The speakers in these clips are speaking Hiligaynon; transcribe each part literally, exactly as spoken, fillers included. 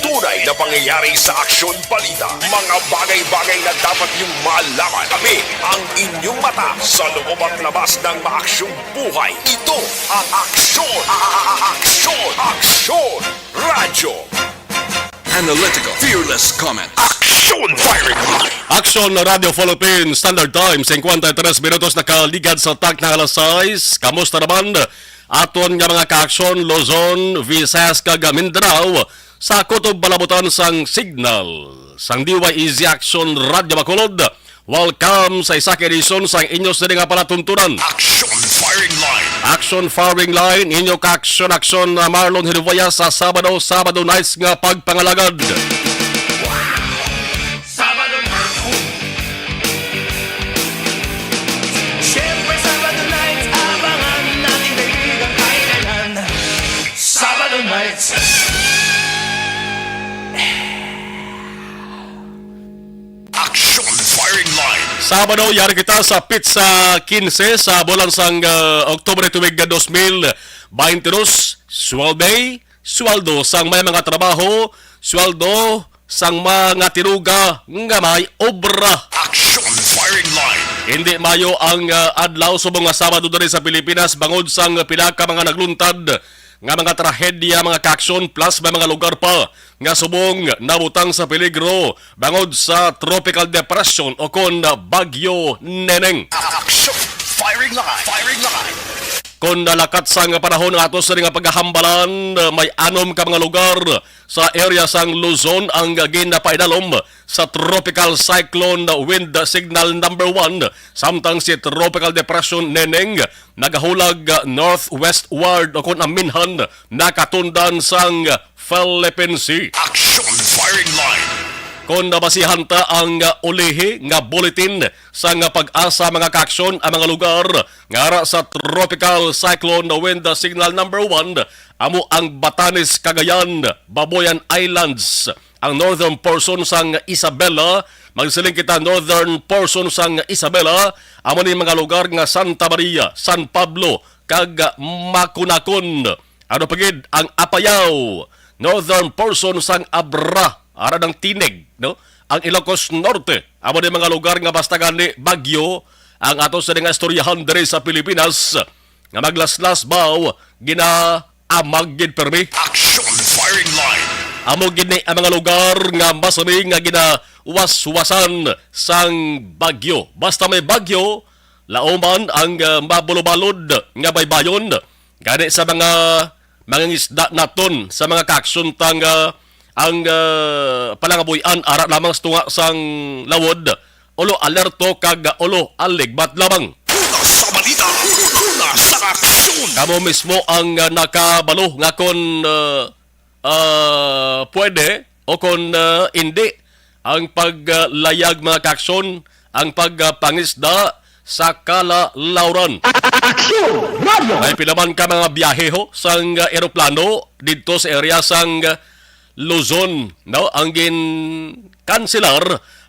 Tunay na pangyayari sa aksyon balita. Mga bagay-bagay na dapat niyong malaman. Kami ang inyong mata sa loob at labas ng maaksyong buhay. Ito ang Aksyon, a- a- a- Aksyon, Aksyon Radyo. Analytical, fearless comment. Aksyon Firing Line. Aksyon Radyo Philippines, Standard Time, singkwenta y tres minutos nakaligad sa takna alas sais. Kamusta naman aton nga mga kaaksyon, Luzon, Visayas, kag Mindanao? Sa kutob balabutan sang signal sang D Y E Z Aksyon Radyo Bacolod, welcome sa isa ka edisyon sang inyo sini nga palatuntunan. Action Firing Line. Action Firing Line, inyo ka-action-action na Marlon Hinuwaya sa Sabado, Sabado nights nga pagpangalagad. Sabado nights. Siyempre, Sabado nights, abangan natin kaibigan, kailangan. Sabado nights. Action Firing Line. Sabado, yari kita sa petsa kinse sa bulan sang, ah, Oktubre tuig nga dos mil baynte dos. Sweldo, sweldo sang may mga trabaho, sweldo sang mga tinuga nga may obra. Action Firing Line. Hindi mayo ang, ah, adlaw subong nga Sabado diri sa Pilipinas bangod sang pila ka mga nagluntad nga mga trahedya, mga kaaksyon, plus may mga lugar pa nga subong nabutang sa peligro bangod sa tropical depression o kon Bagyo Neneng. Action Firing Line. Firing Line. Kon nalakat sang panahon nga ato sini nga paghahambalan, may anom ka mga lugar sa area sang Luzon ang ginapaidalom sa tropical cyclone wind signal number one, samtang si Tropical Depression Neneng nagahulag northwestward o kon aminhan nakatundan sang Philippine Sea. Action Firing Line. Kon nabasihan ta ang ulihi nga bulletin sang PAGASA, mga kaaksyon, ang mga lugar nga ara sa Tropical Cyclone Wind Signal number one, amo ang Batanes, Cagayan, Babuyan Islands, ang northern portion sang Isabela, magsiling kita northern portion sang Isabela, amo ni mga lugar nga Santa Maria, San Pablo, kag Maconacon. Ano pa gid ang Apayao, northern portion sang Abra, ara ng Tineg, no? Ang Ilocos Norte, amo ni mga lugar nga basta gani bagyo ang ato sini nga istoryahan diri sa Pilipinas nga maglaslas baw ginaamag gid permi. Action Firing Line. Amo gid ni ang mga lugar nga masami nga ginawaswasan sang bagyo. Basta may bagyo, lauman ang, ah, mabulobalod nga baybayon. Gani sa mga mangingisda naton, sa mga kaaksyon ta nga ang, ah, palangabuy-an ara lamang sa tunga sang lawod, ulo alerto kag ulo aligbat lamang. Una sa balita, una sa aksyon. Kamo mismo ang, ah, nakabalo nga kon, ah, ah, pwede o kon, ah, indi ang paglayag, mga kaaksyon, ang pagpangisda sa kalalawran. Aksyon! Radyo! May pila man ka mga biyahe ho sang, ah, eroplano didto sa area sang, ah, Luzon, no? Ang ginkanselar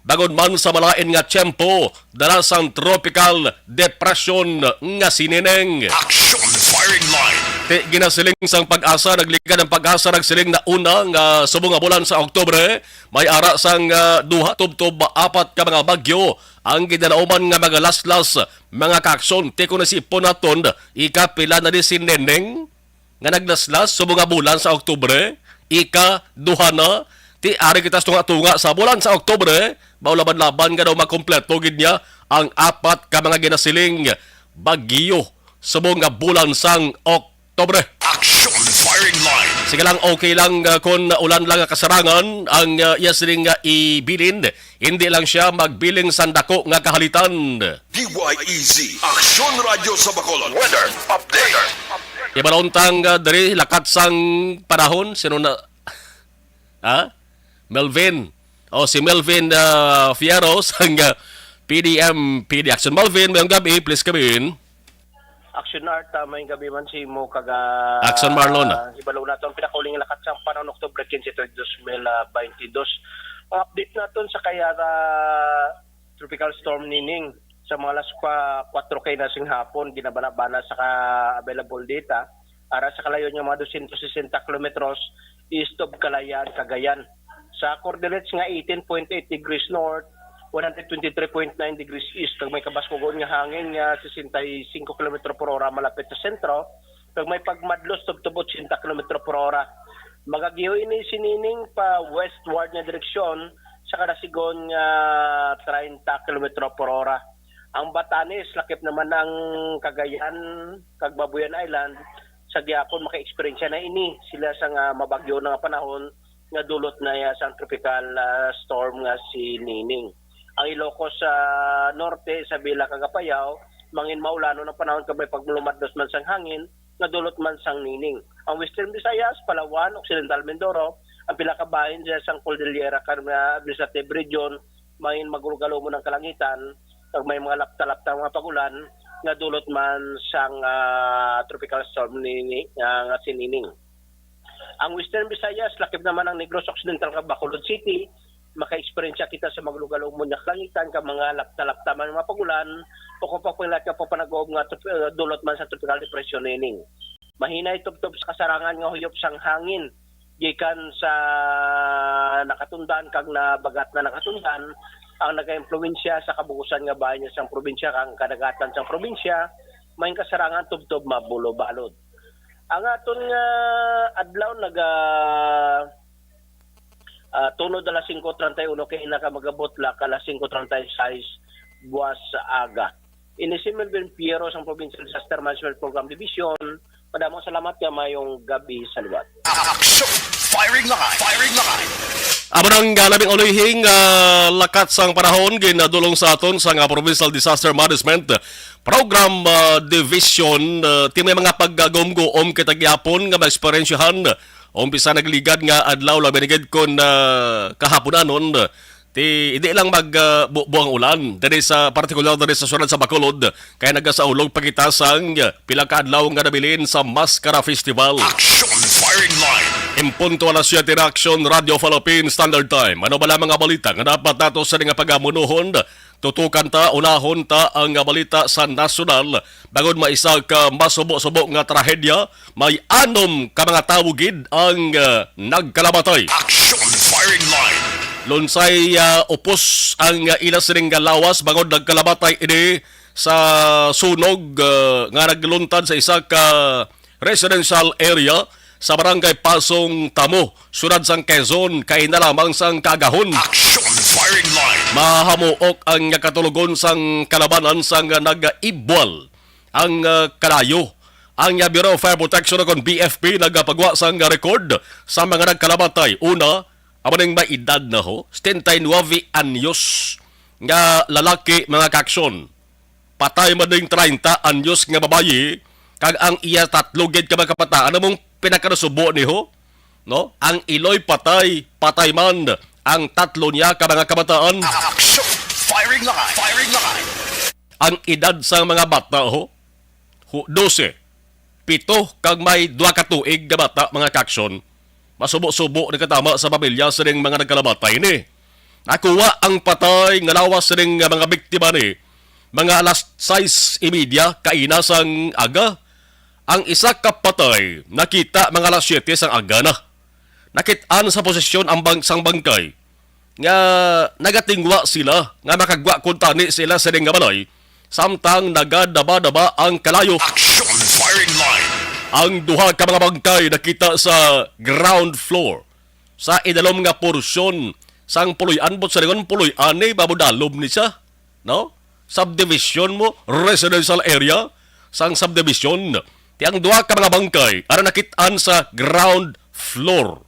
bangod man sa malain nga tiyempo dala sang tropical depression nga si Neneng. Action Firing Line. Ti ginasiling sang PAGASA, nagligad ang PAGASA, nagsiling na una nga subong nga bulan sa Oktubre, may ara sang, ah, duha tubtob apat ka mga bagyo ang ginalauman nga mga laslas, mga kaaksyon. Ti kon isipon naton, ikapila na ni si Neneng nga naglaslas subong nga bulan sa Oktubre, ikaduha na. Ti ari kita sa tunga-tunga sa bulan sa Oktubre, maulaban-laban nga daw makompleto gid niya ang apat ka mga ginasiling bagyo subong nga bulan sang Oktubre. Action Firing Line. Sige lang, okay lang, ah, kung ulan lang nga kasarangan ang, ah, iya sining nga ibilin. Hindi lang siya magbiling sang dako nga kahalitan. D Y E Z, Aksyon Radyo sa Bacolod. Weather update. Ibalon ta nga diri, lakat sang panahon, sino na, ha? Melvin. O, si Melvin, ah, Fierro sang, ah, P D M P D Action. Melvin, mayong gabi, please come in. Action Art, ah, may gabi man si mo kaga Action Marlon, ah. Hibalo naton pinakauling lakat sang panahon, Oktubre quince, tuig dos mil baynte dos. Ang update naton sa kaya, ah, Tropical Storm Neneng sa mga alas kwa-, kwatro kay na sing hapon, ginabana-bana sa ka-, available data. Ara sa kalayo niya mga dosyentos sesenta kilometros, east of Kalayaan, Cagayan. Sa coordinates nga eighteen point eight degrees north, one hundred twenty-three point nine degrees east, kag may kabaskugon nga hangin nga sesenta y cinco kilometro por hora malapit sa sentro, kag may pagmadlos tubtob ochenta kilometro por hora. Magagiho ini si Nining pa westward nga direksyon sa kadasigon nga treinta kilometro por hora. Ang Batanes, lakip naman ang Cagayan kag Babuyan Island, sa gihapon maka-eksperyensya na ini sila sa nga mabagyo na nga panahon nga dulot na ya sang tropical, ah, storm nga si Nining. Ang Ilocos sa norte, sa Villa kag Apayao, mangin maulanon ang panahon kag may paglumadlos man sang hangin nga dulot man sang Nining. Ang Western Visayas, Palawan, Occidental Mindoro, ang pila ka bahin sa sang Cordillera kag mga administrative region, mangin magrugalumon ang kalangitan, kag may mga lapta-lapta nga pag-ulan nga dulot man sang, ah, tropical storm ni, ni, ah, nga si Nining. Ang Western Visayas, lakip naman ang Negros Occidental kag Bacolod City, maka-eksperyensya kita sa maglugalumon nga kalangitan kag mga lapta-lapta man nga pag-ulan o kung pagpanglat nga papanag-uob nga tup-, ah, dulot man sa tropical depression Nining. Mahinay tubtob sa kasarangan nga huyop sang hangin gikan sa nakatundan kag nabagat na nakatundan ang nagaimpluwensya sa kabugusan nga bahin sang probinsya kag kadagatan sang probinsya, may kasarangan tubtob mabulo-balod. Ang aton nga adlaw naga, ah, tunod alas singko treinta y uno kay ina ka magabutlak alas singko treinta y seis buwas sa aga. Ini si Melvin Piero sang Provincial Disaster Management Program Division. Madamo salamat nga mayong gabi sa liwat. Action! Firing line! Firing line! Amo nang, ah, labing ulihing, ah, lakat sang panahon ginadulong sa aton sang, ah, Provincial Disaster Management Program, ah, Division. Ah, ti may mga pagagumguom kita gihapon nga maeksperiensyahan. Umpisa nagligad nga adlaw, labi na gid kon, ah, kahaponanon. Ti, hindi lang mag, ah, bu-, buang ulan diri sa, partikular diri sa syudad sa Bacolod, kay nagasaulog pa kita sang, ah, pila ka adlaw nga nabilin sa Mascara Festival. Action Firing Line. En punto alas siyete na, Action Radio Philippine Standard Time. Ano bala mga balita nga dapat nato sa nga pagamunuhon? Tutukan ta, unahon ta ang balita sa nasyonal. Bangod maisa ka masubo-subo nga trahedya, may anom ka mga tawo gid ang, ah, nagkalamatay. Action Firing Line. Lunsay, ah, upos ang, ah, ila sining nga lawas bangod nagkalamatay ini sa sunog, ah, nga nagluntad sa isa ka residential area sa barangay Pasong Tamo, syudad sang Quezon, kaina lamang sang kaagahon. Action Firing Line. Mahamuok ang katulogon sang kalabanan sang nagaibwal ang, ah, kalayo. Ang, ah, Bureau of Fire Protection o kon B F P nagapagwa sang record sa mga nagkalamatay. Una, amo ning may edad na ho, setenta y nueve anyos nga lalaki, mga kaaksyon. Patay man ding treinta anyos nga babayi, kag ang iya tatlo gid ka mga kabataan, among pinakanasubo ni ho, no? Ang iloy patay, patay man ang tatlo niya ka mga kabataan. Action! Firing line! Firing line! Ang edad sang mga bata, ho, ho, dose, pito, kag may duha ka tuig nga bata, mga kaaksyon. Masubo-subo nagkatama sa pamilya sining mga nagkalamatay ni. Nakuha ang patay nga lawas sining mga biktima ni mga alas sais y media kaina sang aga. Ang isa ka patay nakita mga alas siyete sang aga na. Nakit-an sa posisyon ang bang-, sang bangkay nga nagatingwa sila nga makagwa kuntani sila sining nga balay, samtang nagadaba-daba ang kalayo. Action Firing Line. Ang duha ka mga bangkay nakita sa ground floor, sa idalom nga porsyon sang puloy-an, but sa lingon puloy-an ni, babudalom ni siya, no? Subdivision mo, residential area sang subdivision. Ti ang duha ka mga bangkay ara nakit-an sa ground floor.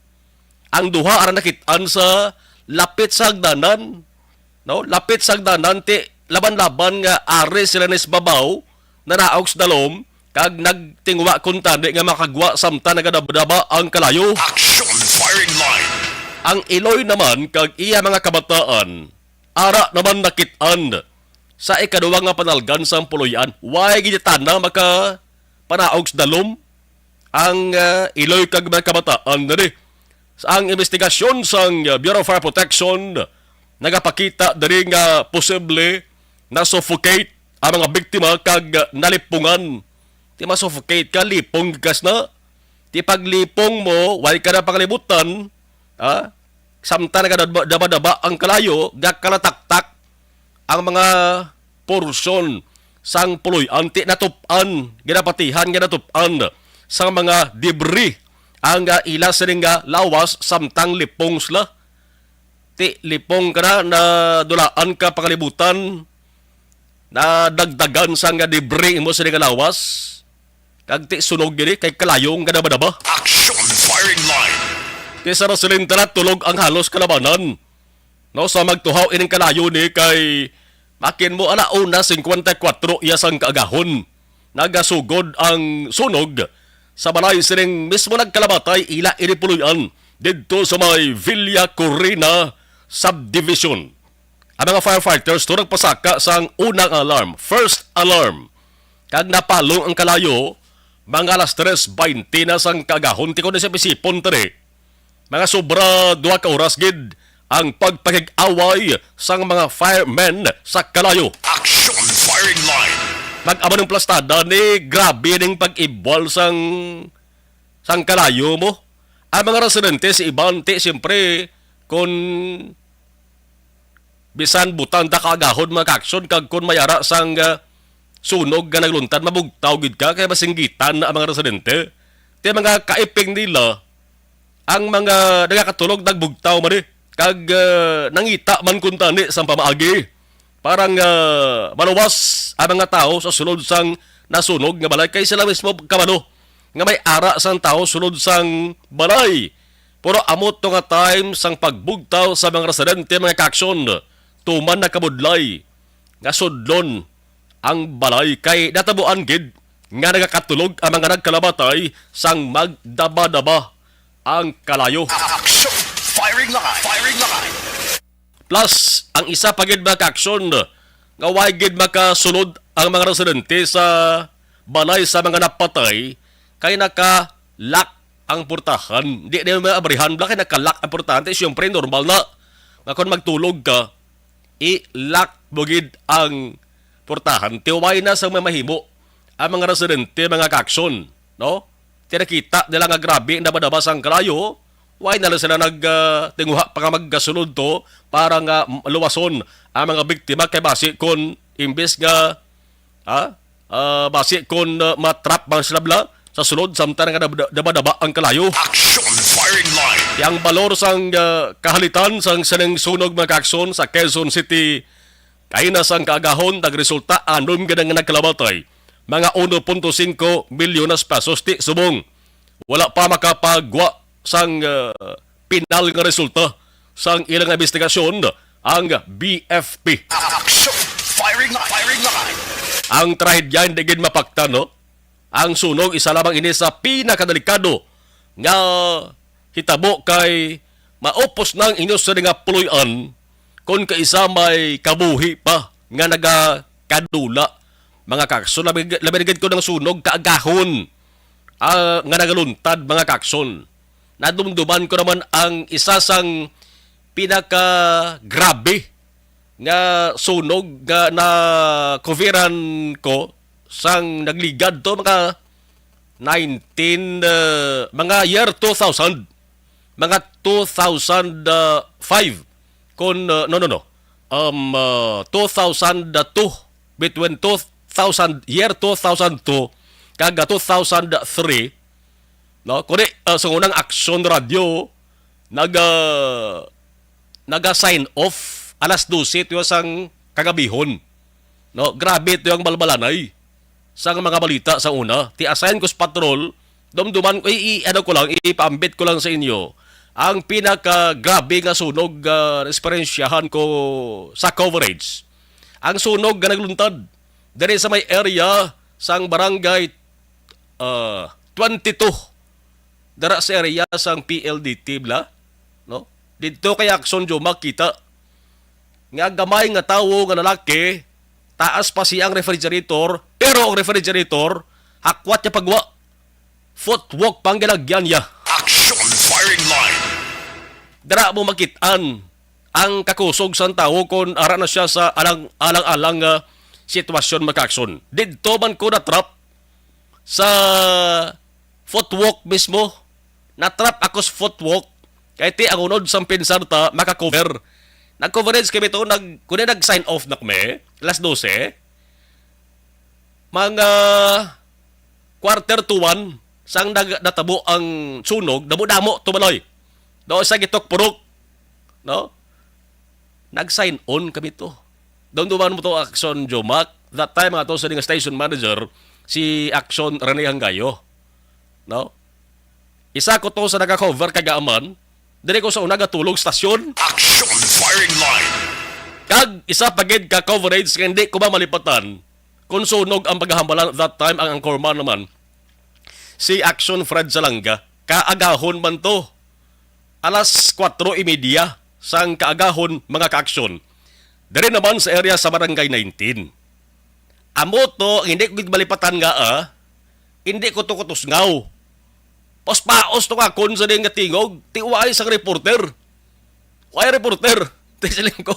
Ang duha ara nakit-an sa lapit sa hagdanan, no? Lapit sa hagdanan, ti laban-laban nga ari sila ni sa babaw, naraog sa dalom, kag nagtingwa kuntani nga makagwa samtang nagadabdaba ang kalayo. Action Firing Line. Ang iloy naman kag iya mga kabataan, ara naman nakit-an sa ikaduha nga panalgan sang puloy-an. Way gid tana makapanaog sa dalom ang, ah, iloy kag mga kabataan diri. Sa ang investigasyon sang, ah, Bureau of Fire Protection nagapakita diri nga posible na-suffocate ang mga biktima kag, ah, nalipungan. Ti ma-suffocate ka, lipong kas na. Ti paglipong mo, way ka na pangalibutan, ha? Samtang nagadaba-daba ang kalayo, gakalataktak ang mga porsyon sang puloy-an, ti natup-an, ginapatihan nga natup-an sang mga debris ang, ah, ila sining nga lawas samtang lipong sila. Ti lipong ka na, nadulaan ka pangalibutan, nadagdagan sang nga debris mo sining nga lawas, kag ti sunog gini kay kalayo nga nabadaba. Action firing line. Ti sa Rosalindra, tulog ang halos kalabanan. No, sa magtuhaw ining kalayo ni kay makin mo ala una singkwenta y kuwatro iya sang kaagahon. Nagasugod ang sunog sa balay sining mismo nagkalabatay ila ini puloy-an didto sa may Villa Corina Subdivision. Ang mga firefighters to nagpasaka sang unang alarm, first alarm, kag napalong ang kalayo mga alas tres baynte na sang kaagahon, ti kon sa pisipon tani. Mga sobra duha ka oras gid ang pagpakig-away sang mga firemen sa kalayo. Action firing line. Mag-amo ng plastada ni, grabe ning pag-ibwal sang, sang kalayo mo. Ang mga residente, si iban, ti, siyempre, kung bisan butang ta kaagahon, mga ka-action, kag kung may ara sang, ah, sunog nga nagluntad, mabugtaw gid ka, kay masinggitan na ang mga residente. Ti mga kaiping nila, ang mga nagakatulog nagbugtaw man, eh, kag, ah, nangita man kuntani sang pamaagi. Para nga maluwas ang mga tawo sa sulod sang nasunog nga balay, kay sila mismo kabalo nga may ara sang tawo sulod sang balay. Pero amo to nga time sang pagbugtaw sa mga residente, mga ka-action, tuman nakabudlay nga sudlon ang balay, kay natabuan gid nga nagakatulog ang mga nagkalabatay sang magdabadaba ang kalayo. Action! Firing line! Firing line! Plus, ang isa pa gid, mga ka-action, nga way gid makasulod ang mga residente sa balay sa mga napatay kay naka-lock ang portahan. Di na maabrihan bala kay naka-lock ang portahan. Ti, siyempre, normal na nga kung magtulog ka, i-lock mo gid ang portahan. Ti way na sang may mahimo ang mga residente, mga ka-action, no? Ti nakita nila nga grabe ang daba-daba sang kalayo, way na lang sila nag, ah, tinguha pa nga magkasulod to para nga luwason ang mga biktima, kay basi kon imbes nga, ah, ah, basi kon, ah, matrap man sila bala sa sulod samtang nga daba-, daba-daba ang kalayo. Action firing line. Ti ang balor sang, ah, kahalitan sang sining sunog, mga ka-action, sa Quezon City, kaina sang kaagahon, nagresulta anom gid ang nagkalabatay, mga uno punto singko milyones pesos. Ti subong wala pa makapagwa sang, ah, pinal nga resulta sang ilang investigasyon ang B F P. Action! Firing line! Firing line! Ang trahedya hindi gid mapaktan, no? Ang sunog, isa lamang ini sa pinakadelikado nga hitabo, kay maupos na ang inyo sini nga puloy-an kon kaisa may kabuhi pa nga nagakadula. Mga ka-action, labi, labi na gid kon ang sunog kaagahon, ah, nga nagaluntad, mga ka-action. Nadumduman ko naman ang isa sang pinakagrabe nga sunog nga na-coveran ko sang nagligad to, mga nineteen, uh, mga year two thousand, mga two thousand five, kun, uh, no, no, no, um, uh, two thousand two, between two thousand, year two thousand two kag, uh, two thousand three, no? Kuni, uh, sa unang Aksyon Radio, nag, uh, naga-sign off alas dose tuyo sang kagabihon. No, grabe tuyo ang balbalanay sang mga balita sa una. Ti assign ko sa patrol, dumduman ko, i, i, ano ko lang, ipaambit ko lang sa inyo ang pinakagrabe nga sunog nga eksperyensyahan ko sa coverage. Ang sunog nga nagluntad diri sa may area sang barangay, ah, twenty-two, dara sa area sang P L D T bala, no? Didto kay Aksyon Juma kita nga gamay nga tawo nga lalaki, taas pa siyang refrigerator, pero ang refrigerator, hakwat niya pagwa, footwalk pang ginagyan niya. Action firing line. Dara mo makit-an ang kakusog sang tawo kon ara na siya sa alang-alang nga sitwasyon, mga ka-action. Didto man ko na-trap sa footwalk mismo. Natrap ako sa footwalk. Kay ti ang unod sang pensar ta, maka-cover. Nag-coverage kami to, nag, kundi nag-sign off na kami, alas dose. Mga quarter to one, sang nag-, natabo ang sunog, damo-damo to, Baloy. Daw sa gitok purok, no? Nag-sign on kami to. Daw duman mo to, Action Jomac. That time, nga to sa nga station manager, si Action Rene Hangayo. No? Isa ko to sa naka-cover kagaman. Diri ko sa una gatulog stasyon. Action firing line. Kag isa pa gid ka coverage nga hindi ko ba malipatan. Kung sunog ang paghahambalan that time, ang anchorman naman, si Action Fred Salanga. Kaagahon man to. Alas kwatro y media sang kaagahon, mga ka-aksyon. Diri naman sa area sa Barangay nineteen. Amo to, hindi ko gid malipatan nga, ah, hindi ko to kutusngaw. Paos-paos to nga kon sa din nga tingog, ti uway sang reporter. Uway reporter. Ti siling ko,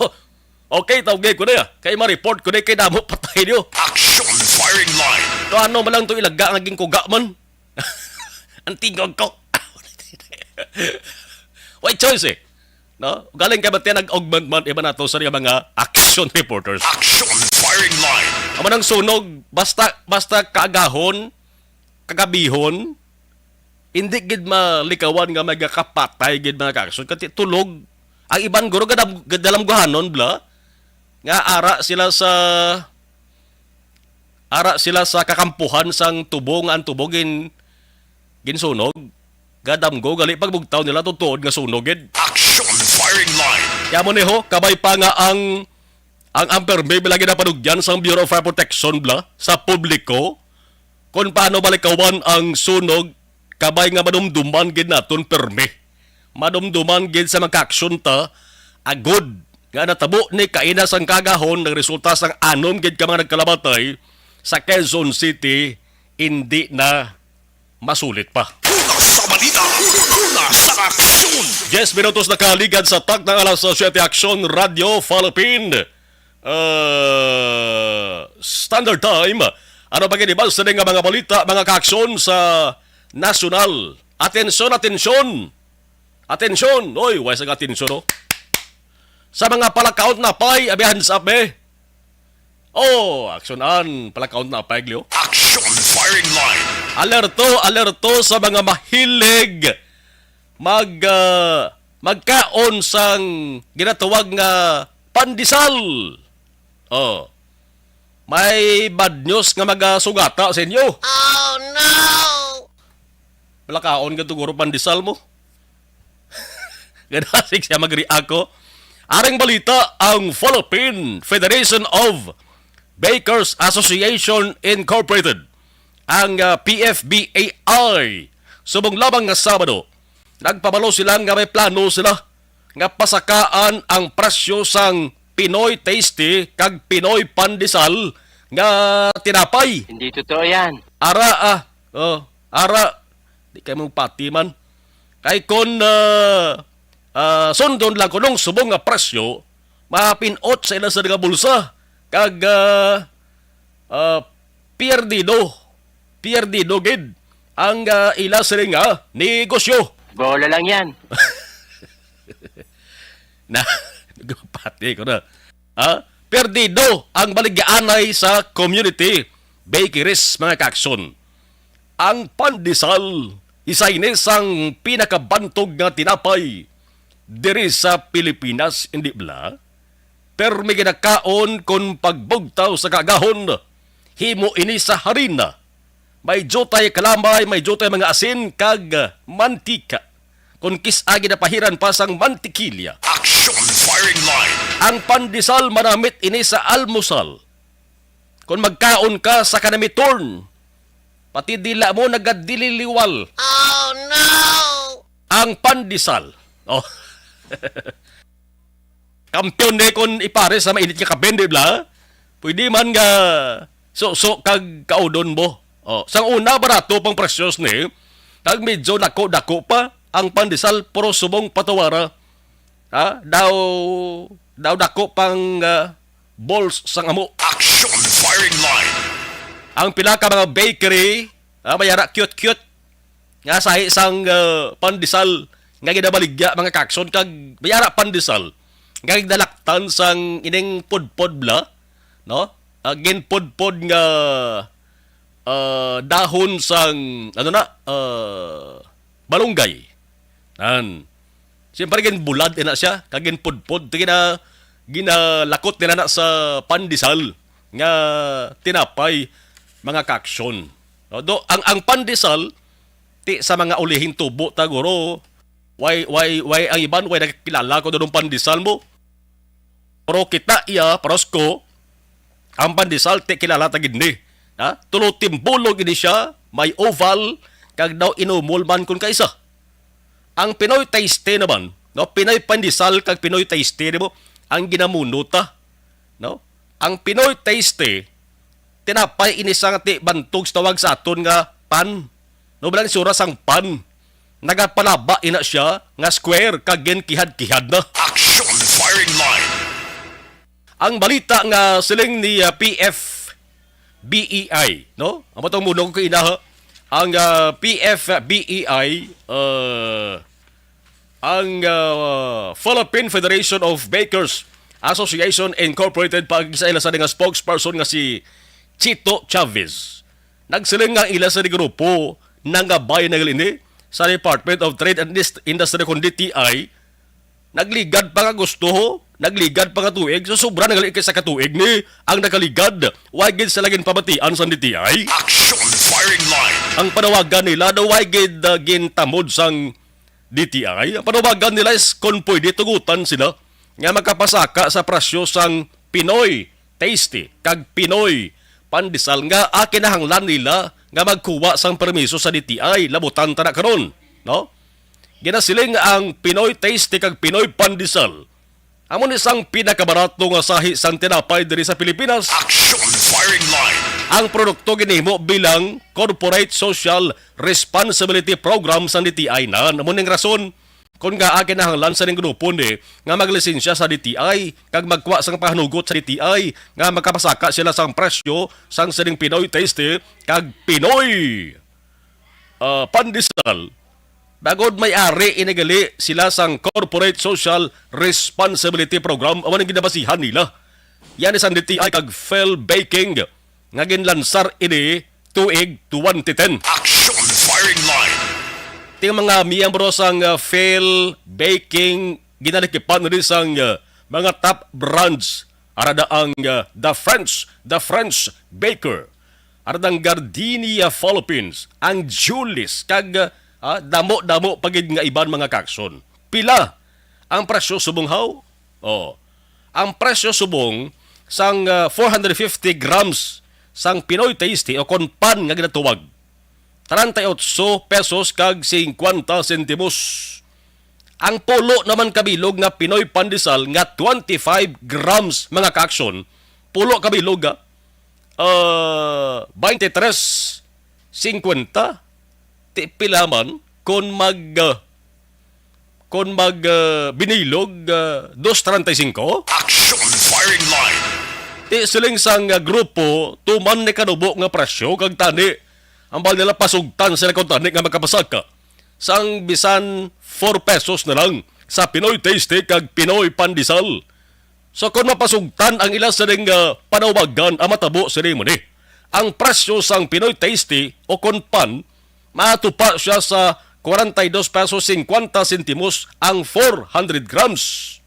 "Okay, tawgi ko na ya. Kay ma-report ko na kay damo patay niyo." Action firing line. To ano man lang to ilaga nga ginkuga man. Ang tingog ko. Way choice eh. No? Galing kay batiya nag-augment man iba nato sa mga action reporters. Action firing line. Amo nang sunog, basta, basta kaagahon, kagabihon, hindi gid malikawan nga magakapatay gid mga ka-action. Kati tulog, ang iban guro gadam-, gadalamguhanon, bla, nga ara sila sa, ara sila sa kakampuhan sang tubo nga ang tubo gin-, ginsunog. Gadamgo gali pagbugtaw nila, tutuod nga sunog gid. Action firing line. Kaya mo ni ho, kabay pa nga ang, ang, ang permi bilagi na panugyan sang Bureau of Fire Protection, bla, sa publiko, kung paano malikawan ang sunog, kabay nga madumduman gid naton permi. Madumduman gid sa mga ka-aksyon ta, agod nga natabo ni kaina sang kagahon, nagresulta sang anom gid ka mga nagkalamatay sa Quezon City, hindi na masulit pa. Una sa balita, una sa aksyon. Diyes minutos na kaligad sa takna alas siyete, Aksyon Radyo Philippine. Uh, Standard Time. Ano pa gid iban sa nga mga balita, mga kaaksyon sa nasyonal? Atensyon, atensyon. Atensyon. Oy, way sa atensyon, no? Sa mga palakaon na pay, abihan sa ape. Oh, aksyonan, palakaon na pay, Glio. Action firing line. Alerto, alerto sa mga mahilig mag, ah, magkaon sang ginatawag nga pandesal. Oh. May bad news nga magasugata sa inyo. Oh, no! Palakaon ka tuguro pandesal mo. Ganasig siya mag-react ko. Aring balita, ang Philippine Federation of Bakers Association Incorporated, ang, ah, P F B A I, subong lamang nga Sabado, nagpabalo sila nga may plano sila nga pasakaan ang presyo sang Pinoy Tasty kag Pinoy Pandesal nga tinapay. Hindi totoo yan. Ara, ah, oh, ara, di kay mo pati man. Kay kon, ah, ah, sundon lang kunong subong nga presyo, mapinot sa ila sa nga bulsa. Kag, ah, ah, perdido. Perdido gid ang, ah, ila sini nga negosyo. Bola lang yan. Na, pati ko na. Ha? Perdido ang baligyaanay sa community bakeries, mga kaaksyon. Ang pandesal, isa ini sang pinakabantog nga tinapay diri sa Pilipinas, hindi bala? Permi ginakaon kon pagbugtaw sa kaagahon. Himo ini sa harina. May diutay kalamay, may diutay mga asin kag mantika. Kon kis-a ginapahiran pa sang mantikilya. Action firing line. Ang pandesal, manamit ini sa almusal. Kon magkaon ka sa kanamitorn, pati dila mo nagadililiwal. Oh, no! Ang pandesal. Oh. Kampiyon ni kon ipares sa mainit nga kape, di bala? Pwede man nga suso kag kaudon mo. Oh, sang una, barato pang presyos ni, kag medyo dako-dako pa ang pandesal, pero subong patawara. Ha? Daw, daw dako pang, ah, balls sang amo. Action firing line. Ang pila ka mga bakery, ah, may ara cute-cute. nga sahi sang, ah, pandesal nga ginabaligya, mga kakson, kag may ara pandesal nga ginalaktan sang ining pudpod bala, no? Ah, ginpudpod nga, ah, dahon sang, ano na, ah, malunggay. Nan. Siyempre, ginbulad ina siya, kag ginpudpod, ti gina-, ginalakot nila na sa pandesal nga tinapay, mga kakson. No, do, ang, ang pandesal, ti sa mga ulihing tubo, ta, guro, way, way, way, ang iban, way nakakilala ko doon pandesal mo. Pero kita iya, paros ko, ang pandesal, ti kilala ta gid ni. Ha? Tulo timbulog ini siya, may oval, kag daw inumol man kun kaisa. Ang Pinoy Tasty naman, no? Pinoy Pandesal kag Pinoy Tasty, di ba? Ang ginamuno ta, no? Ang Pinoy Tasty, tinapay ini sa nga ti bantog sa tawag sa aton nga pan. No, balang sura sang pan. Nagapalaba ina siya nga square kag ginkihad-kihad na. Action Firing Line. Ang balita nga siling ni, ah, P F B E I, no? Amo tong muno ko inaha. Ang, ah, P F B E I, ah, ang, ah, Philippine Federation of Bakers Association Incorporated, pag sa ila sa nga spokesperson nga si Chito Chavez, nagsiling nga ila sa grupo nangabay na gali ni sa Department of Trade and Indus-, Industry, kon D T I, nagligad pa nga gusto, nagligad pa nga tuig, so sobra na gali kay sa katuig ni ang nakaligad. Wa gid sila ginpamatian sa D T I. Action Firing Line. Ang panawagan nila daw wa gid, ah, gintamod sang D T I. Ang panawagan nila is kon pwede tugutan sila nga makapasaka sa presyo sang Pinoy Tasty kag Pinoy Pandesal nga, ah, kinahanglan nila nga magkuha sang permiso sa D T I. Labutan ta na karon, no? Ginasiling ang Pinoy Tasty kag Pinoy Pandesal amo ni sang pinakabarato nga sahi sang tinapay diri sa Pilipinas. Action Firing Line. Ang produkto ginhimo bilang Corporate Social Responsibility Program sang D T I na. Amo ning rason kon ngaa kinahanglan sa ning grupo ni nga maglisensya sa D T I kag magkuha sang pahanugot sa D T I nga makapasaka sila sang presyo sang sining Pinoy Tasty kag Pinoy, ah, Pandesal. Bagod may ari ini gali sila sang Corporate Social Responsibility Program, amo ning ginabasihan nila. Yan isang D T I kag Phil Baking nga ginlansar ini tuig twenty ten. Action Firing Line. Ting mga miyembro sang, uh, Phil Baking ginalikipan diri sang, uh, mga top brands, arada ang, uh, The French, The French Baker, arada ang Gardenia Philippines, ang Julies, kag, uh, ah, damo-damo pa gid nga iban, mga kakson. Pila ang presyo subong haw? Oh. Ang presyo subong sang, ah, four hundred fifty grams sang Pinoy Tasty o kon pan nga ginatuwag, treinta y ocho pesos kag cincuenta sentimos. Ang pulo naman ka bilog nga Pinoy Pandesal nga twenty-five grams, mga kakson, pulo ka bilog, ah, ah, twenty-three cincuenta. Ti pila man kon mag, ah, kon mag, ah, binilog, ah, dos treinta y cinco? Action Firing Line. Ti siling sang, ah, grupo, tuman ni kanubo nga presyo kag tani, ambal nila pasugtan sila kon tani nga makapasaka sang bisan four pesos na lang sa Pinoy Tasty kag Pinoy Pandesal. So, kon mapasugtan ang ila sining, ah, panawagan, ang matabo sini mo ni, ang presyo sang Pinoy Tasty o kon pan, matupa siya sa kwarenta y dos pesos cincuenta sentimos ang four hundred grams.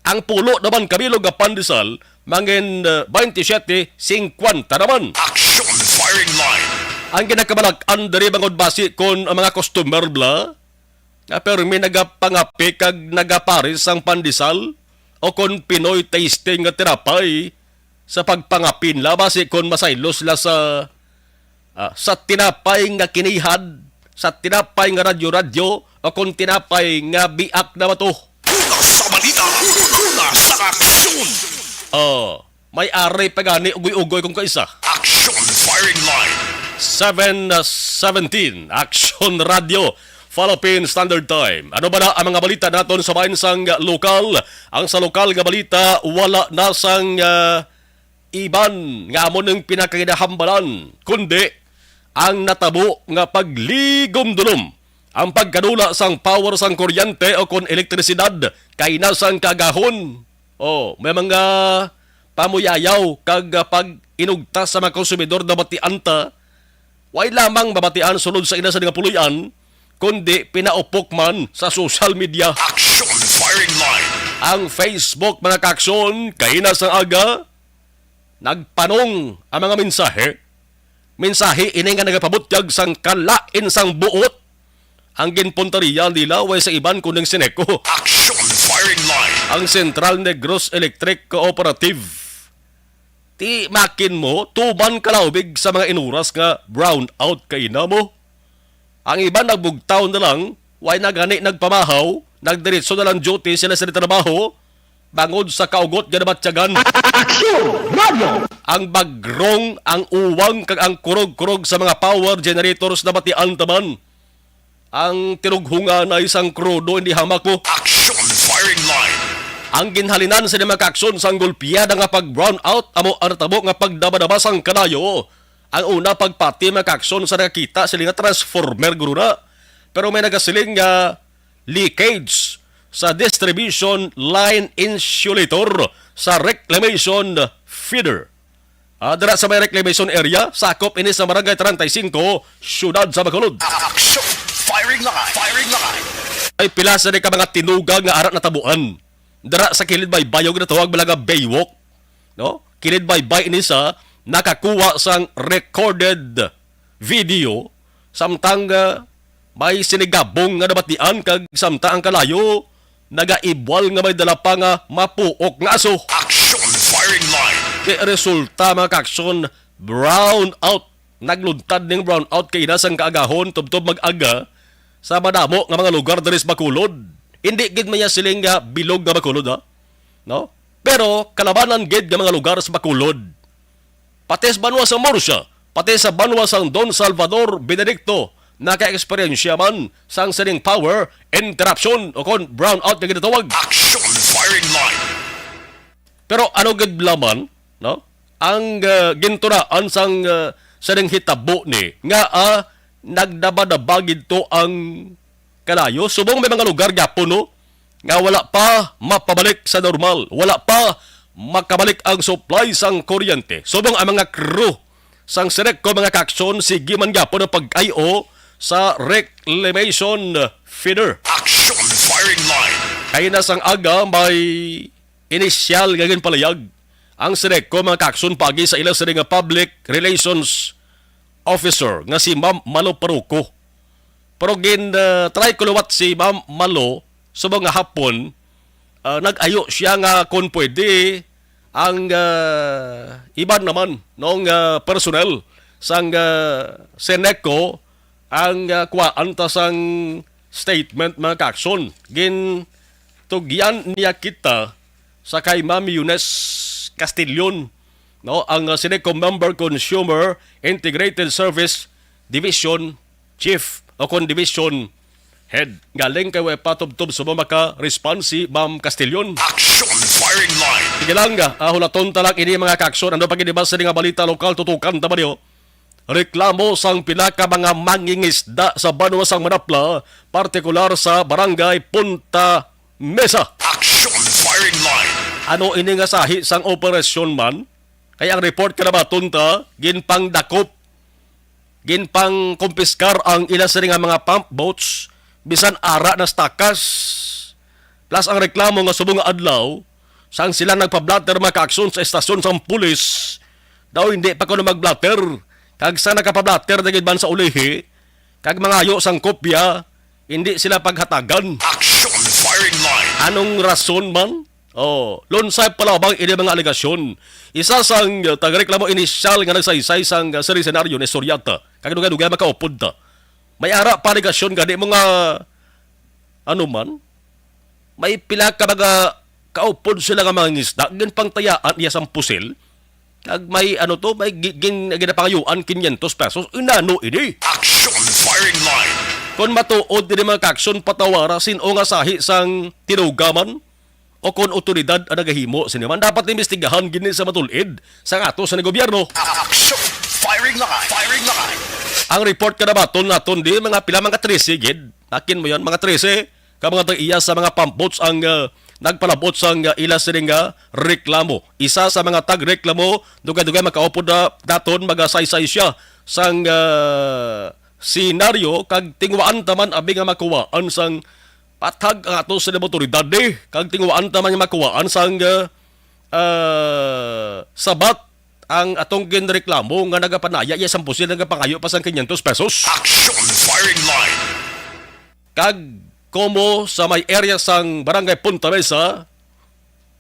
Ang pulo naman ka bilog nga pandesal, mangin, ah, twenty-seven cincuenta naman. Action Firing Line. Ang ginakabalak-an diri, bangod basi kon ang mga customer bala nga permi nagapangapi kag nagapares sang pandesal o kon Pinoy Tasty nga tinapay sa pagpangapi nila, basi kon masaylo sila sa, ah, sa tinapay nga kinihad, sa tinapay nga radyo-radyo, o kon tinapay nga biak na bato. Una sa balita, una sa aksyon. Oh, may ari pa gani, ugoy-ugoy kung kaisa. Action Firing Line. Seven seventeen, Action Radio, Philippine Standard Time. Ano ba na ang mga balita naton sa bahin sang lokal? Ang sa lokal nga balita, wala na sang, ah, iban nga amo ning pinakaginahambalan, kundi ang natabo nga pagligom-dulom ang pagkadula sang power sang kuryente o kon elektrisidad kay na sang kaagahon. Oh, may mga pamuyayaw kag, ah, pag-inugtas sa mga konsumidor nabatian ta, way lamang mabatian sulod sa ina sa nga puloy-an, kundi pinaupok man sa social media. Action Firing Line. Ang Facebook, mga kaaksyon, kay na sang aga, nagpanong ang mga mensahe. Mensahe ini nga nagapabutyag sang kalain sang buot. Ang ginpuntaria nila way sa iban kuning Seneco. Action Firing Line. Ang Central Negros Electric Cooperative. Ti makin mo, tuban kalawbig sa mga inuras nga brownout kay na mo. Ang iban nagbugtaw na lang, way na gani nagpamahaw, nagdiretso na lang duty sila sa trabaho, bangod sa kaugot nga nabatyagan. Action! Radyo! Ang bagrong, ang uwang, kag ang kurog-kurog sa mga power generators nabatian ta man. Ang tinughunganay sang krudo hindi hamak ko. Action Firing Line. Ang ginhalinan sa mga kaaksyon sang golpiyada nga pag-brownout amo ang natabo nga pagdabadaba sang kalayo. Ang una, pagpati, mga kaaksyon, sa nakakita sila nga transformer, guro na. Pero may nagasiling nga leakage sa distribution line insulator sa reclamation feeder. Ah, dira sa may reclamation area, sakop ini sa Barangay treinta y cinco, Siyudad sa Bacolod. Action! Firing line! Firing line! Ay pila sa di ka mga tinuga nga ara natabuan. Dira sa kilid baybayon ginatawag bala nga baywalk, no? Kilid baybay ini sa nakakuha sang recorded video, samtang, ah, may sinigabong nga nabatian kag samtang ang kalayo nagaibwal nga may dala pa nga mapuok nga aso. Action Firing Line. Kay resulta, mga kaaksyon, brownout. Nagluntad ning brownout kay ina sang kaagahon tubtob mag-aga sa madamo nga mga lugar diri sa Bacolod. Hindi gid man iya siling nga bilog nga Bacolod, ha? No? Pero kalabanan gid nga mga lugar sa Bacolod. Pati sa banwa sa Murcia, pati sa banwa sang Don Salvador Benedicto, naka-eksperyensya man sang sining power interruption o kon brownout nga ginatawag. Action Firing Line. Pero ano gid laman, no? Ang, ah, gintunaan sang, ah, sining hitabo ni nga, ah, nagdabadaba gid to ang kalayo. Subong may mga lugar gyapon, no, nga wala pa mapabalik sa normal, wala pa makabalik ang supply sang kuryente. Subong ang mga crew sang Seneco, mga kaaksyon, sige man gyapon ang pag-ayo sa reclamation feeder. Action Firing Line. Kay na sang aga may inisyal nga ginpalayag ang Seneco, mga kaaksyon, paagi sa ila sini nga public relations officer nga si Ma'am Malo Paruco. Pero gin, ah, try ko liwat si Ma'am Malo subong nga hapon, ah, nag-ayo siya nga kung pwede ang, ah, iban naman nung, ah, personnel sang, ah, Seneco ang, ah, kuwaan ta sang statement, mga kaaksyon. Gintugyan niya kita sa kay Ma'am Eunice Castillon, no, ang, ah, Seneco Member Consumer Integrated Service Division Chief o kon Division Head. Galing kay way pa tubtob sa maka-respond si Ma'am Castillon. Action Firing Line. Sige lang, ah, hulaton ta lang ini, mga kaaksyon. Ano pa gid ba sa nga balita lokal? Tutukan ta ba niyo? Reklamo sang pila ka mga mangingisda sa banwa sang Manapla, partikular sa Barangay Punta Mesa. Action Firing Line. Ano ini nga sahi sang operasyon man? Kay ang report kalabaton ta, ginpangdakop, ginpangkumpiskar ang ila sini nga mga pump boats, bisan ara na sa takas. Plus ang reklamo nga subong nga adlaw, sang sila nagpa-blotter, mga kaaksyon, sa estasyon sang pulis, daw hindi pa kuno mag-blotter. Kag sa nakapa-blotter na gid man sa ulihi, kag mangayo sang kopya, hindi sila paghatagan. Action Firing Line. Anong rason man? Oh, lunsay pa lamang ini mga alegasyon. Isa sang, uh, tagareklamo inisyal nga nagsaysay sang, uh, sini senaryo ni Suryata. Kag dugay-dugay makaupod ta. May ara pa alegasyon gani mo nga, ano man, may pila ka mga kaupod sila nga mga ngisda, ginpangtayaan niya sang pusil. Kag may, ano to, may gi-, gin-, ginapangayuan quinientos pesos. Inano ini? Action Firing Line. Kon matuod ini, mga kaaksyon, patawara, sin-o nga sahi sang tinuga man o kon otoridad ang nagahimo sini man, dapat imbestigahan gini sa matul-id sang ato sa gobyerno. Action Firing Line. Firing Line. Ang report nga nabaton naton di, mga pila, mga trese gid. Akin mo yan, mga trese ka mga tag-iya sa mga pump boats ang, ah, nagpalabot sang, ah, ila sining, ah, reklamo. Isa sa mga tagreklamo, dugay-dugay makaupod na naton, magasaysay siya sang, ah, senaryo, kag tinguhaan ta man abi nga makuhaan sang patag ang ato sa mga otoridad, eh, kag tinguhaan ta man nga makuhaan sang, ah, ah, sabat ang atong ginreklamo nga nagapanaya iya sang pusil, nagapangayo pa sang quinientos pesos. Action Firing Line. Kag komo sa may area sang Barangay Punta Mesa,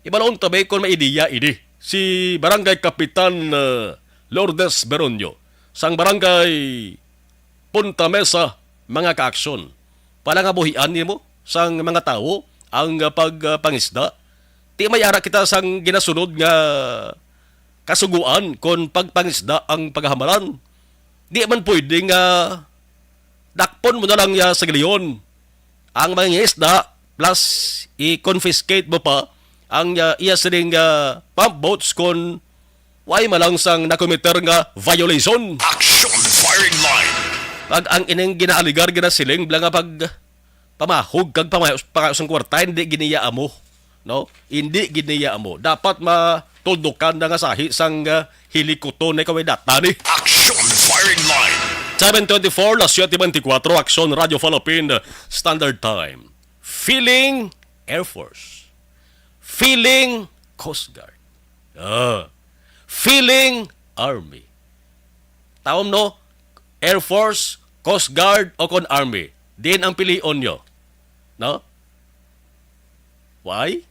ibalon tabi kon may ideya ini si Barangay Kapitan, uh, Lourdes Beronio sang Barangay Punta Mesa, mga kaaksyon. Palangabuhian nimo sang mga tawo ang, uh, pagpangisda. Di may ara kita sang ginasunod nga kasuguan kon pagpangisda ang pagahamalan. Di man pwede nga dakpon mo na lang iya sa giliyon ang mga isda, plus i-confiscate mo pa ang, ah, iya sining, ah, pump boats kon way malang sang nakomiter nga violation. Action Firing Line. Pag ang ining ginaaligar, ginasiling bala nga pag pamahog kag pamayo-, pangayo sang kwarta, hindi gid niya amo, no? Hindi gid niya amo. Dapat matuldukan na nga sahi sang, ah, hilikuton na kaway data ni. Action Firing Line. Seven twenty-four, las siete veinticuatro, Aksyon Radyo Philippine Standard Time. Feeling Air Force. Feeling Coast Guard. Ah. Feeling Army. Taom, no? Air Force, Coast Guard, o kon Army. Din ang pilion nyo. No? Why?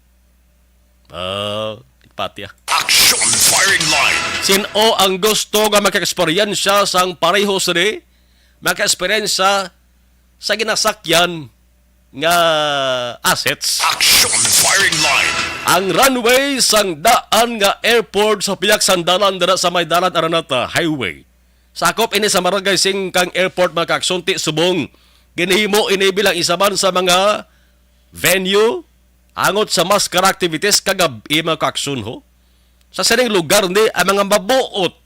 Ah, tigpati, ah. Action Firing Line. Sin-o ang gusto nga maka-eksperyensya sang pareho sini? Maka-eksperyensya sa ginasakyan nga assets? Action Firing Line. Ang runway sang daan nga airport sa pihak sang dalan dira sa may Dalan Araneta Highway. Sakop ini sa Barangay Singkang Airport, mga kaaksyonti, subong ginhimo ini bilang isa man sa mga venue angot sa maskara activities kagab-i, mga kaaksyon, ho. Sa sining lugar ni ang mga mabuot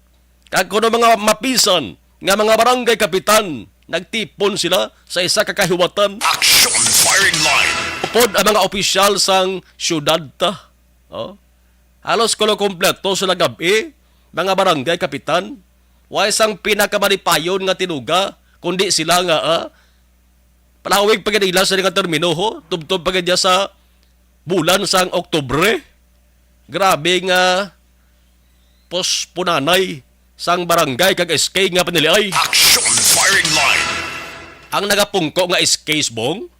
kag kuno mga mapisan nga mga barangay kapitan, nagtipon sila sa isa ka kahiwatan. Action Firing Line. Upod ang mga opisyal sang syudad ta. Oh. Halos kuno kompleto sila gab-i, mga barangay kapitan. Way sang pinakamalipayon nga tinuga, kundi sila nga, ah, palawig pa gid ila sa nga termino, ho. Tubtob pa gid sa bulan sang Oktubre. Grabe nga posponanay sang barangay kag S K nga paniliay. Action Firing Line. Ang nagapungko nga S K, subong,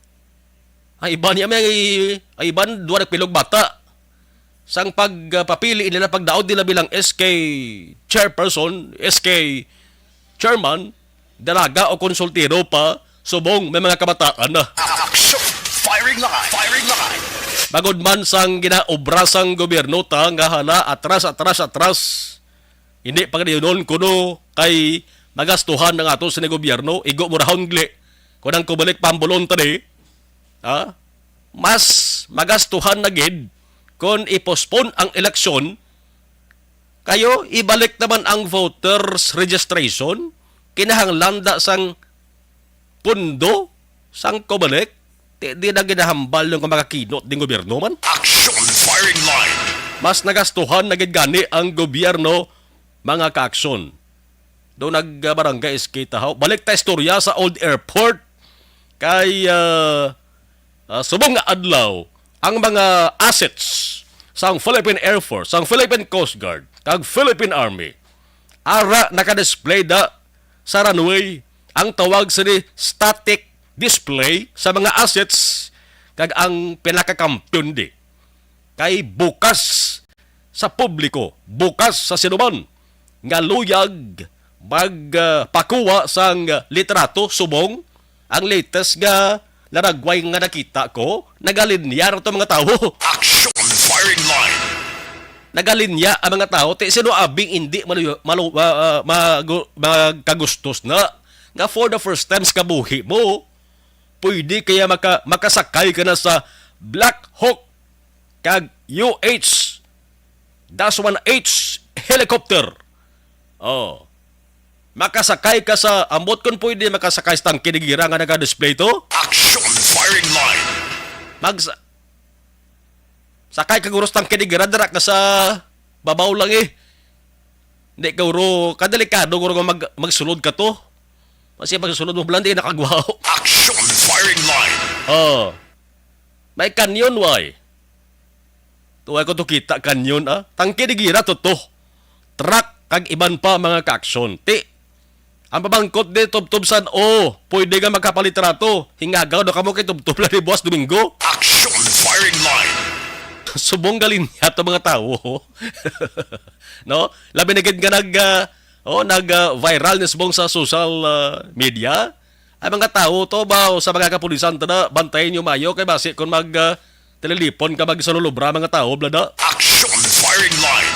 ang iban niya may, ang iban, duha nagpilog bata. Sang pagpapili nila, pagdaog nila bilang S K chairperson, S K chairman, dalaga o konsultiro pa, subong may mga kabataan na. Action Firing Line. Firing Line. Bangod man sang ginaobra sang gobyerno ta nga hala, atras, atras, atras. Hindi pa gid yun kuno kay magastuhan ang ato sa gobyerno, igo mo rahon gli. Kung ang kubalik pambulon tani, ha? Mas magastuhan na gid kung i-postpone ang eleksyon, kayo ibalik naman ang voters registration, kinahanglan da sang pundo sang COMELEC, di, di na ginahambal yung makakinot ding gobyerno man. Action Firing Line. Mas nagastuhan na gid gani ang gobyerno, mga kaaksyon. Do nag, ah, barangay S K tahaw. Balik ta istorya sa old airport. Kay, ah, ah, subong nga adlaw, ang mga assets sang Philippine Air Force, sang Philippine Coast Guard, kag Philippine Army, ara naka-display da sa runway ang tawag sini static display sa mga assets, kag ang pinakakampiyon di kay bukas sa publiko, bukas sa sinuman nga luyag mag, ah, pakuha sang litrato, subong ang latest nga laragway nga nakita ko, nagalinya ra to mga tawo. Action Firing Line. Nagalinya ang mga tawo, ti sino abing hindi malu-, malu-, ah, ah, magu-, magkagustos na nga for the first time sa kabuhi mo, pwede kaya maka-, makasakay ka na sa Black Hawk kag U H dash one H helicopter. Oh. Makasakay ka sa, ambot kon pwede, makasakay sa tangke ni Gira nga naka-display to? Action firing line. Mag-, sakay ka guro sa tangke ni Gira, dira ka sa babaw lang eh. Hindi ka guro, kadelikado guro nga mag, magsulod ka to. Kasi pagsulod mo, blandi, nakagwaho. Action firing line. Oh. May kanyon, way. Tuway ko to kita kanyon, ah. Tangke ni Gira to to. Truck kag iban pa, mga kaaksyon. Ti, ang pabangkot di tubtob san o, pwede nga magkapalitrato. Hingagaw na kamo kay tubtob lang ni buwas Domingo. Action firing line. Subong galing niya to mga tawo. No? Labi na gid nga nag, ah, oh, nag, ah, viral ni subong sa social, ah, media. Ang mga tawo to ba sa mga kapulisan, tada, bantayan nyo mayo kay basi kung mag, ah, tililipon ka, magsalulubra mga tawo, blada. Action firing line.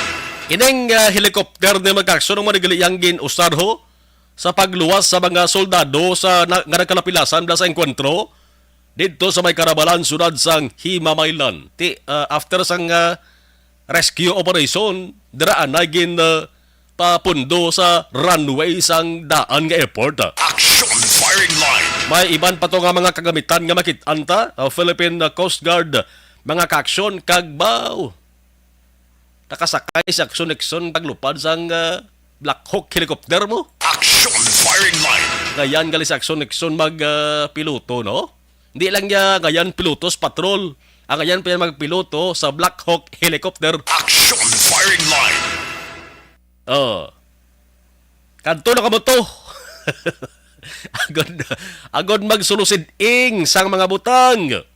Ining, ah, helicopter ni mag-action ang mga gali yang gin-usar ho sa pagluwas sa mga soldado sa na, nga nagkalapilasan bala sa engkwentro didto sa may Karabalan, sudad sang Himamaylan. Ti, ah, after sang, ah, rescue operation, dira anay gin, ah, papundo sa runway sang daan nga airport. Action firing line. May iban pa to nga mga kagamitan nga makit-an ta, ah, Philippine, ah, Coast Guard, mga kaaksyon, kag baw. Nakasakay si Action Nixon paglupad sang, ah, Black Hawk helicopter mo. Action firing line. Ngayon gali si Action Nixon mag, ah, piloto, no? Hindi lang niya ngayon piloto sa patrol. Ang ngayon pa yan magpiloto sa Black Hawk helicopter. Action firing line. Oh. Kadto na kamo to. Agod, agod magsulosid-ing sang mga butang.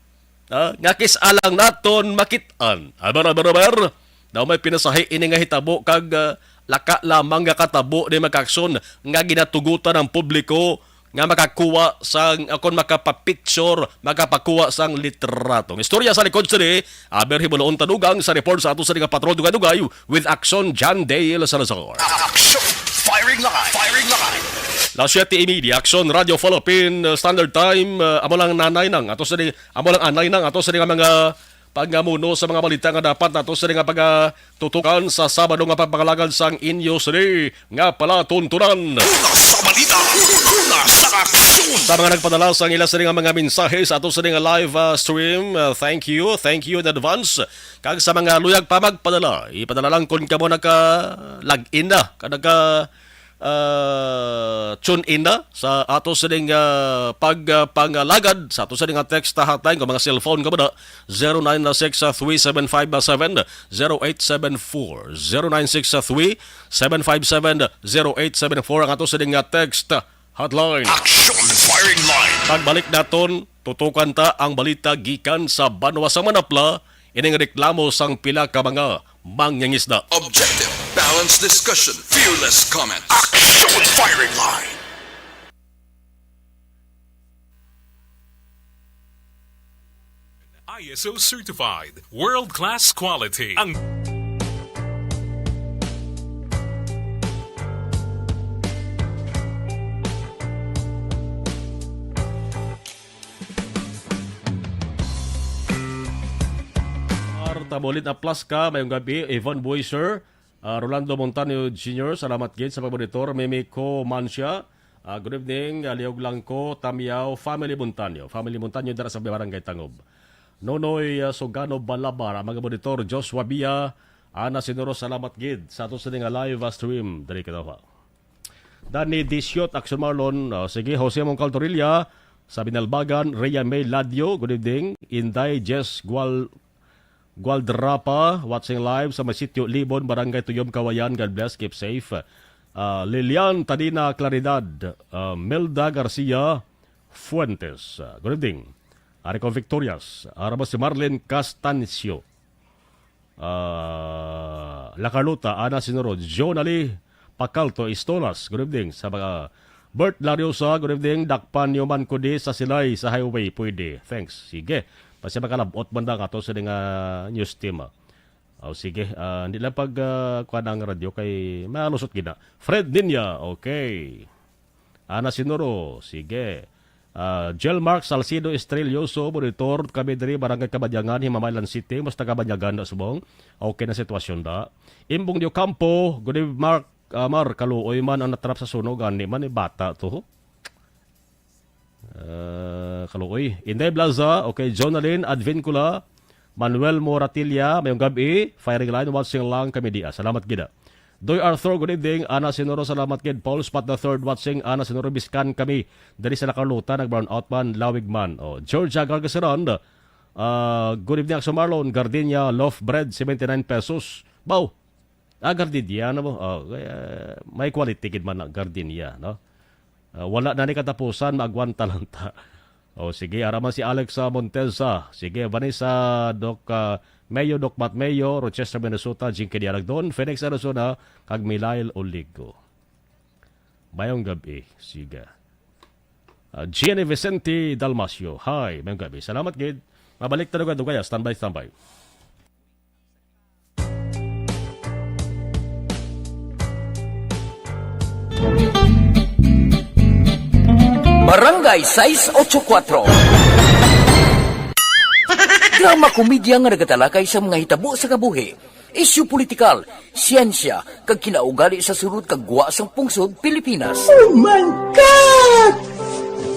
Ah, nga kis-a lang naton makit-an. Aber, aber, aber. Daw may pinasahi ini nga hitabo kag, ah, laka lamang nga katabo ni mag-action nga ginatugutan ang publiko nga makakuha sang, akon makapapicture, makapakuha sang litrato. Ang istorya sa likod sini, aber, himuloon ta dugang sa report sa ato sini nga patrol dugay-dugay with Action John Dale Salazar. Action! Firing line! Firing line! Las siete y media, Action Radio Philippine, uh, Standard Time, uh, amo lang nanay nang ato sini, amo lang anay nang ato sini nga mga pangamuno sa mga balita nga dapat nato sini nga pagatutukan sa Sabado nga pagpangalagad sang inyo sini nga palatuntunan. Una sa balita, una sa aksyon. Sa mga nagpadala sang ila sini nga mga mensahe sa ato sini nga live, ah, stream, ah, thank you, thank you in advance. Kag sa mga luyag pa magpadala, ipadala lang kon kamo naka-log in na, ka naka, ah, tune in na sa ato sining, ah, pag, ah, pangalagad sa ato sining, ah, text hotline, kung mga cellphone ka ba na, zero nine six three seven five seven zero eight seven four, zero nine six three seven five seven zero eight seven four ang ato sining, ah, text hotline. Action firing line. Pagbalik naton, tutukan ta ang balita gikan sa banwa sa Manapla, ining reklamo sang pila ka mga mangingisda. Objective, balanced discussion, fearless comment. Action firing line. I S O certified, world class quality. Ang Tabulit na plus ka, mayong gabi, Yvonne Boyser, ah, Rolando Montaño Junior, salamat gid sa pagmonitor, Mimi Co Mancia, ah, good evening, ah, Liog Langko, Tamiao, family Montaño, family Montaño dira sa Barangay Tangob. Nonoy, ah, Sugano Balabar, ang mga monitor, Joshua Bia, Ana Sinuro, salamat gid sa ato sini nga live, ah, stream, diri kita pa. Danny Disiot, Action Marlon, ah, sige, Jose Mongcal Torilla, sa Binalbagan, Rhea May Ladio, good evening, Inday Jess Gual-, Gualdrapa, watching live sa may sitio Libon, Barangay Tuyob, Kawayan. God bless, keep safe. Ah, Lilian Tadina Claridad, ah, Melda Garcia Fuentes, ah, good evening. Ari ko Victorias, arabo si Marlene Castancio. Ah, La Carlota, Ana Sinuro, Jonali Pacalto Istolas, good evening. Sa mga Bert Lariosa, good evening. Dakpan niyo man ko di sa Silay, sa highway, pwede. Thanks. Sige. Basi makalabot man lang ato sa nga news team, ah. Oh, sige. Ah, hindi lang pag, ah, kuha na ang radyo kay malusot gina. Fred Ninya, okay. Ana Sinuro, sige. Ah, Jelmark Salcido Estrelloso, monitor kami diri, Barangay Kabanyangan, Himamaylan City. Mas taga Banyagan na subong. Okay na sitwasyon da. Imbong Dio Campo, good evening, Mark. Amar, kaluoy man ang natrap sa sunog, ani man, eh, bata to, ho. Ah, kaluoy. Inday Blaza, okay, Jonalyn Advincula, Manuel Moratilla, mayong gab-i, firing line, watching lang kami dia. Salamat gid, ah. Doy Arthur, good evening. Ana Sinoro, salamat gid. Paul Spot the third, watching. Ana Sinoro, biskan kami diri sa Nakarluta, nag-brown out man, lawig man. Oh, Georgia Gargasaran, ah, good evening, Axel Marlon. Gardenia loaf bread, seventy-nine pesos. Baw, ah, gardenia na mo. Oh, kaya may quality gid man na gardenia, no? Ah, wala na ni katapusan, maagwanta lang ta. Oh, sige, ara man si Alex, ah, Montesa. Sige, Vanessa, Doc, ah, Mayo, Doc Matt Mayo, Rochester, Minnesota, Jinky Dialagdon, Phoenix, Arizona, kag Milail Oligo. Mayong gabi. Sige. Ah, Jenny Vicente Dalmacio. Hi, mayong gabi. Salamat gid. Mabalik ta dugay-dugay, ah. Standby, standby. Barangay sais ocho kuatro. Drama komedya nga nagatalakay sa mga hitabo sa kabuhi, isyu politikal, siyensya, kag kinaugali sa sulod kag gwa sang pungsod Pilipinas. Oh my God!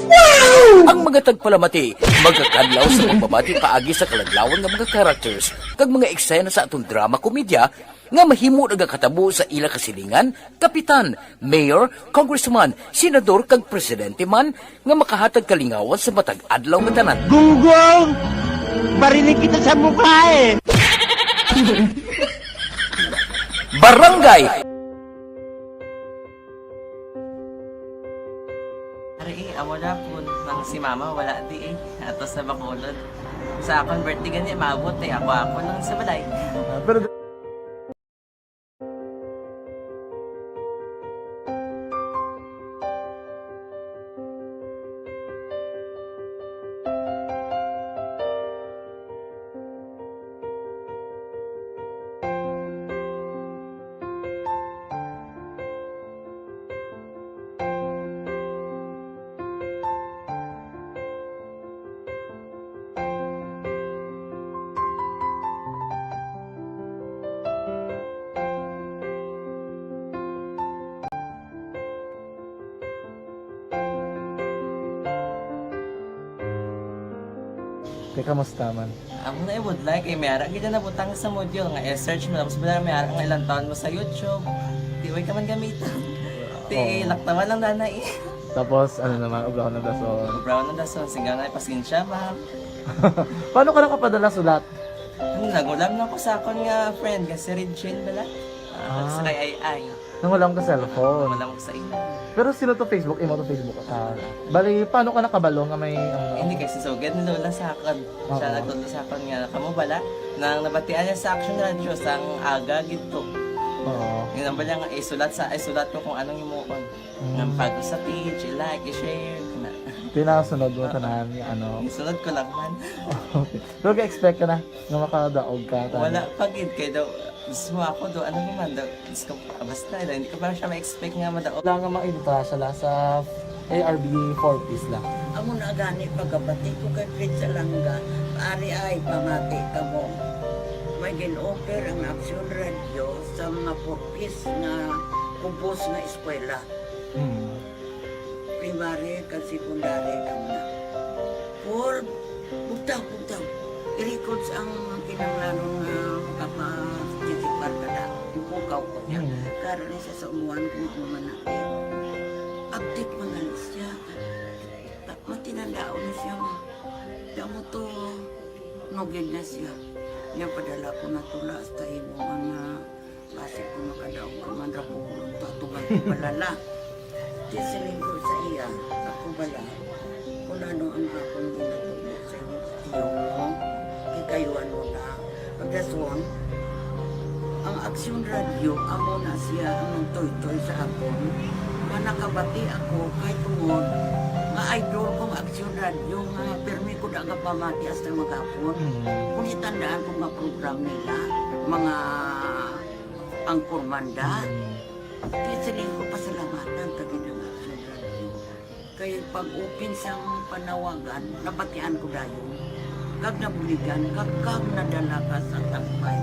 Wow! Ang mga tagpalamati magakadlaw sa pagbabati paagi sa kalaglawan nga mga characters kag mga eksena sa aton drama komedya nga mahimo nagakatabo sa ila kasilingan, kapitan, mayor, congressman, senador, kag presidente man nga makahatag kalingawan sa matag adlaw nga tanan. Gunggong! Barinig kita sa mukha eh! Barangay Ari, eh, amo na po. Nang si mama, wala di eh. Ato sa Bacolod. Sa akon birthday gani, maabot eh. Ako, ako lang sa balay. Ah, pero Kay kamusta man? Amo na, eh, budlay kay may ara gid na butang sa module nga i-search mo, tapos wala may ara nga ilang taon mo sa YouTube. Di way ka man gamiton. Ti, oo, laktawan lang, nanay. Tapos, ano naman, ubrahon ng dason. Ubrahon ng dason, singga na, pasensya, ma'am. Paano ka nakapadala sulat? Ano, nangulam na ko sa akon nga friend, nga si Regine bala. Ah, ah, sa kay Ay Ay. Nangulam ka cellphone. Nangulam ko sa imo. Pero sino to Facebook? Imo to Facebook account? Bali, paano ka nakabalo nga may, ano? Hindi, kay si Sugad ni Lola sa akon. Siya, oo, nagtudlo sa akon nga, kamo bala, nang nabatian niya sa Action Radio, sang aga gid to. Oo. Yun ang bala nga, isulat sa, isulat ko kung anong himuon. Mm. Nang bago sa page, i-like, i-share, na. Tinasunod mo tanan, ano? Isunod ko lang man. Okay. Pero ka-expect ka na nga makadaog ka, tanan? Wala pa gid, kay daw, mismo ako daw, ano naman daw, Diyos ko, ah, basta, hindi ko pa siya ma-expect nga madaog. Wala nga mainta siya la sa A R B four Ps la. Amo na gani pagkabati ko kay Fred Salanga, ari ay pamati kamo. May gin-offer ang Action Radio sa mga four Ps nga kubos nga eskwela. Hmm. Primary kag secondary kamo na. Paul, bugtaw, bugtaw. I-records ang kinahanglanon nga makapa-, J C Park ka na. Ipukaw ko niya. Hmm. Karon ni siya sa umuan kung ano man na. Update man gani siya. Ta-, matinandaon na siya, ma. Kaya mo to, nugid na siya. Niya padala ko na tula hasta imo man nga basi kung makadaog ka man ra po, patugan ko balala. Di siling ko sa iya, ako bala, kung ano ang akong ginatubod sa iyo, iyo mo, kikayuan mo na. Pagdason, ang Aksyon Radio, amo na siya ang nagtoytoy sa akon. Nga nakabati ako, kay tungod, nga idol kong Aksyon Radio, nga pirmi ko da nga pamati hasta maghapon. Mm. Kung itandaan ko nga program nila, mga Angkor Manda. Mm. Kaya siling ko, pasalamatan ta gid ang Action Radio. Kay pag-open sang panawagan, nabatian ko dayon. Kag nabuligan, kag, kag nadala ka sa tagpay.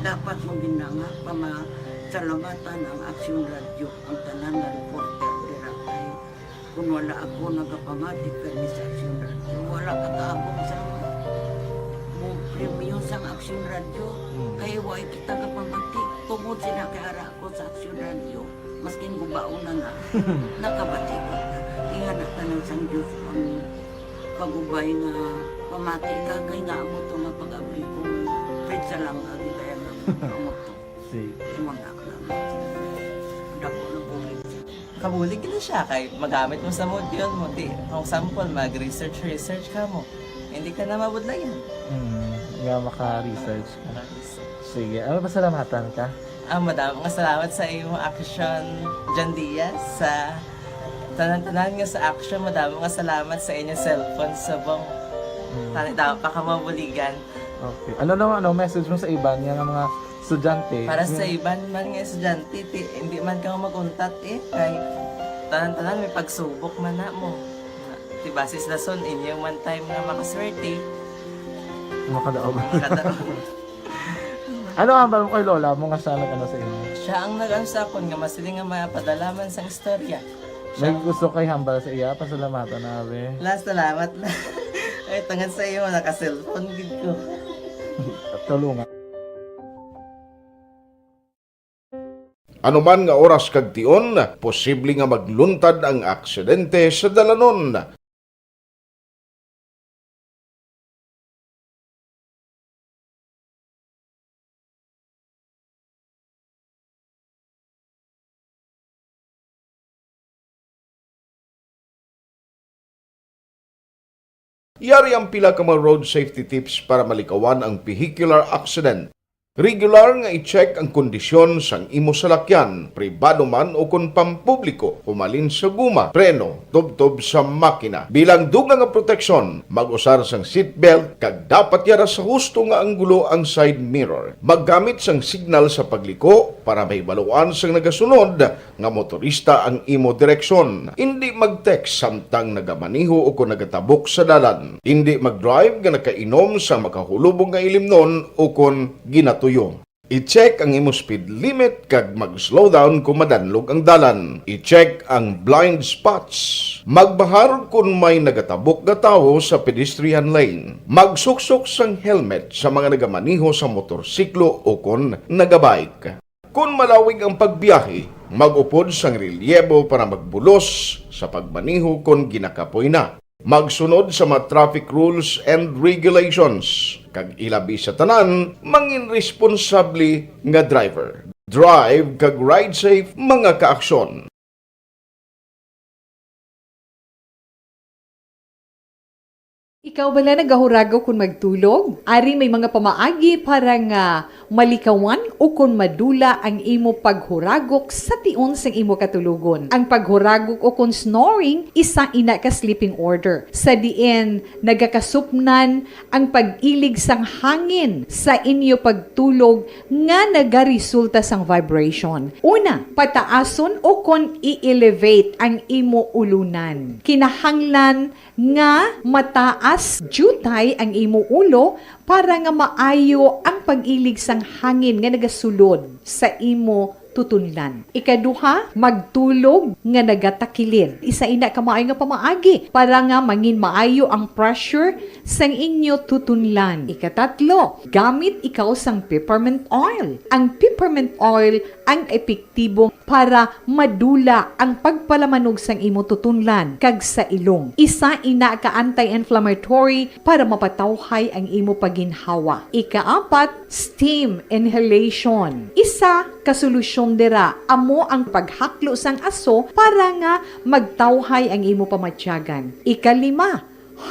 Dapat mo gid na nga pama-, Salamatan ang Aksyon Radyo, ang tanan nga reporter dira kay kun wala ako nagapamati kani sa Aksyon Radyo, wala ka kaabot sa mo premyo sang Aksyon Radyo. Mm. Kay wala kita kapamati. Tungod sila kay ara ako sa Aksyon Radyo, maskin gubaon na na, nakabati ko. Ingana tanan sang Diyos ang pag-ubay nga pamati ka kay nga amo to nga pag-abri ko. Pizza lang ang gidaya nga amo to. Sige. Imo na lang. Dako na bulig. Kabulig na siya kay magamit mo sa module mo. Di, for example, mag-research, research ka mo. Hindi ka na mabudlayan. Hmm, nga maka-research ka. Maka-research. Sige, ano, pasalamatan ka? Ah, madamo nga salamat sa imo action, John Diaz, sa tanan-tanan nga sa action. Madamo nga salamat sa inyo cellphone subong. Hmm. Tani, damo pa ka mabuligan. Okay. Ano naman, ano, message mo sa iban nga, nga mga estudyante? Para sa iban man nga estudyante, ti, hindi man ka mag-untat eh, kay tanan-tanan may pagsubok man na mo. Ti, base sa lason, inyo man time nga makaswerte. Makadaog. Makadaog. Ano ang hambal mo kay lola mo nga siya nag-ano sa imo? Siya ang nag-ano sa akon nga masiling nga mapadala man sang istorya. May gusto kay hambal sa iya, pasalamatan na, abi. La, salamat na. Ay, tungod sa imo, naka-cellphone gid ko. Tulungan. Ano man nga oras kag tion, posible nga magluntad ang aksidente sa dalanon. Yari ang pila ka mga road safety tips para malikawan ang vehicular accident. Regular nga i-check ang kondisyon sang imo salakyan, pribado man o kon pampubliko, humalin sa guma, preno, tubtob sa makina. Bilang dugang nga proteksyon, mag-usar sang seatbelt kag dapat yara sa husto nga anggulo ang side mirror. Maggamit sang signal sa pagliko para mahibaluan sang nagasunod nga motorista ang imo direksyon. Indi mag-text samtang nagamaneho o kon nagatabok sa dalan. Indi mag-drive nga nakainom sa makahulubong nga ilimnon o kon ginatuyo. I-check ang imo speed limit kag mag-slow down kon madanlog ang dalan. I-check ang blind spots. Magbahar kon may nagatabok nga tawo sa pedestrian lane. Magsuksok sang helmet sa mga nagamaneho sa motorsiklo o kon nagabike. Kon malawig ang pagbiyahe, mag-upod sang relyebo para magbulos sa pagmaneho kon ginakapoy na. Magsunod sa mga traffic rules and regulations, kag ilabi sa tanan, mangin responsable nga driver. Drive kag ride safe, mga kaaksyon. Ikaw bala nagahuragok kon magtulog? Ari may mga pamaagi para nga malikawan ukon madula ang imo paghuragok sa tion sang imo katulogon. Ang paghuragok ukon snoring, isa ina ka sleeping order, sa diin nagakasupnan ang pag-ilig sang hangin sa inyo pagtulog nga nagaresulta sang vibration. Una, pataason ukon i-elevate ang imo ulunan. Kinahanglan nga mataas diutay ang imo ulo para nga maayo ang pag-ilig sang hangin nga nagasulod sa imo tutunlan. Ikaduha, magtulog nga nagatakilid. Isa ina ka maayo nga pamaagi para nga mangin maayo ang pressure sang inyo tutunlan. Ikatatlo, gamit ikaw sang peppermint oil. Ang peppermint oil ang epektibo para madula ang pagpalamanog sang imo tutunlan kag sa ilong. Isa ina ka anti-inflammatory para mapatawhay ang imo paginhawa. Ikaapat, steam inhalation. Isa ka solusyon dira amo ang paghaklo sang aso para nga magtawhay ang imo pamatyagan. Ikalima,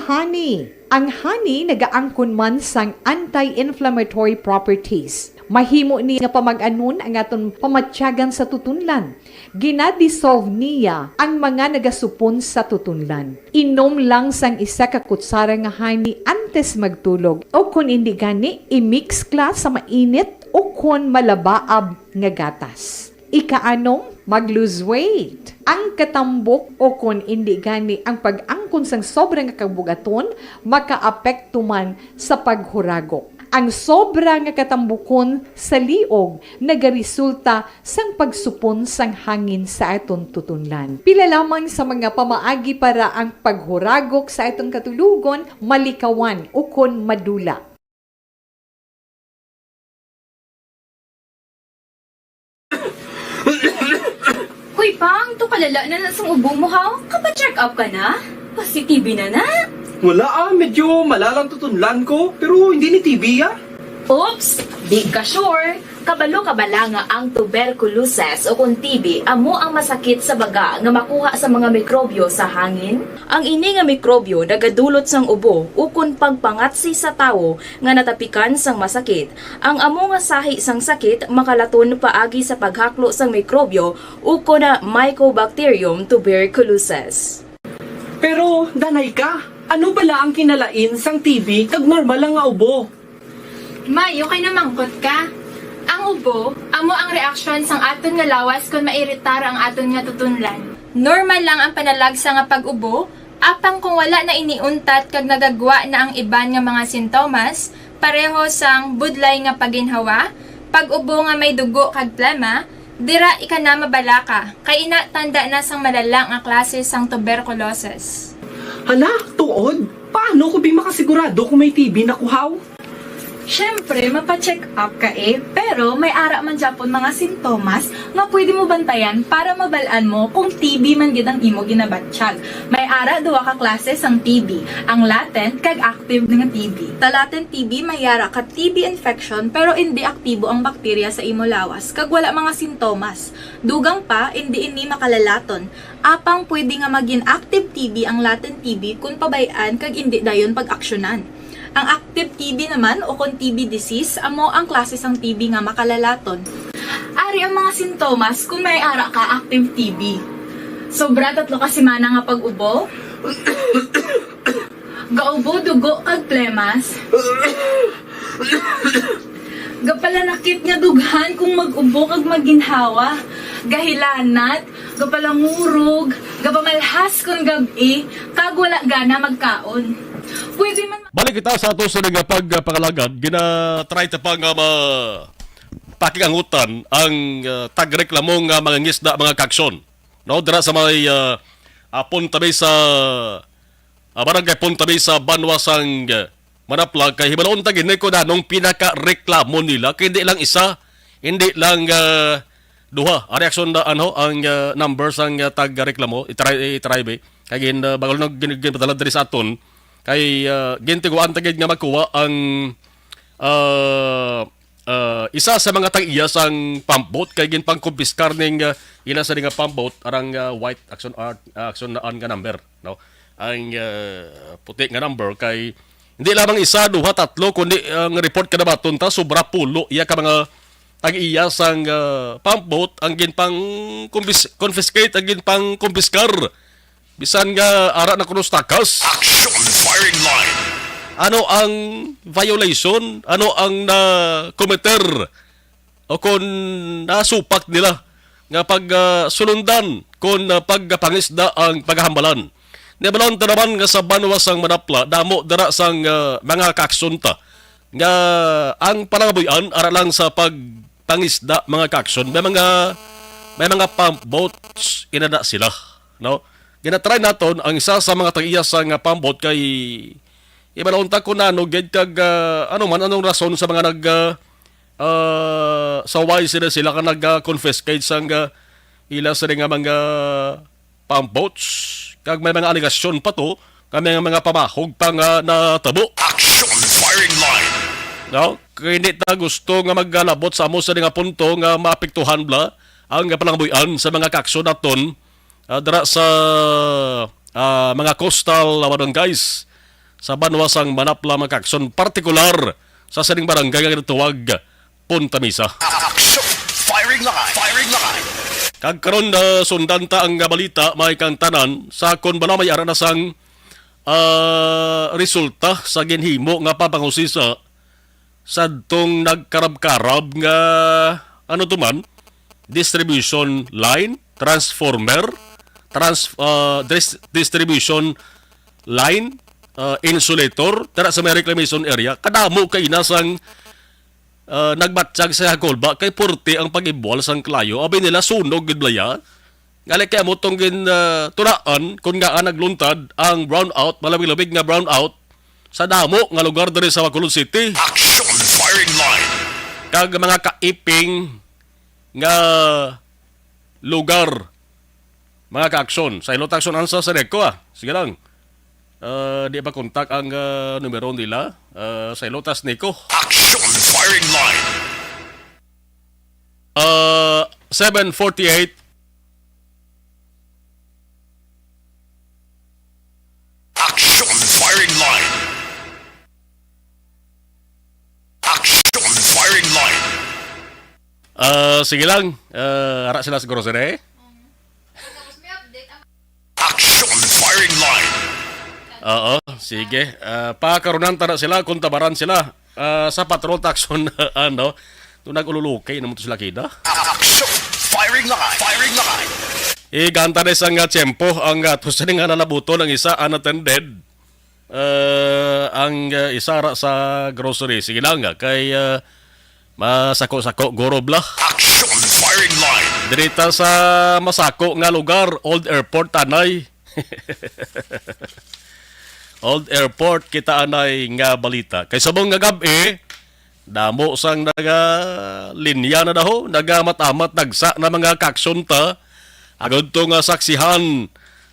honey. Ang honey nagaangkon man sang anti-inflammatory properties. Mahimo ni nga pamag-anon ang aton pamatyagan sa tutunlan. Gina-dissolve niya ang mga nagasupon sa tutunlan. Inom lang sang isa ka kutsara nga honey antes magtulog, o kon indi gani, i-mix kla sa mainit o kon malabaab nga gatas. Ikaanom, mag-lose weight. Ang katambok o kon indi gani ang pag-angkon sang sobra nga kabugaton makaapekto man sa paghuragok. Ang sobra nga katambukon sa liog nagaresulta sang pagsupon sang hangin sa aton tutunlan. Pila lamang sa mga pamaagi para ang paghuragok sa aton katulogon malikawan ukon madula. Hoy, Pang, to kalala na na sang ubo mo, haw? Kapa-check up ka na? Pasi-T B na na? Wala ah, medyo malalang tutunlan ko, pero hindi ni T B ah. Oops! Di ka sure? Kabalo ka bala nga ang tuberculosis o kon T B amo ang masakit sa baga nga makuha sa mga mikrobyo sa hangin? Ang ini nga mikrobyo nagadulot sang ubo ukon pagpangatsi sa tawo nga natapikan sang masakit. Ang amo nga sahi sang sakit makalaton paagi sa paghaklo sang mikrobyo ukon na Mycobacterium tuberculosis. Pero, danay ka, ano bala ang kinalain sang T B kag normal lang nga ubo? May, okay na mangkot ka. Ang ubo, amo ang reaksyon sang aton nga lawas kon mairitar ang aton nga tutunlan. Normal lang ang panalagsa nga pag-ubo, apang kung wala na ini untat kag nagagwa na ang iban nga mga sintomas, pareho sang budlay nga paginhawa, pag-ubo nga may dugo kag plema, dira ika na mabalaka, kay ina tanda na sang malala nga klase sang tuberculosis. Hala, tuod? Paano ko bi makasigurado kung may T B na ko, haw? Siyempre, mapa-check up ka eh, pero may ara man gyapon mga sintomas nga pwede mo bantayan para mabal-an mo kung T B man gid ang imo ginabatyag. May ara duha ka klase sang T B, ang latent kag active nga T B. Sa latent T B, may ara ka T B infection pero indi aktibo ang bakterya sa imo lawas kag wala mga sintomas. Dugang pa, indi ini makalalaton. Apang pwede nga magin active T B ang latent T B kon pabay-an kag indi dayon pag-aksyonan. Ang active T B naman o kon T B disease amo ang klase sang T B nga makalalaton. Ari ang mga sintomas kon may ara ka active T B. Sobra tatlo ka semana nga pag-ubo. Gaubo dugo kag plemas. Gapalanakit nga dughan kung mag-ubo kag maginhawa. Gahilanat, gapalangurog, gapamalhas kon gab-i, kag wala gana magkaon. Pwede man Balik kita sa ato sa nga pagpangalagad, gina-try ta pa nga ma-, pakiangutan ang, ah, tagreklamo nga mga ngisda, mga kakson. No, dira sa may, ah, ah, Punta Mesa, ah, barangay Punta Mesa, banwa sang, ah, Manaplag, kay hibaluon ta gid ni kung anong pinakareklamo nila, kay hindi lang isa, hindi lang, ah, duha. Ari aksyon na, ano, ang, ah, number sang, ah, tag-reklamo, itry, itry, be. Kay gin, ah, bago lang gin-, ginpadala diri sa aton, kay, ah, gintiguan ta gid nga makuha ang, ah, ah, isa sa mga tag-iya sang pump boat kay ginpangkumpiskar ning, ah, ila sa nga pump boat arang, ah, white action art, ah, action na nga number, no? Ang, ah, puti nga number kay hindi lamang isa, duha, tatlo, kundi ang report kanabaton ta sobra pulo iya ka mga tag-iya sang, ah, pump boat ang ginpang kumpis-, confiscate, ang ginpang kumpiskar. Bisan nga ara na kuno sa takas. Action firing line. Ano ang violation? Ano ang na-committer? O kung nasupak nila nga pag, ah, sulundan kung, ah, pagpangisda ang paghambalan. Nabalon ta naman nga sa banwa sang Manapla, damo dira sang, ah, mga kaaksyonta nga ang panangabuy-an ara lang sa pagpangisda, mga kaksyon. May mga, may mga pump boats, inana sila, no? Ginatry naton ang isa sa mga tag-iya sa nga pump boat kay ibalon ta kung ano gid kag, ah, ano man, anong rason sa mga nag, ah, ah, sa why sila, sila ka nag, ah, confiscate sang, ah, ila sila nga mga pump boats. Kag may mga alegasyon pa to nga may mga pamahog pa nga natabo. Action firing line. No? Kay hindi ta gusto nga magkalabot sa amo sa nga punto nga maapektuhan bala ang panangabuy-an sa mga kaaksyon naton, ah, dira sa, ah, mga coastal, ah, barangays sa banwa sang Manapla, mga kaaksyon, partikular sa sining barangay nga ginatawag Punta Mesa. Action! Firing line! Firing line! Kag karon, ah, sundan ta ang balita, may kang tanan, sa kon bala may ara na sang, ah, resulta sa ginhimo nga pagpanghusisa sadtong nagkarab-karab nga, ano to man, distribution line, transformer, trans-, ah, dis-, distribution line, ah, insulator, tara sa may reclamation area, kadamo kay nasang, ah, nagbatyag sa Hakolba kay porte ang pag-ibwal sang kalayo. Abi nila sunog gid balaya. Ngali kay amo tong gin, ah, tunaan kun ngaa nagluntad ang brownout, malabig-labig nga brownout sa damo nga lugar diri sa Bacolod City. Action firing line. Kag mga kaiping nga lugar, mga ka-aksyon. Sa Ilot Aksyon, ansa sa Neko, ah. Sige lang. Ah, di pa kontak ang, ah, numero nila. Ah, sa Ilotas Neko. Action firing line. Ah, seven forty-eight. Action firing line. Action firing line. Ah, sige lang. Ah, ara sila sa grocery. Action firing line. Oo, sige. Ah, pakarunan ta na sila kung tabaran sila. Ah, sa patrol takson, ano, to nag-ululukay naman to sila kida. Action firing line. Firing line. Iganta na isang, ah, tiyempo ang, ah, to sila nga nalabuton ang isa unattended. Eh, ang, eh, isa ra sa grocery. Sige lang, ah, kay, eh, masako-sako, guro bla. Action firing line. Dirita sa masako nga lugar, Old Airport, tanay. Old Airport, kita anay nga balita. Kay subong nga gab-i, damo sang nagalinya na daho, nagamat-amat, nagsa na mga kaksunta. Agud to nga saksihan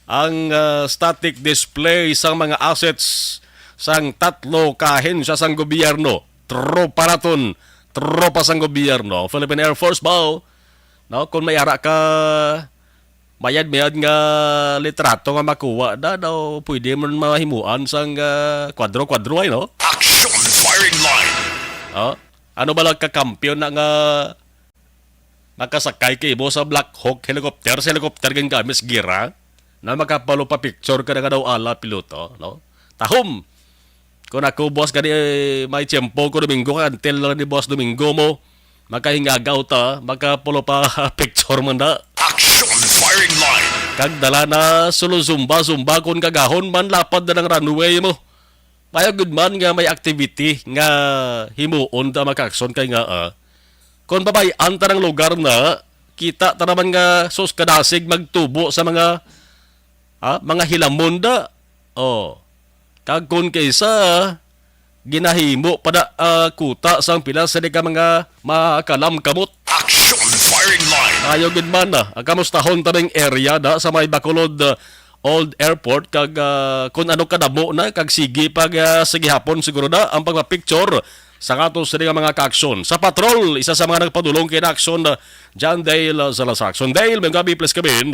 ang, ah, static display sang mga assets sang tatlo ka ahensya sang gobyerno. Tropa naton, tropa sang gobyerno, Philippine Air Force ba? No, kung may ara ka mayad-mayad nga litrato nga makuha na daw, pwede mo mahimuan sang, ah, kwadro-kwadro ay, no? Action firing line. Oh, ano ba lang kakampiyon na nga makasakay kay mo sa Black Hawk helicopter, sa helicopter gingamit sa gira, na makapalo pa picture ka na nga daw ala piloto, no? Tahom! Kung ako, boss, gani, eh, may tiyempo ko Domingo, kag until lang ni boss Domingo mo, makahingagaw ta, makapulo pa picture man da. Action firing line. Kag dala na, solo zumba-zumba, kung kagahon man, lapad na ng runway mo. Mayo gud man nga may activity nga himuon ta, mga kakson, kay nga, ah, kung babay-an ta ng lugar na, kita ta naman nga sus kadasig magtubo sa mga, ah, mga hilamon da. Oh. Kag kun kaysa ginahimo pa da, ah, kuta sang pila sa di ka mga makalamkamot. Action firing line. Ayo gid man, ah, kamustahon ta ning area da sa may Bacolod, ah, Old Airport kag, ah, kun ano kadamo na kag sige pag, ah, sige hapon siguro na ang pagpa-picture sa ato sini nga mga ka-aksyon. Sa patrol, isa sa mga nagpadulong kay na aksyon, ah, John Dale, ah, Salazar. Aksyon Dale, may gabi, please come in.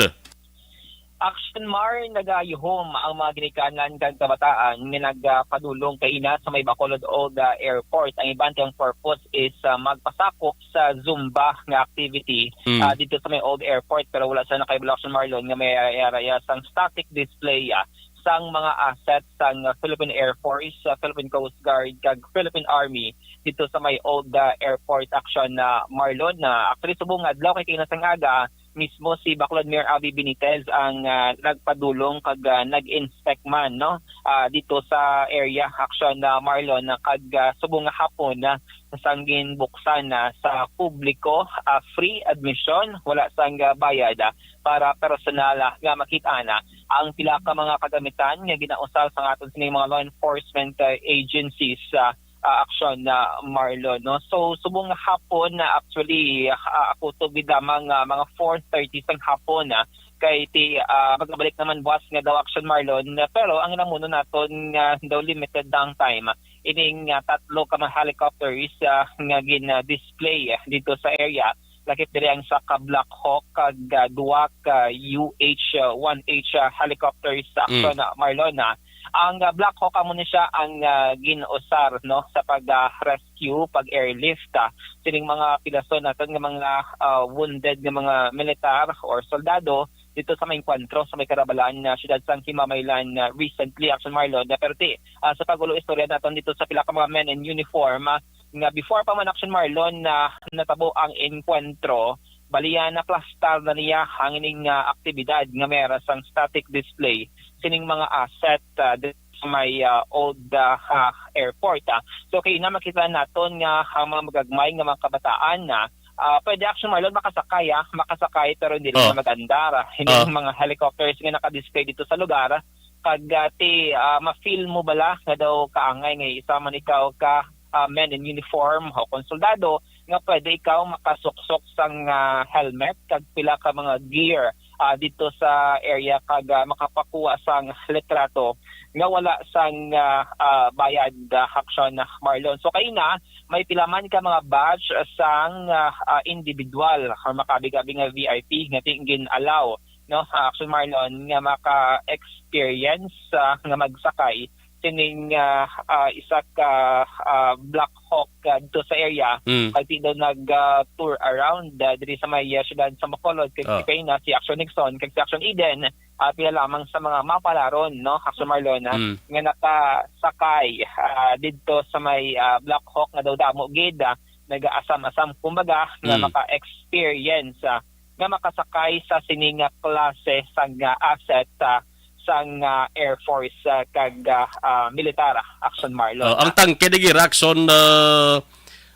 Action Mar, nagayuhom ang mga ginikanan kag kabataan nga nagpadulong kaina sa may Bacolod Old, ah, Airport. Ang iban tiyang purpose is, ah, magpasakop sa Zumba nga activity, Mm. ah, dito sa may Old Airport, pero wala sa nakaibalo, Action Marlon, nga may area sang static display, ah, sang mga assets sang, ah, Philippine Air Force, ah, Philippine Coast Guard, kag Philippine Army dito sa may Old, ah, Airport, Action, ah, Marlon. Ah, actually, subong nga adlaw kay kaina sang aga, mismo si Bacolod Mayor Abby Benitez ang, ah, nagpadulong kag, ah, nag-inspect man, no? Ah, dito sa area, Action, ah, Marlon, ah, kag, ah, subong nga hapon, ah, sang ginbuksan na sa publiko, ah, free admission, wala sang, ah, bayad, ah, para personal, ah, nga makita na ang pila ka mga kagamitan nga ginausar sa aton sining mga law enforcement, ah, agencies, ah, ah, Action, ah, Marlon, no? So, subong nga hapon na actually, ah, ako to gid lamang, ah, mga four thirty sang hapon, ah, kay ti, ah, magabalik naman buwas nga daw, Action Marlon, ah, pero ang namuno naton nga daw limited downtime, ining, ah, tatlo ka mga helicopters, ah, nga gin-, ah, display, ah, dito sa area. Lakip diri ang isa ka Black Hawk kag, ah, duha ka U H one H, ah, helicopters, Mm. Action, ah, Marlon, ah. Ang, ah, Black Hawk amo ni siya ang, ah, gin-usar, no, sa pag, ah, rescue, pag airlift, ah, sining mga pilason naton nga mga, ah, wounded nga mga militar or soldado dito sa may engkwentro sa may Karabalan, ah, siyudad sang Himamaylan, ah, recently, Action Marlon. Ah, pero ti, ah, sa pag-ulo istorya naton dito sa pila ka mga men in uniform, ah, nga before pa man, Action Marlon, na natabo ang engkwentro, baliya na plastar na niya ang ining, ah, aktibidad nga may ara sang static display sining mga asset, ah, sa may, ah, old, ah, ah, airport, ah. So, kay na makita naton nga ang mga magagmay nga mga kabataan na, ah, pwede, Action Marlon, makasakay, ah, makasakay pero hindi Oh. na mag-andar, ah. Hindi Oh. yung mga helicopters nga naka-display dito sa lugar. Kag, ah, ti, ah, ma-feel mo bala nga daw kaangay nga isa man ikaw ka, ah, men in uniform o kon soldado nga pwede ikaw makasuksok sang, ah, helmet kag pila ka mga gear, ah, dito sa area kag, ah, makapakuha sang litrato nga wala sang, ah, ah, bayad, ah, Action Marlon. So, kay na, may pila man ka mga batch sang, ah, ah, individual or makaabig-abig nga V I P nga ti-, gin-allow, no, ah, Action Marlon, nga maka-experience, ah, nga magsakay sining, ah, ah, isa ka, ah, Black Hawk, ah, dito sa area. Mm. Kag ti daw nag, ah, tour around, ah, diri sa may, ah, siyudad sa Bacolod, kag Oh. si Pena, si Action Nixon, kag si Action Eden, ah, pila lamang sa mga mapalaron, no, Action Marlon, ah, Mm. nga nakasakay, ah, didto sa may, ah, Black Hawk nga daw damo gid, ah, nag-aasam-asam, kumbaga, nga Mm. maka-experience, ah, nga makasakay sa sini nga klase sang, ah, asset, ah, sang, ah, Air Force, ah, kag, ah, ah, militar, ah, Action Marlon. Oh, ang tangke di gira, Action, ah,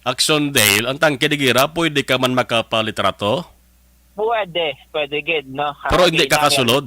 Action Dale, ang tangke di gira, pwede ka man makapalitrato? Pwede, pwede gid, no? Pero Ah, hindi di ka na kasulod?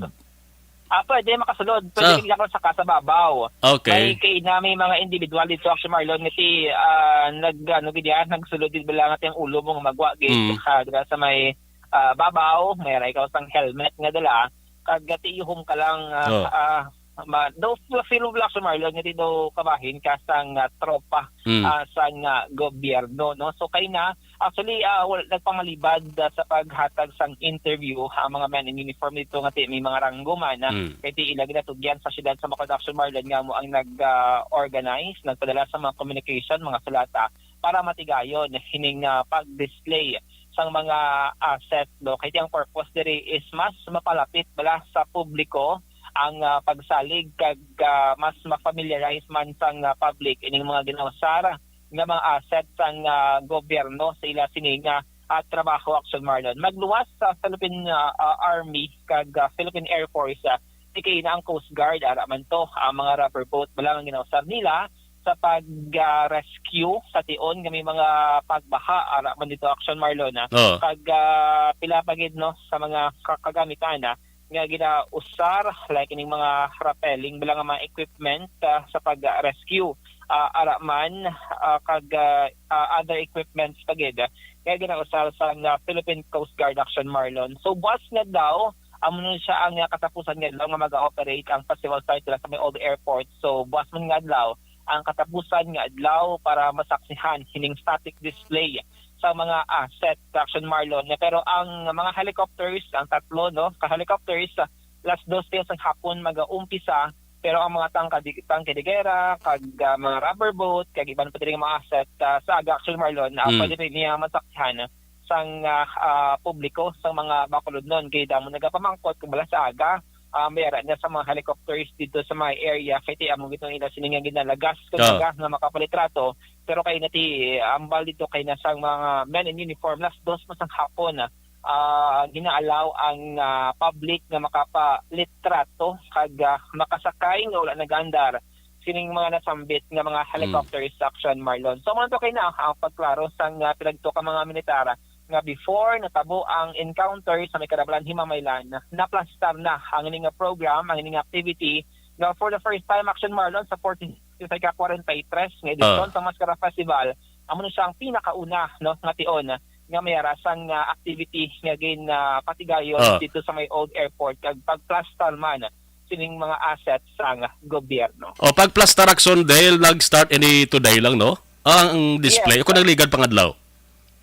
Ah, pwede makasulod. Pwede Sa? gid ako saka sa babaw. Okay. May kay na may mga individual dito, Action Marlon, nga ti, ah, nag, ano, gid yan, nagsulod gid bala nga ti ang ulo mo nga magwa gid. Mm. Ah, diba, sa may, ah, babaw, may aray ka sang helmet nga dala. Kag gatiihom ka lang, ah, Oh. ah, ma, daw feel mo, Action Marlon, nga ti daw kabahin ka sang, ah, tropa, Mm. ah, sang, ah, gobyerno, no? So, kay na, actually, ah, wal-, nagpangalibad, ah, sa paghatag sang interview ang mga men in uniform dito nga ti-, may mga ranggo man, ah, Mm. kay ti ila ginatugyan sa siyudad sa Bacolod, Action Marlon, nga amo ang nag, ah, organize, nagpadala sa mga communication, mga sulata para matigayon hining, ah, pag-display sang mga asset, no? Kay ti ang purpose diri is mas mapalapit bala sa publiko ang, ah, pagsalig kag, ah, mas ma-familiarize man sang, ah, public ining mga ginausar nga mga asset sang, ah, gobyerno sa ila sini nga, ah, trabaho, Action Marlon. Magluwas sa Philippine, ah, ah, Army kag, ah, Philippine Air Force, ah, ti kay na ang Coast Guard, ara man to, ang mga rubber boat bala nga ginausar nila sa pag, ah, rescue sa tion nga may mga pagbaha, ara man dito, Action Marlon, ah. Oo. Kag, ah, pila pa gid, no, sa mga ka-, kagamitan, ah, nga ginausar, like ining mga rappelling bala nga mga equipment, ah, sa pag-rescue, ah, ara man, ah, kag, ah, ah, other equipments pa gid, ah, nga ginausar sa nga Philippine Coast Guard, Action Marlon. So, buwas nga adlaw, amo na siya ang, ah, katapusan nga adlaw nga mag-ooperate ang festival site dira sa may old airport. So, buwas man nga adlaw, ang katapusan nga adlaw para masaksihan hining static display sa mga asset, Action Marlon. Nga pero ang mga helicopters, ang tatlo, no, ka helicopters, ah, las dos sang hapon mag-uumpisa, pero ang mga tangka di, tangke de guerra, kag, ah, mga rubber boat, kag iban pa diri nga mga asset, ah, sa aga, Action Marlon, ah, Mm. pwede rin niya masaksihan sang, ah, ah, publiko, sang mga Bacolodnon. Kay damo nagapamangkot kung bala sa aga, ah, may ara na sa mga helicopters dito sa mga area, kay ti amo gid ang ila sini nga ginalagas, Ah. kumbaga, nga makapalitrato. Pero kay nati, ambal dito kay na sang mga men in uniform, las dos pa sang hapon, ah, gina-allow ang, ah, public nga makapalitrato kag, ah, makasakay nga wala nag-andar sining mga nasambit nga mga Mm. helicopters, Action Marlon. So, amo to kay na ang pagklaro sang, ah, pinagtuo ka mga militar nga before natabo ang encounter sa may Carabalan, Himamaylan, naplastar na ang ini nga program, ang ini nga activity, nga for the first time, Action Marlon, sa forty-five ka forty-three nga edisyon Ah. sa Mascara Festival, amo na siya ang pinakauna, no, nga tion nga may ara sang, ah, activity nga gin, ah, patigayon Ah. dito sa may old airport kag pagplastar man sining mga assets sang gobyerno. O, pagplastar, Action, dahil nag-start ini today lang, no? Ang display. Yes. Kung nagligad pang adlaw?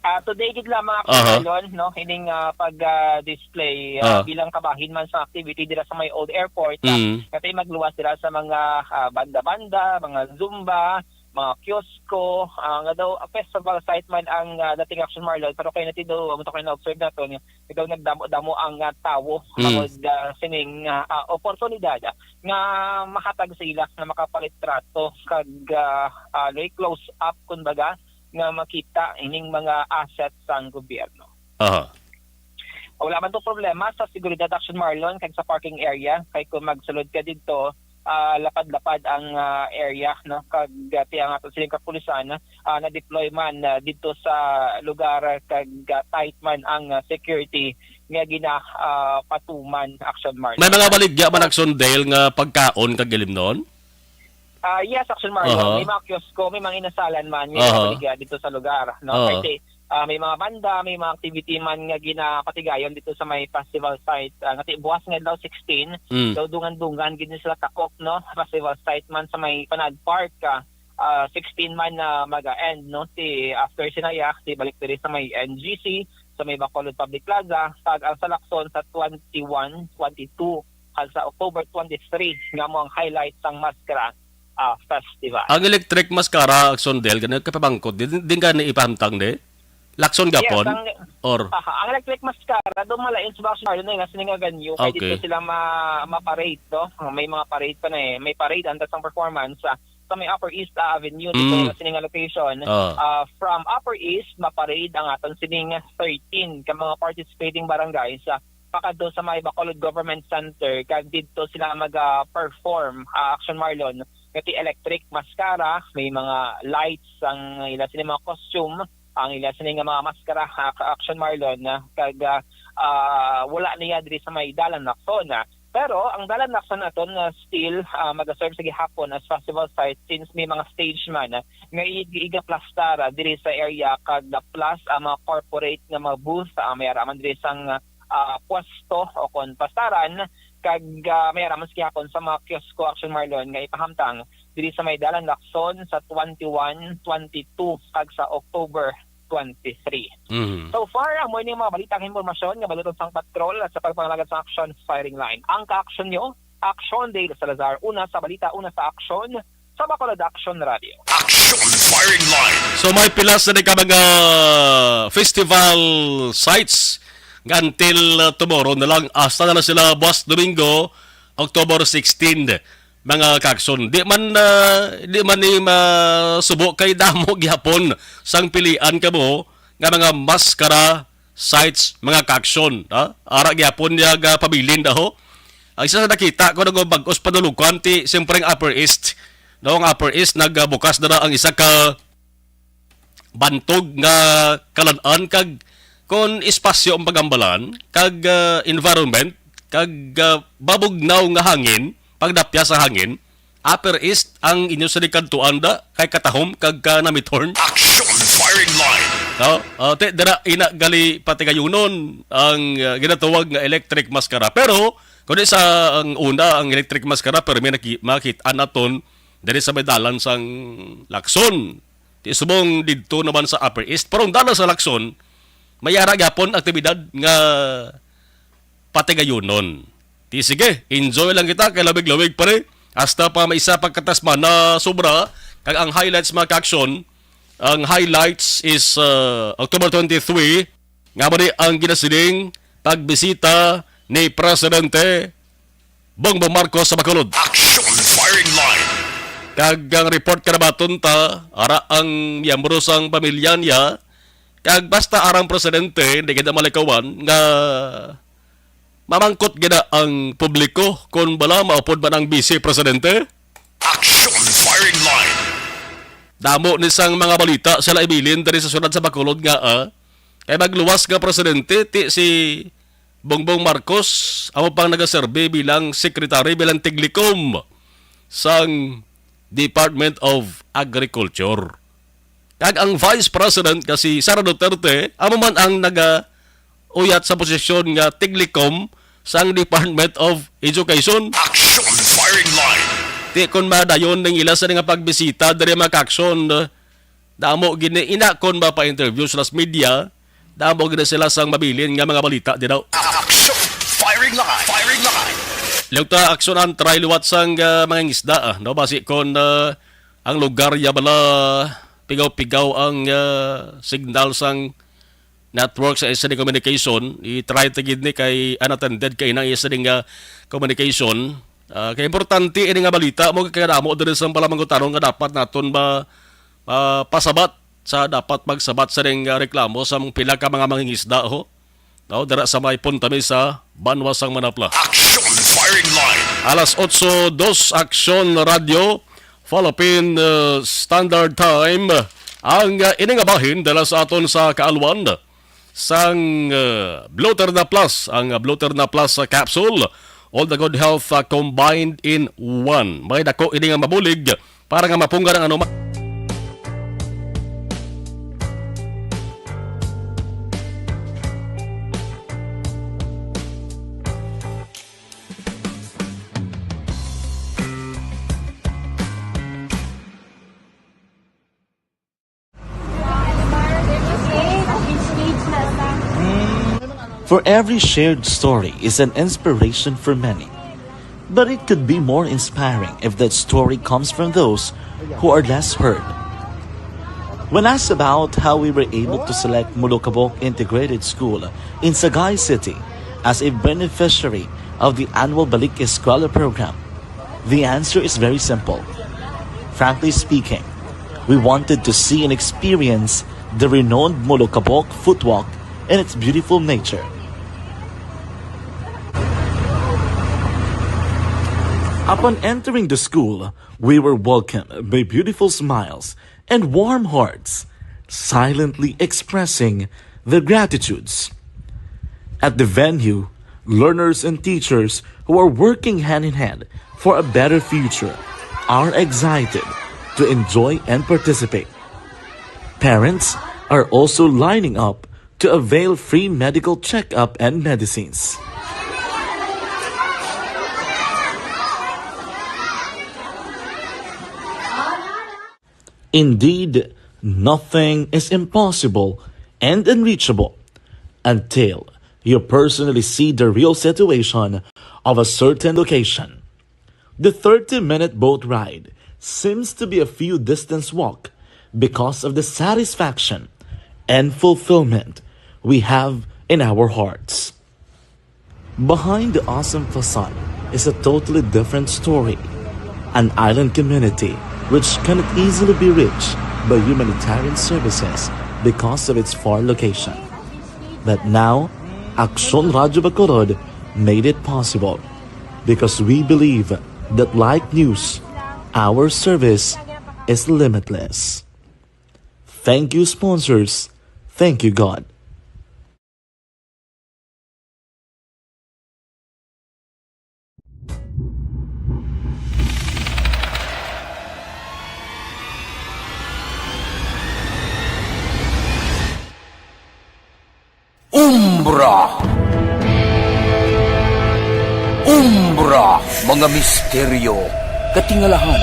Ah, today gid lamang, Aha. Marlon, no? Ining, ah, pag, ah, display, ah, Ah. bilang kabahin man sa activity dira sa may old airport, ah, Mm. kay magluwas dira sa mga, ah, banda-banda, mga zumba, mga kiosko, ah, nga daw, ah, festival site man ang, ah, dating, Action Marlon, pero kay nati daw, amo to kay na-observe naton, nga daw nagdamo-damo ang, ah, tawo, Mm. bangod, ah, sining, ah, ah, oportunidad, ah, nga mahatag sa ila nga makapalitrato kag, ah, ah, close up, kumbaga, nga makita ining mga assets sang gobyerno. Aha. Wala man to problema sa seguridad, Action Marlon, kag sa parking area, kay kung magsulod ka didto, ah, lapad-lapad ang, ah, area, no? Kag, ah, ti ang ato sining kapulisan, ah, na-deploy man, ah, didto sa lugar, kag, ah, tight man ang, ah, security nga gina, ah, patuman, Action Marlon. May mga baligya man, Action Dale, nga pagkaon kag ilimnon? Ah, yes, Action Marlon. Aha. May mga kiosko, may mga inasalan man nga Aha. Baligya dito sa lugar, no? Aha. Kasi, ah, may mga banda, may mga activity man nga ginapatigayon dito sa may festival site. Ah, nga ti-, buwas nga adlaw, sixteen, Mm. daw dungan-dungan gid ni sila takop, no? Festival site man sa may Panad Park, ah, ah, sixteen man na mag-end, no? Si after Sinaya, si balik diri sa may N G C, sa may Bacolod Public Plaza, kag ang sa Lacson sa twenty-one, twenty-two, kag sa October twenty-three, nga mo ang highlight sang Maskara, ah, Festival. Ang Electric Maskara, Action Dale, gani kapamangkot, din, din gani ipahamtang ni? Lacson Yes, gapon? ang, Or? aha, ang Electric Maskara, do malain sa Action Marlon, eh, nga sini nga venue, kay Okay. dito sila ma-, ma-parade, no? May mga parade pa na, eh. May parade, ang datang performance, ah, sa may Upper East, ah, Avenue, dito Mm. nga sini nga location. Ah. Ah, from Upper East, ma-parade ang aton sining thirteen ka mga participating barangays, ah, pakadto sa may Bacolod Government Center, kag didto sila mag, ah, perform, ah, Action Marlon, nga ti Electric Maskara, may mga lights ang ila sini mga costume, ang ila sini nga mga maskara, ah, ka Action Marlon, ah, kag, ah, ah, wala niya diri sa may Dalan Lacson, ah. Pero ang Dalan Lacson naton nga still, ah, magaserve sa gihapon as festival site since may mga stage man, ah, nga i-, igaplastar, ah, diri sa area, kag plus ang mga corporate nga mga booth, ah, may ara man diri sang, ah, pwesto o kon pastaran, kag, ah, may ara man sa gihapon sa mga kiosko, Action Marlon, nga ipahamtang diri sa may Dalan Lacson sa twenty-one, twenty-two, kag sa October twenty-three. Mhm. So far, amo ini ang mga balita kag impormasyon nga baluton sang patrol at sa pagpangalagad sa Action Firing Line. Ang ka-action nyo, Action Dale Salazar, una sa balita, una sa aksyon, sa Bacolod Action Radio. Action Firing Line. So, may pila sa di ka mga festival sites nga until, uh, tomorrow na lang. Hasta na lang sila buwas Domingo, October sixteen, mga ka-action. Di man, uh, di man ni masubo kay damo gihapon sang pilian kamo nga mga maskara sites, mga ka-action, ha? Ara gyapon niya nga pabilin daho. Ang isa sa nakita ko nga bag-os panulukan ti siyempre ang Upper East. No, ang Upper East nagbukas na, na ang isa ka bantog nga kalan-an kag kon espasyo ang pagambalan kag, ah, environment kag, ah, babugnaw nga hangin, pagdapya sa hangin, Upper East ang inyo sa kadtuan da kay katahom kag ka namithorn. Action Firing Line. No? Ah, te, dira ina gali patigayunon ang, ah, ginatawag nga electric mascara. Pero kundi sa ang una, ang electric mascara, pero may naki-, makit-an naton diri sa may dalan sang Lacson. Ti subong didto naman sa Upper East, pero ang dalan sa Lacson, may ara gyapon aktibidad nga patigayunon. Ti sige, enjoy lang kita kay lawig-lawig pa rin. Hasta pa may isa pa ka semana sobra, kag ang highlights, mga ka-action, ang highlights is, uh, October twenty-three, nga man ang ginasiling pagbisita ni Presidente Bongbong Marcos sa Bacolod. Action Firing Line. Kag ang report kanabaton ta, ara ang miyembro sang pamilya niya, kag basta arang presidente, hindi kita malikawan nga mamangkot gina ang publiko kung bala maupod man ang vice presidente. Action Firing Line. Damo ni sang mga balita sila ibilin diri sa syudad sa Bacolod nga, ah, kay magluwas nga presidente, ti si Bongbong Marcos amo pang nagaserbi bilang secretary, bilang tiglikom sang Department of Agriculture. Kag ang Vice President nga si Sara Duterte amo man ang nagauyat sa posisyon nga tiglikom sang Department of Education. Action Firing Line. Ti kon madayon ning ila sa nga pagbisita diri, mga ka-action, damo gini ina kon mapa-interview sila sa media, damo gini sila sang mabilin nga mga balita di daw. Action Firing Line. Firing Line. Liwat ta aksyon ang try liwat sang, ah, mga ngisda, ah, no? Basi kon, ah, ang lugar ya bala pigaw-pigaw ang, ah, signal sang network sa S D communication, i-try ta gid ni kay unattended kay nang S D nga communication. Ah, kay importante ini nga balita mo kay kadamo diri sa palamangutanon nga dapat naton ba, ah, pasabat sa dapat magsabat sa ning, ah, reklamo sa mga pila ka mga mangingisda, ho. No, dira sa may Punta Mesa, banwa sang Manapla. Action Alas otso dos, Aksyon Radio, Philippine, uh, Standard Time. Ang, uh, ini nga bahin dala sa aton sa kaalwan sang, uh, Bloterna Plus, ang, uh, Bloterna Plus, uh, capsule. All the good health, uh, combined in one. May dako ini nga mabulig para nga mapunggan ang anuman. For every shared story is an inspiration for many. But it could be more inspiring if that story comes from those who are less heard. When asked about how we were able to select Molokabok Integrated School in Sagay City as a beneficiary of the annual Balik Eskwela program, the answer is very simple. Frankly speaking, we wanted to see and experience the renowned Molokabok footwalk and its beautiful nature. Upon entering the school, we were welcomed by beautiful smiles and warm hearts, silently expressing their gratitudes. At the venue, learners and teachers who are working hand in hand for a better future are excited to enjoy and participate. Parents are also lining up to avail free medical checkup and medicines. Indeed, nothing is impossible and unreachable until you personally see the real situation of a certain location. The thirty-minute boat ride seems to be a few distance walk because of the satisfaction and fulfillment we have in our hearts. Behind the awesome facade is a totally different story. An island community which cannot easily be reached by humanitarian services because of its far location. But now, Aksyon Radyo Bacolod made it possible because we believe that, like news, our service is limitless. Thank you, sponsors. Thank you, God. Umbra. Umbra, mga misteryo, katingalahan,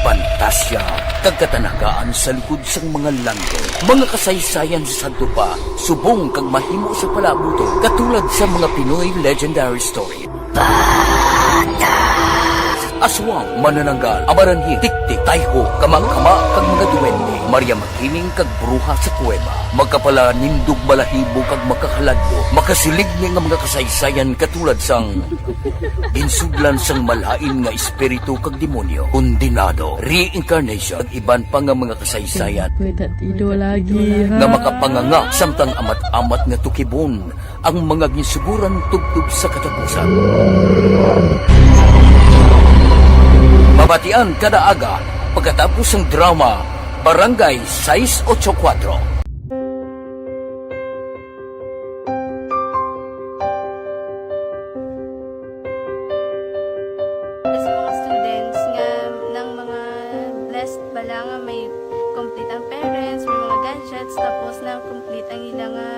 pantasya, kag katanagaan sa likod sang mga langit. Mga kasaysayan sa sadto pa, subong kag mahimo sa palaabuton, katulad sa mga Pinoy legendary story. Aswang, manananggal, amaranhit, tiktik, tayho, kama-kama, kag mga duwende, Maria Makiling, kag bruha sa kuweba. Makapalanindog balahibo kag makahaladlo, makasiligni nga mga kasaysayan katulad sang ginsudlan sang malain nga espiritu kag demonyo, kondenado, reincarnation, kag iban pa nga mga kasaysayan Kuya Tatido lagi, ha? nga makapanganga samtang amat-amat nga tukibon ang mga ginsuguran tubtob sa katapusan. Mabatian kada aga pagkatapos sang drama Barangay sais ocho kuwatro. Sa mga students nga nang mga blessed bala nga may complete ang parents, may mga gadgets, tapos na complete ang ila nga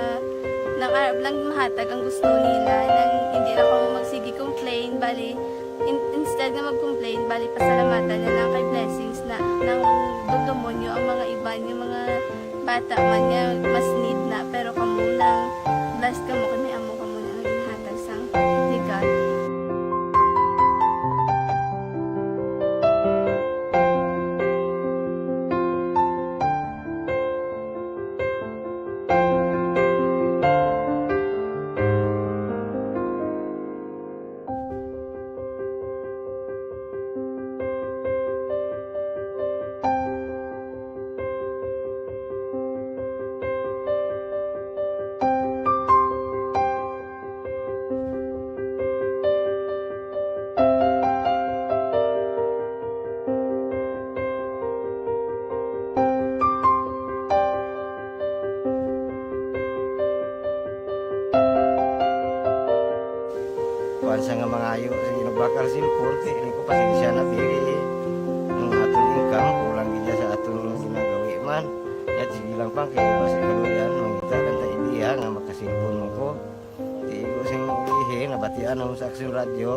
nang arab lang mahatag ang gusto nila, nang hindi na kamo magsige complain, bali in, instead nga mag-complain, bali pasalamatan na lang kay blessings na nang dugdumon nyo ang mga iban nga mga bata man nga mas need na, pero kamo nang blessed kamo kay may amo kamo na nga ginhatag sang legal. Sa nga mangayo, sige, nagbakal cellphone, kay ini ko pasensya na, biri. Ang aton income, kulang gid sa aton ginagawi man. Yat, sige lang pang, kay basi kaluyan, mangita lang ta idea nga makasilpon mo ko. Di ko sing ihi, nabatian ang sa Aksyon Radyo,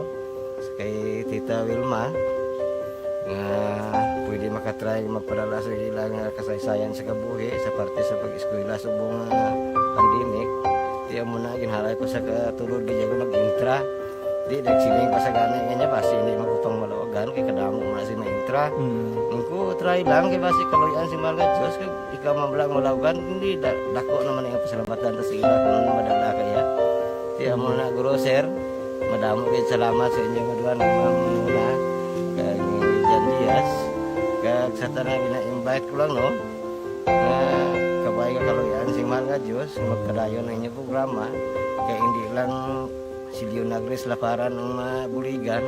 kay Tita Wilma, nga pwede makatry magpadala sa ilang kasaysayan sa kabuhi, sa parte sa pag-eskwela, subong nga pandemic. Di amo na, ginhalay ko sa katulod, di ako nag-intra. Di, nagsiling pa sa gani nga niya, basi hindi magkupang malawagan, kay kadamo mo na si maintra. Mm. Nung ko, try lang, kay basi kaluyan si Mahal nga Diyos, kag ikaw man lang malawagan, hindi, da-, dako naman ang pasalamatan ta sa ila kung ano madala kaya. Di amo na, Guro, Sir, madamo kayo salamat sa inyo nga duha nga mga muna, kag ni Jan Diaz, kag sa tanan gina-invite ko lang, no? Nga kabay nga kaluyan si Mahal nga Diyos, magpadayon ang inyong programa, kay hindi lang si Leonagris Laparan ang mabuligan,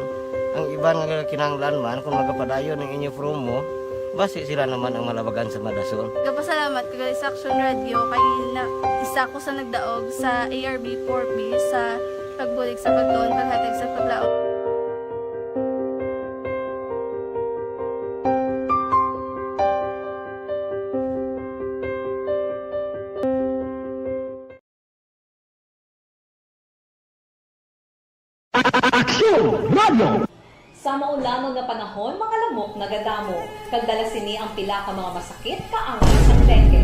ang iban nga kinahanglan man, kung magapadayon ang inyo promo, basi sila naman ang malabagan sa madason. Gapasalamat ko gali sa Action Radio kay na, isa ko sa nagdaog sa A R B four B sa pagbulig sa pagtuon, paghatag sa paglaom. Aksyon Radio! Sa maulamag nga panahon, mga lamok nagadamo, kag dala sini ang pila ka mga masakit kaangay sang dengue.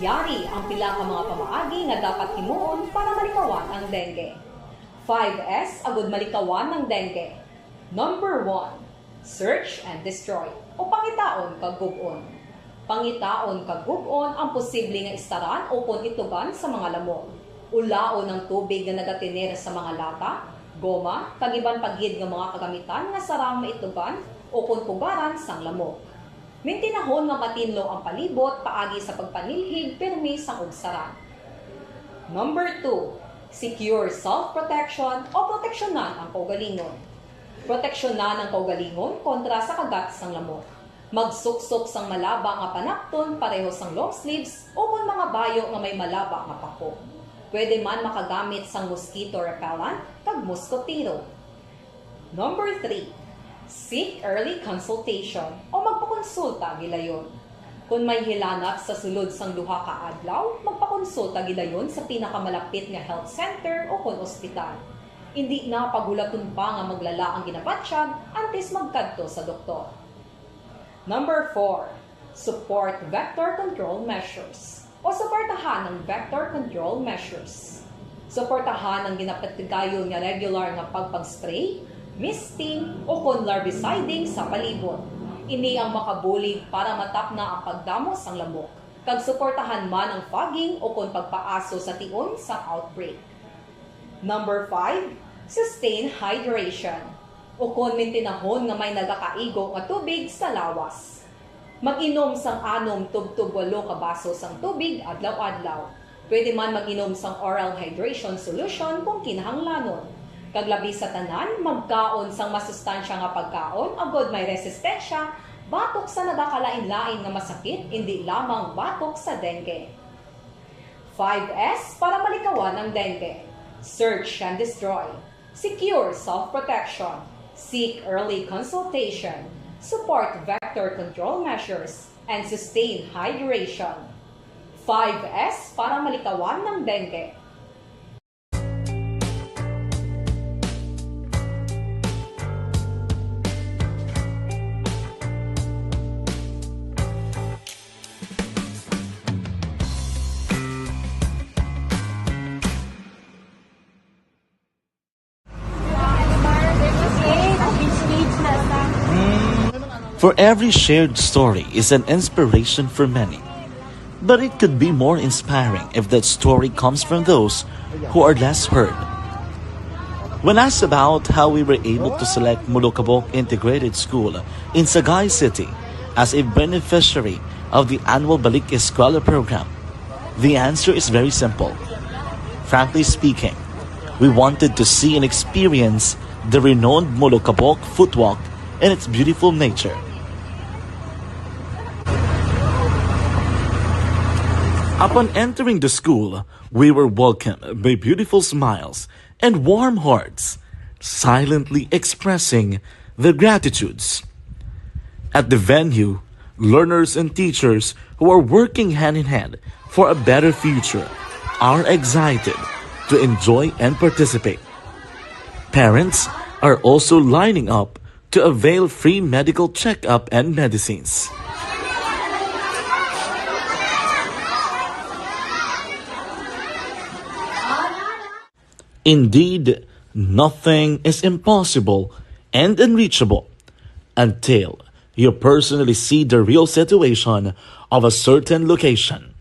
Yari ang pila ka mga pamaagi nga dapat himuon para malikawan ang dengue. Five S agud malikawan ang dengue. Number one, search and destroy, o pangitaon kag gub-on. Pangitaon kag gub-on ang posible nga istaran ukon itugan sa mga lamok. Ulaon ang tubig nga nagatener sa mga lata, goma, kag iban pa gid nga mga kagamitan nga sarang maitugan ukon pugaran sang lamok. Mintinahon nga matinlo ang palibot paagi sa pagpanilhig pirmi sang ugsaran. Number two, secure self-protection o proteksyonan ang kaugalingon. Proteksyonan ang kaugalingon kontra sa kagat sang lamok. Magsuksok sang malaba nga panapton pareho sang long sleeves ukon mga bayo nga may malaba nga pako. Pwede man makagamit sang mosquito repellent kag moskotero. Number three, seek early consultation o magpakonsulta gilayon. Kon may hilanat sa sulod sang duha ka adlaw, magpakonsulta gilayon sa pinakamalapit nga health center ukon ospital. Indi na paghulaton pa nga maglala ang ginabatyag antes magkadto sa doktor. Number four, support vector control measures o suportahan ang vector control measures. Suportahan ang ginapatigayon nga regular nga pagpag-spray, misting, ukon larviciding sa palibot. Ini ang makabulig para matapna ang pagdamo sang lamok, kag suportahan man ang fogging ukon pagpaaso sa tion sang outbreak. Number five, sustain hydration, ukon mintinahon nga may nagakaigo nga tubig sa lawas. Mag-inom sang anom tubtob walo ka baso sang tubig adlaw-adlaw. Pwede man mag-inom sang oral hydration solution kung kinahanglanon. Kag labi sa tanan, magkaon sang masustansya nga pagkaon agod may resistensya batok sa nagakalain-lain nga masakit, indi lamang batok sa dengue. Five S para malikawan ang dengue. Search and destroy. Secure self-protection. Seek early consultation. Support vector control measures. And sustain hydration. Five S para malikawan ang dengue. For every shared story is an inspiration for many. But it could be more inspiring if that story comes from those who are less heard. When asked about how we were able to select Molokabok Integrated School in Sagay City as a beneficiary of the annual Balik Eskwela program, the answer is very simple. Frankly speaking, we wanted to see and experience the renowned Molokabok Footwalk and its beautiful nature. Upon entering the school, we were welcomed by beautiful smiles and warm hearts. silently expressing their gratitudes. At the venue, learners and teachers who are working hand in hand for a better future are excited to enjoy and participate. Parents are also lining up to avail free medical checkup and medicines. Indeed, nothing is impossible and unreachable until you personally see the real situation of a certain location.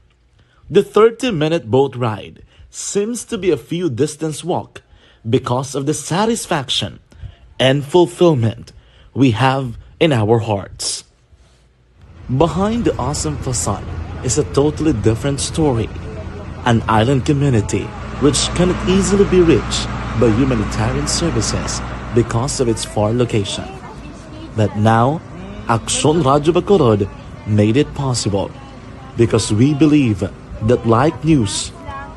The thirty-minute boat ride seems to be a few distance walk because of the satisfaction and fulfillment we have in our hearts. Behind the awesome facade is a totally different story. An island community which cannot easily be reached by humanitarian services because of its far location. But now, Aksyon Radyo Bacolod made it possible because we believe that, like news,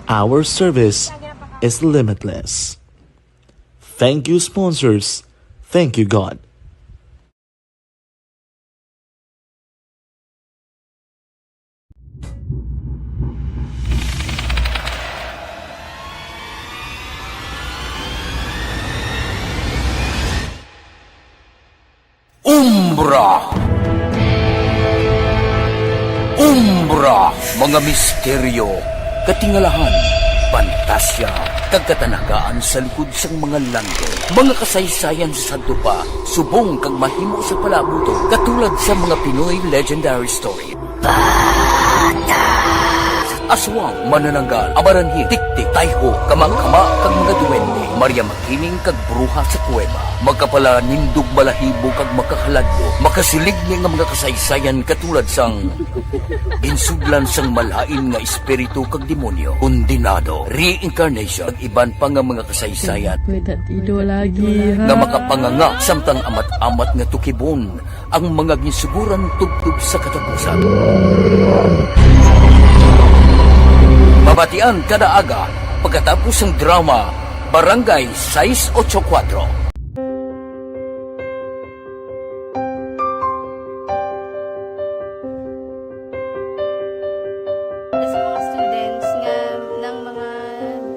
our service is limitless. Thank you, sponsors. Thank you, God. Umbra. Umbra, mga misteryo, katingalahan, pantasya, kag katanagaan sa likod sang mga langit. Mga kasaysayan sa sadto pa, subong kag mahimo sa palaabuton, katulad sa mga Pinoy legendary story. Aswang, manananggal, amaranhil, tiktik, tayho, kamangkama, kag mga duwende, Maria Makiling, kag bruha sa kuweba. Makapalanindog, balahibo, kag makahaladlo, makasiligni nga mga kasaysayan katulad sang ginsudlan sang malain nga espiritu kag demonyo, kondenado, reincarnation, kag iban pa nga mga kasaysayan Pwede tido lagi, nga ha? makapanganga samtang amat-amat nga tukibon ang mga ginsuguran tubtob sa katapusan. Mabatian kada aga pagkatapos sang drama Barangay Sais Ocho Cuatro. Sa mga students nga nang mga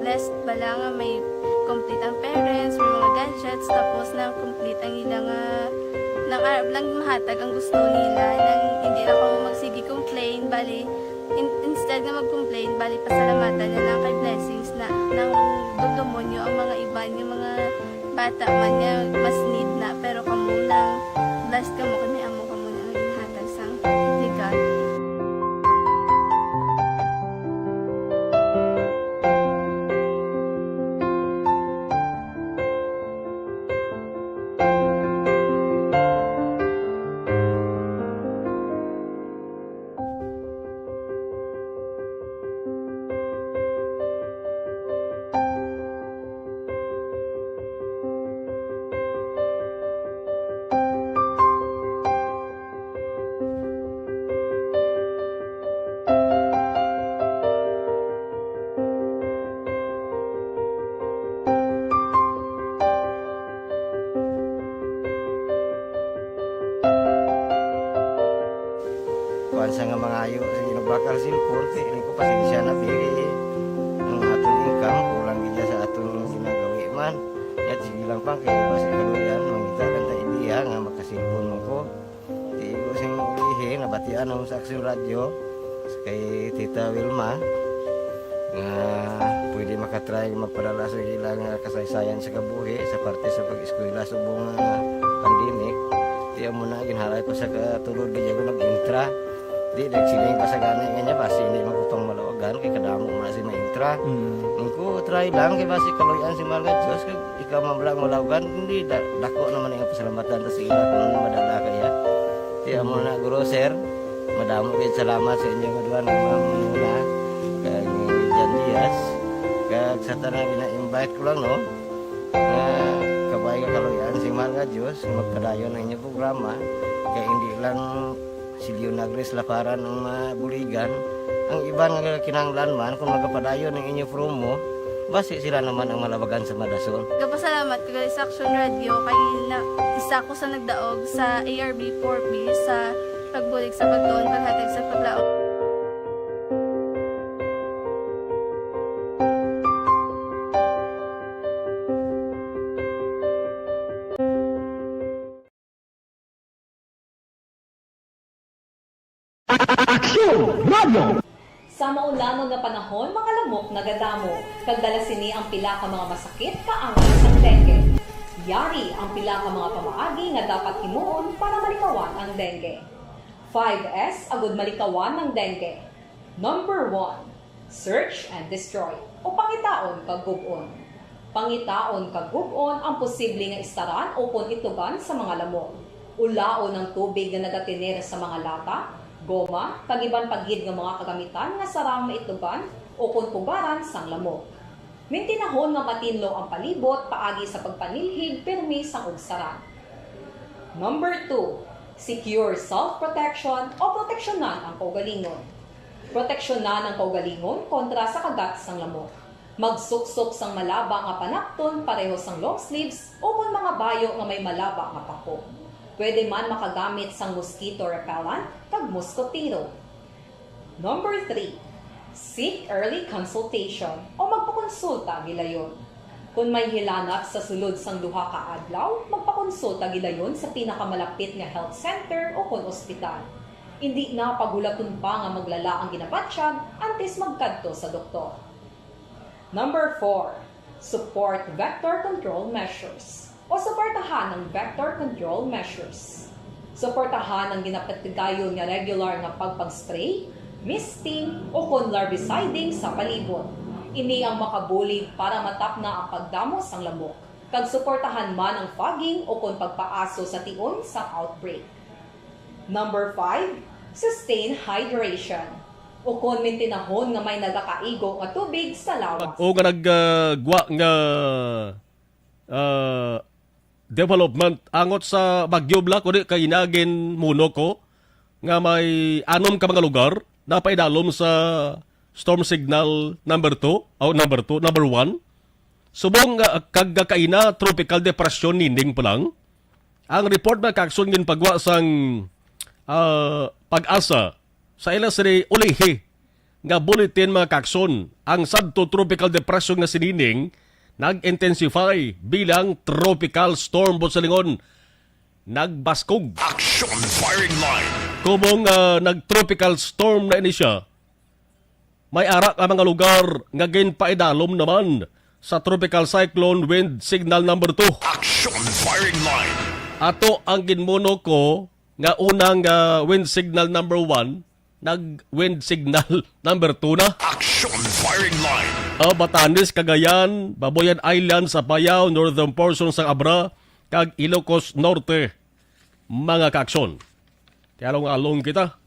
blessed bala nga may complete ang parents, may mga gadgets, tapos na complete ang ila nga nang arab lang mahatag ang gusto nila, nang hindi na kamo magsige complain, bali, in-, instead nga mag-complain, bali, pasalamatan na lang kay blessings na nang dumdumonyo ang mga iban nga mga bata man nga mas need na, pero kamo nang blessed kamo kay may amo kamo na nga ginhatag sang legal. Kuwan sa nga mangayo, sige, nagbakal cellphone, kay ini ko pasensya na, bili. Ang aton income, kulang gid sa aton ginagawi man. Yat, sige lang pa, kay basi kaluyan, mangita lang ta idea nga makasilpon mo ko. Di ko sing ulihi, nabatian ang sa Aksyon Radyo, kay Tita Wilma, nga pwede makatry magpadala sa ilang, ah, kasaysayan sa kabuhi sa parte sa pag-eskwela subong nga pandemic. Di amo na, ginhalay pa sa katulod, kaya ko nag-intra. Di, nagsiling pa sa gani nga niya, basi hindi magkupang malawagan, kay kadamo mo na si maintra. Mm. Nung ko, try lang, kay basi kaluyan si mahal nga Diyos, kag ikaw man lang malawagan, hindi, da-, dako naman ang pasalamatan ta sa ila kung ano madala kaya. Di amo na, guro, sir, madamo kayo salamat sa inyo nga duha nga mga muna, kag ni Jan Diaz, kag sa tanan gina-invite ko lang, no, nga kabay nga kaluyan si mahal nga Diyos, magpadayon ang inyong programa, kay hindi lang si Leonagris Laparan ang mabuligan. Ang iban nga kinahanglan man, kung magapadayon ang inyo promo, Basi sila naman ang malabagan sa madason. Gapasalamat ko gali sa Action Radio kay na isa ko sa nagdaog sa A R B four B sa pagbulig sa pagtuon, paghatag sa paglaom. Aksyon Radio! Sa maulangon nga panahon, mga lamok nagadamo, kag dala sini ang pila ka mga masakit kaangay sang dengue. Yari ang pila ka mga pamaagi nga dapat himuon para malikawan ang dengue. Five S agud malikawan ang dengue. Number one, search and destroy, o pangitaon kag gub-on. Pangitaon kag gub-on ang posible nga istaran ukon itugan sa mga lamok. Ulaon ang tubig nga nagatener sa mga lata, goma, kag iban pa gid nga mga kagamitan nga sarang maitugan ukon pugaran sang lamok. Mintinahon nga matinlo ang palibot paagi sa pagpanilhig pirmi sang ugsaran. Number two, secure self-protection o proteksyonan ang kaugalingon. Proteksyonan ang kaugalingon kontra sa kagat sang lamok. Magsuksok sang malaba nga panapton pareho sang long sleeves ukon mga bayo nga may malaba nga pako. Pwede man makagamit sang mosquito repellent kag moskotero. Number three, seek early consultation o magpakonsulta gilayon. Kon may hilanat sa sulod sang duha ka adlaw, magpakonsulta gilayon sa pinakamalapit nga health center ukon ospital. Indi na paghulaton pa nga maglala ang ginabatyag antes magkadto sa doktor. Number four, support vector control measures o suportahan ang vector control measures. Suportahan ang ginapatigayon nga regular nga pagpag-spray, misting, ukon larviciding sa palibot. Ini ang makabulig para matapna ang pagdamo sang lamok, kag suportahan man ang fogging ukon pagpaaso sa tion sang outbreak. Number five, sustain hydration, ukon mintinahon nga may nagakaigo nga tubig sa lawas. Bag-o nga nag, ah, gwa nga, ah, development angot sa bagyo bala, kundi kay inagin muno ko nga may anom ka mga lugar napaidalom sa storm signal number two, o number two, number one. Subong nga kag kaina tropical depression nining pa lang. Ang report, mga kaakson, ginpagwa sang, ah, Pag-asa sa ila sini ulihi nga bulletin, mga kaakson. Ang sadto tropical depression nga si Nining nag-intensify bilang tropical storm, buot silingon, nagbaskog. Action Firing Line. Kumong, ah, nag-tropical storm na ini siya, may ara ka mga lugar nga ginpaidalom naman sa Tropical Cyclone Wind Signal number two. Action Firing Line. Ato ang ginmuno ko nga unang, ah, Wind Signal number one, nag-Wind Signal number two na. Action Firing Line. Ah, Batanes, Cagayan, Babuyan Island, Apayao, northern portion sang Abra, kag Ilocos Norte, mga kaakson. Kaya along-along kita.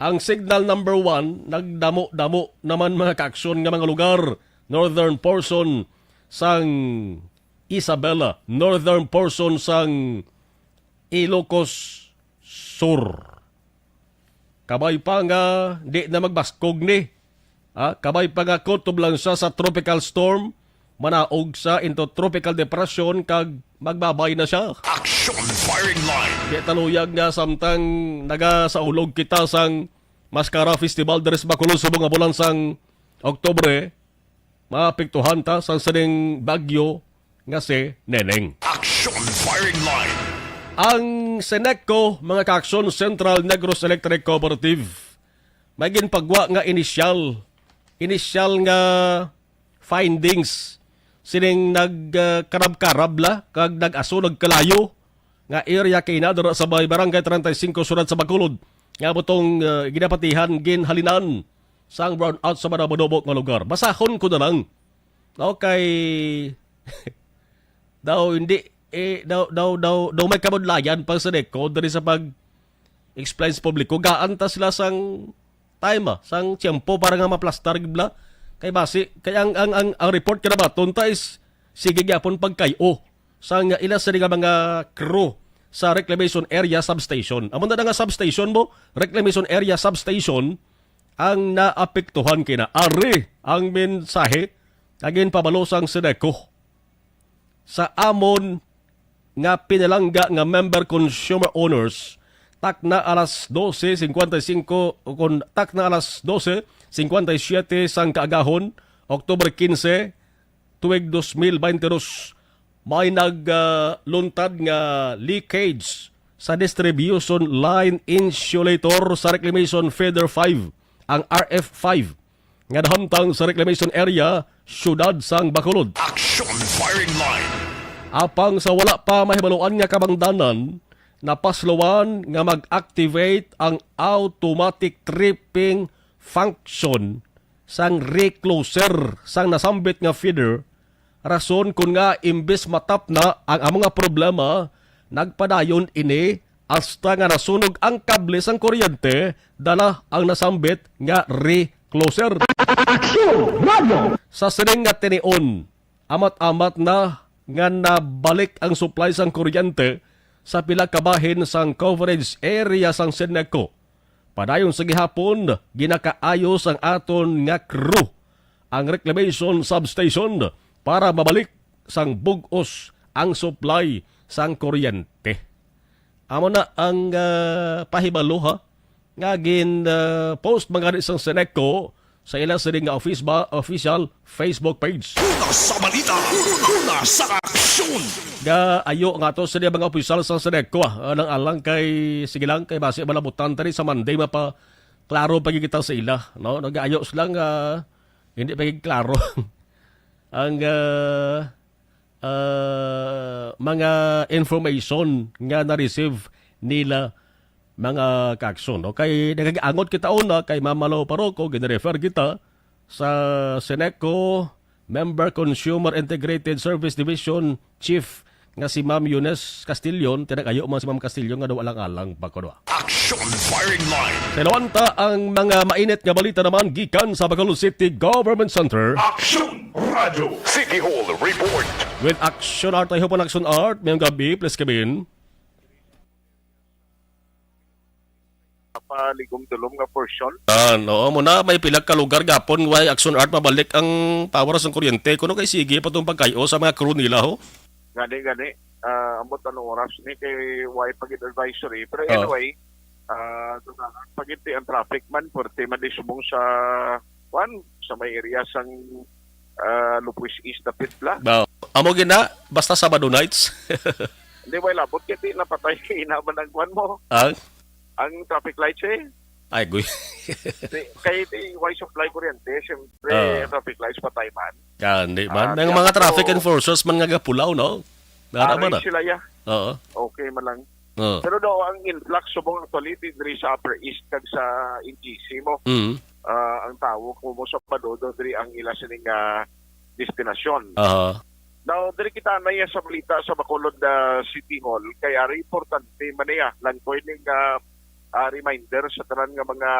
Ang signal number one, nagdamo-damo naman, mga kaakson, nga mga lugar, northern portion sang Isabela, northern portion sang Ilocos Sur. Kabay pa nga di na magbaskog ni. Ah, kabay pa nga kutob lang siya sa tropical storm, manaog sa into tropical depression kag magbabay na siya. Action Firing Line. Di ta luyag nga samtang nagasaulog kita sang Mascara Festival diri sa Bacolod subong nga bulan sang Oktubre, maapektuhan ta sang sining bagyo nga si Neneng. Action Firing Line. Ang Senecco, mga kaakson, Central Negros Electric Cooperative, may ginpagwa nga inisyal, inisyal nga findings sining nag, ah, karab-karab la kag nag-aso nagkalayo nga area kay na dira sa may Barangay treinta y cinco, Syudad sa Bacolod, nga butong, ah, ginapatihan ginhalinan sang brownout sa mga madubok nga lugar. Basahon ko na lang. Okay. Daw hindi, eh, daw, daw, daw, daw may kabudlayan pa sa Senecco diri sa pag-explain sa publiko. Gaan ta sila sang time, ah, sang tiyempo para nga maplastar gid bala. Kay basi, kay ang, ang, ang, ang report kinabaton ta is sige gyapon pagkay-o sang ila sini nga mga crew sa reclamation area substation. Amo na nga substation mo, reclamation area substation, ang naapektuhan kina. Ari ang mensahe Kag ginpabalo sang Seneco sa amon nga pinalangga nga member consumer owners, takna alas dose cincuenta y cinco, o kon takna alas dose cincuenta y siete sang kaagahon, October quince, tuig dos mil baynte dos, may nagluntad nga leakage sa distribution line insulator sa Reclamation Feeder five, ang R F five, nga nahamtang sa Reclamation Area, Siyudad sang Bacolod. Action Firing Line. Apang sa wala pa mahibaluan nga kabangdanan, napasloan nga mag-activate ang automatic tripping function sang recloser sang nasambit nga feeder, rason kon nga imbes matapna ang amo nga problema, nagpadayon ini hasta nga nasunog ang kable sang kuryente dala ang nasambit nga recloser. Aksyon! Radyo! Sa sining nga tinion, amat-amat na nga nabalik ang supply sang kuryente sa pila ka bahin sang coverage area sang Seneco. Padayon sa gihapon, ginakaayos ang aton nga crew ang reclamation substation para mabalik sang bug-os ang supply sang kuryente. Amo na ang, ah, pahibalo, ha, nga gin, ah, post man gani sang Seneco sa ila sini nga office ba, official Facebook page. Una sa balita, una sa aksyon. Nga ayo nga to sa mga opisyal sang Seneco, ah, alang-alang kay, sige lang, kay basi malabutan tani sa Monday mapa klaro pa kita sa ila, no? Nag-ayo sila nga hindi pa gid klaro ang, ah, ah, mga information nga na-receive nila, mga kaakson, no? Kay nagaangot kita una kay Ma'am Malo Paroko, gin-refer kita sa Seneco Member Consumer Integrated Service Division Chief nga si Ma'am Eunice Castillon, tinag-ayo man si Ma'am Castillon nga daw alang-alang pa kuno. Action Firing Line. Sa ilawanta ang mga mainit nga balita naman gikan sa Bacolod City Government Center. Action Radio City Hall Report. With Action Art, I hope on Action Art, mayong gabi, please come in. Paligom-dulom nga portion. Ah, oo, mo na, may pila ka lugar gapon, way Action Art, mabalik ang power sa kuryente. Kuno kay sige pa tong pagkayo sa mga crew nila, ho? Gani, gani. Ah, ambot anong oras ni kay way pa gid advisory. Pero Oh. anyway, ah, dugangan pa gid ang traffic man, pwerte man di subong sa, kwan, sa may area sang, ah, Lupuis East dapit la. Ba, amo gina, basta Sabado nights. Hindi, way labot kay di napatay ina man ang kwan mo. Ang? Ang traffic lights eh. Ay, guy. Di, kay di, way supply kuryente, siyempre, Ah. traffic lights patay man. Kani man. Ah, May kaya mga ako traffic enforcers man nga gapulaw, no? Nara Ari man na. sila, ya. Oo. Okay man lang. Oo. Pero daw, ang influx subong actually di diri sa Upper East kag sa N G C mo. Mm. Ah, ang tawo ko mo sa Sabado, daw diri ang ila sining, ah, destinasyon. Aha. Now, diri kita na iya sa balita sa Bacolod, ah, City Hall. Kay ari importante man niya. Lang ko ini nga, ah, reminder sa tanan nga mga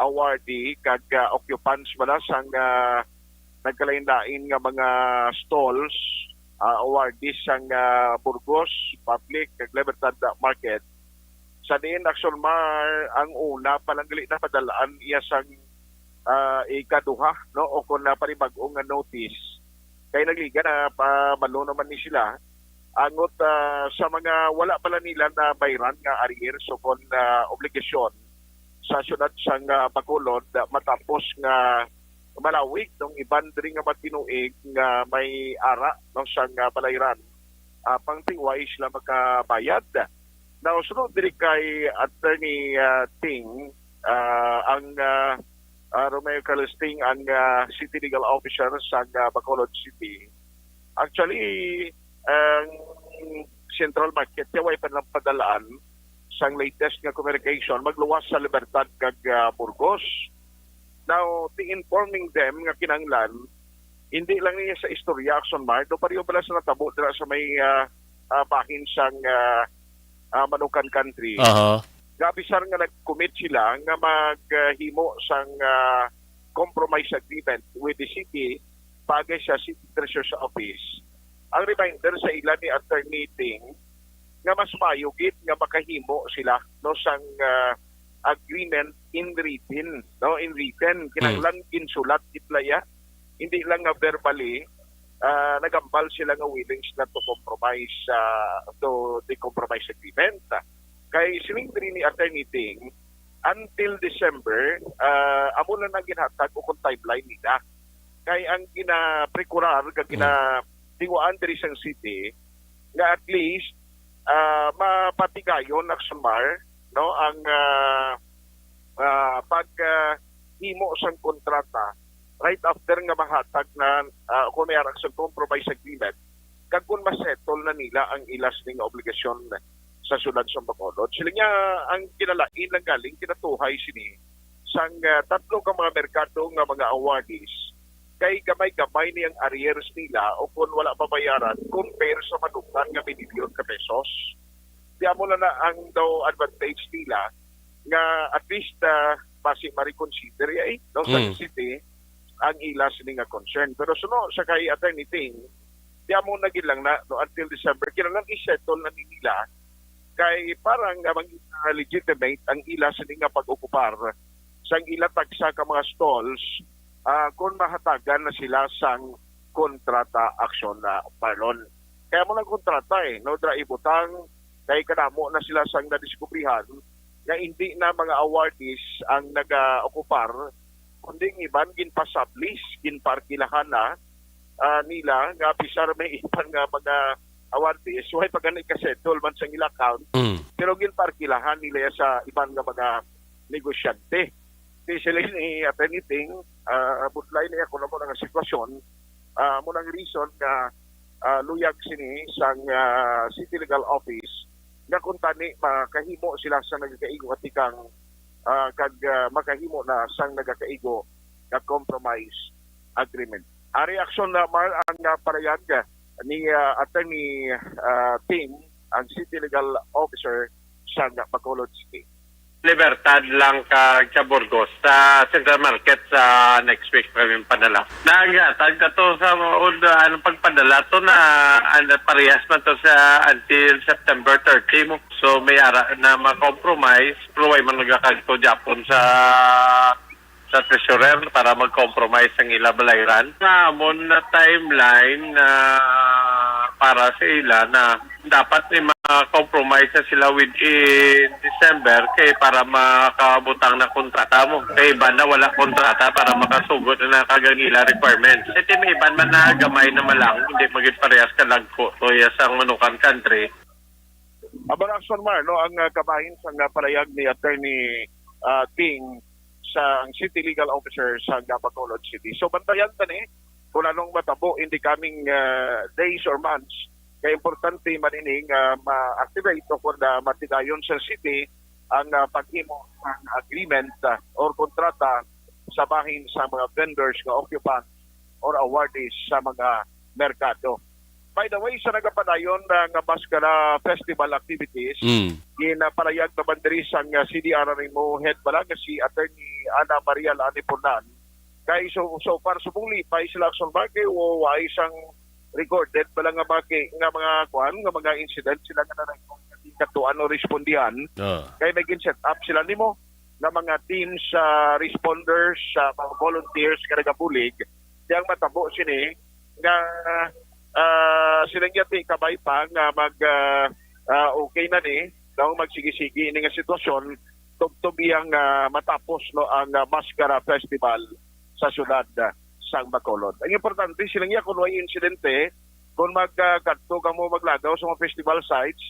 awardee kag, ah, occupants bala sang, ah, nagkalain-lain nga mga stalls, ah, awardees sang, ah, Burgos Public kag Libertad Market. Sa diin, Action Mar, ang una pa lang gali na padalaan iya sang, ah, ikaduha, no? O kung na panibag-o nga notice, kay nagliga na pa malo naman ni sila. Angot, ah, sa mga wala pala nila na bayran nga arrears o kon, ah, obligasyon sa siyudad sang, ah, Bacolod, ah, matapos nga malawig tong iban diri nga matinuig nga may ara, no, sang, ah, balayran, ah, pang tiway sila makabayad. Now, sunod diri kay Attorney, ah, Ting, ah, ang, ah, ah, Romeo Carlos Ting ang, ah, City Legal Officer sa, ah, Bacolod City. Actually, ang Central Market kay way pa lang padalaan sang latest nga communication magluwas sa Libertad kag, ah, Burgos. Now, ti informing them nga kinahanglan hindi lang niya sa istorya, Action Mar, do pareho pala sa natabo dira sa may, ah, ah, bahin sang, ah, ah, Manukan Country. Aha. Nga bisar nga nag-commit sila nga maghimo sang, ah, compromise agreement with the city, bagay sa City Treasurer's Office. Ang reminder sa ila ni Attorney Ting nga mas maayo gid nga makahimo sila, no, sang, ah, agreement in written, no, in written. Kinahanglan ginsulat gid la iya. hindi lang nga verbally, ah, nagambal sila nga willing sila to compromise, ah, to the compromise agreement. Kay siling diri ni Attorney Ting, until December, ah, amo na nang ginhatag o kung timeline nila. Kay ang ginaprokurar, kag ginatinguhaan diri sang city, nga at least, ah, mapatigayon, Action Mar, no, ang, ah, ah, pag, ah, himo sang kontrata right after nga mahatag na, ah, kung may arang sang compromise agreement, kag kung masettle na nila ang ila sini nga obligasyon sa siyudad sa Bacolod. Sila niya ang kinalain lang galing kinatuhay sini sang, ah, tatlo ka mga merkado nga mga awardees, kay gamay-gamay ni ang arrears nila o kung wala mabayaran compare sa madukan nga milyon ka pesos. Di amo na na ang daw advantage nila nga at least, ah, basi ma-reconsider, eh, no, sa Mm. city ang ila sini nga concern. Pero suno sa kay Attorney Ting, di amo na gid lang na, no, until December, kinahanglan i-settle na ni nila kay parang nga mag-, ah, legitimate ang ila sini nga pag-okupar sang ila tagsa ka mga stalls, ah, kung mahatagan na sila sang kontrata, Action na, Marlon. Kaya mo lang kontrata, eh, no, dra ibutang, kay kadamo na sila sang nadiskubrihan nga hindi na mga awardees ang nag-okupar, kundi ang iban ginpa-sublease, ginpaarkilahan na, ah, nila, nga bisar may iban nga mga awardees, way pa gani ka-settle man sa ila account, Mm. pero ginpaarkilahan nila ya sa iban nga mga negosyante. Di sila ni Attorney Ting, ah, budlay na ako na mo nga sitwasyon, ah, mo nang reason nga, ah, luyag sini sang, ah, City Legal Office nga kung tani makahimo sila sa nagakaigo atikang, ah, kag, ah, makahimo na sang nagakaigo nga compromise agreement. Ari, Action na, Mar, ang, ah, parayag ni, ah, Attorney, ah, Ting, ang City Legal Officer sa Bacolod City. Libertad lang ka sa Burgos, sa Central Market sa next week pa kami padala. Naghatag ka to sa ud-, anong pagpadala to na, ano, parehas man to sa until September thirty mo. So may ara na ma-compromise, pero way man nagakagto Japon sa sa treasurer para mag-compromise ang ila balayran. Nga amon na timeline na para sa ila na dapat ni ma-compromise na sila within December kay para makabutang na kontrata mo. Kay iban na wala kontrata para makasugot na kag ang ila requirements. Kay ti may iban man na gamay na malang, hindi maging parehas ka lagko to ya sang manukan country. Amo na, Action Mar, no, ang, ah, kabahin sang, ah, palayag ni Attorney, ah, Ting sa ang City Legal Officer sa Bacolod City. So, bantayan ta ni kung anong matabo in the coming, ah, days or months. Kay importante man ini nga ma-activate o kung, ah, matigayon sa city ang, ah, paghimo sang agreement, ah, or kontrata sa bahin sa mga vendors nga occupants or awardees sa mga merkado. By the way, sa nagapadayon na nga Mascara Festival activities, Mm. ginapalayag naman diri sang, ah, C D R R M O head bala nga si Attorney Ana Maria Lani Punan. Kay so, so far, subong lipay sila, Action Mar, kay wa-, wa isang recorded bala nga mga ki-, nga mga kuan, nga mga incident sila nga na katuan o respondihan. Ah. Kay may gin-set up sila nimo nga mga teams, ah, responders, sa mga volunteers nga nagabulig, di ang matabo sini nga, ah, sila nga ti kabay pa nga mag, ah, ah, okay na ni, no, magsigi-sigi ini nga sitwasyon, tubtob iyang, ah, matapos, no, ang, ah, Mascara Festival sa siyudad, ah, sang Bacolod. Ang importante, sila nga kung may insidente, kung mag, ah, kadto ka mo maglagaw sa mga festival sites,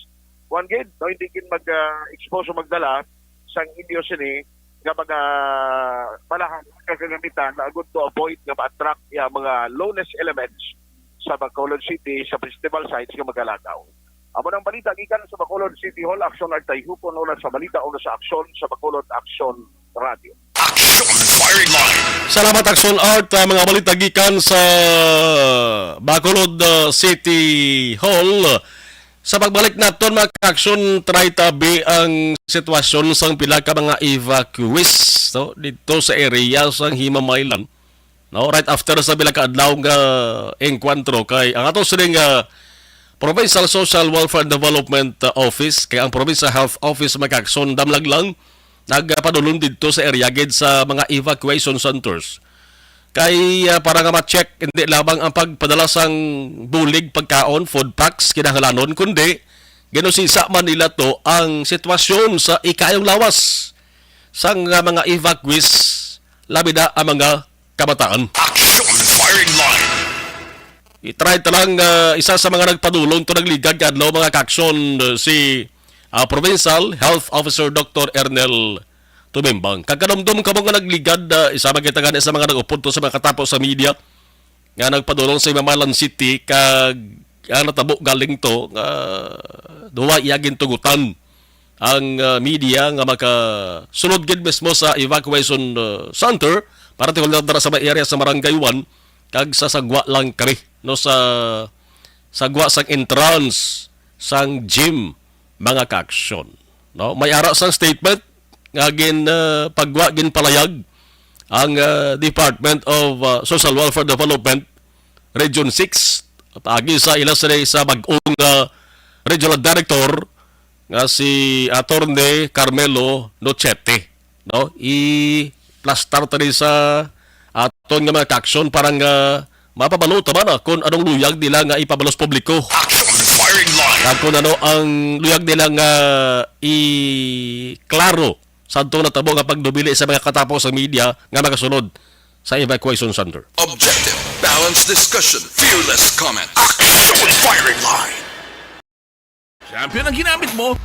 one gid, no, hindi gid mag, ah, expose o magdala sang inyo sini nga mga balahan nga kagamitan na agud to avoid nga ma-attract ya mga lawless elements sa Bacolod City sa festival sites nga magalagaw. Amo nang balita gikan sa Bacolod City Hall, Action Art Tayhupon, una sa balita, una sa Aksyon sa Bacolod Aksyon Radio. Action Firing Line. Salamat, Action Art. Ah, mga balita gikan sa Bacolod, ah, City Hall. Sa pagbalik naton, mga ka-action, try tabi ang sitwasyon sang pila ka mga evacuees, no, dito sa area sang Himamaylan. No, right after sa pila ka adlaw nga engkwentro kay ang ato sining, ah, Provincial Social Welfare and Development, ah, Office kay ang Provincial Health Office, mga ka-action, damlag lang nagapadulong didto sa area gid sa mga evacuation centers. kay, ah, para nga ma-check hindi lamang ang pagpadala sang bulig, pagkaon, food packs, kinahanglanon, kundi ginusisa man nila to ang sitwasyon sa ikayong lawas sang, ah, mga evacuees, labi na ang mga kabataan. Action Firing Line. I-try ta lang, ah, isa sa mga nagpadulong to nagligad kadlaw, mga ka-action, ah, si, ah, Provincial Health Officer Doctor Ernel Tumimbang. Kag kadumdom kamo nga nagligad, ah, isa man kita gani sa mga nag-upod to sa mga katapo sa media nga nagpadulong sa Mamalan City, kag ang natabo galing to nga duwa iya gintugutan ang, ah, media nga makasulod gid mismo sa evacuation, ah, center, para tihol na dira sa may area sa Barangay One, kag sa sagwa lang kami, no, sa sagwa sang entrance sang gym, mga ka-action, no? May ara sang statement nga gin, ah, pagwa, ginpalayag ang, ah, Department of, ah, Social Welfare Development Region Six, paagi sa ila sila sa bag-ong, ah, Regional Director nga si Attorney Carmelo Nochete, no? I-plastar ta ni sa aton nga mga ka-action para nga mapabalo ta man, ah, kung anong luyag nila nga ipabalo sa publiko. Action Firing Line. Kag kung ano ang luyag nila nga iklaro sa adto natabo nga pagdumili sa mga katapo sa media nga magasunod sa evacuation center. Objective, balanced discussion, fearless comment. Action Firing Line. Champion ang ginamit mo?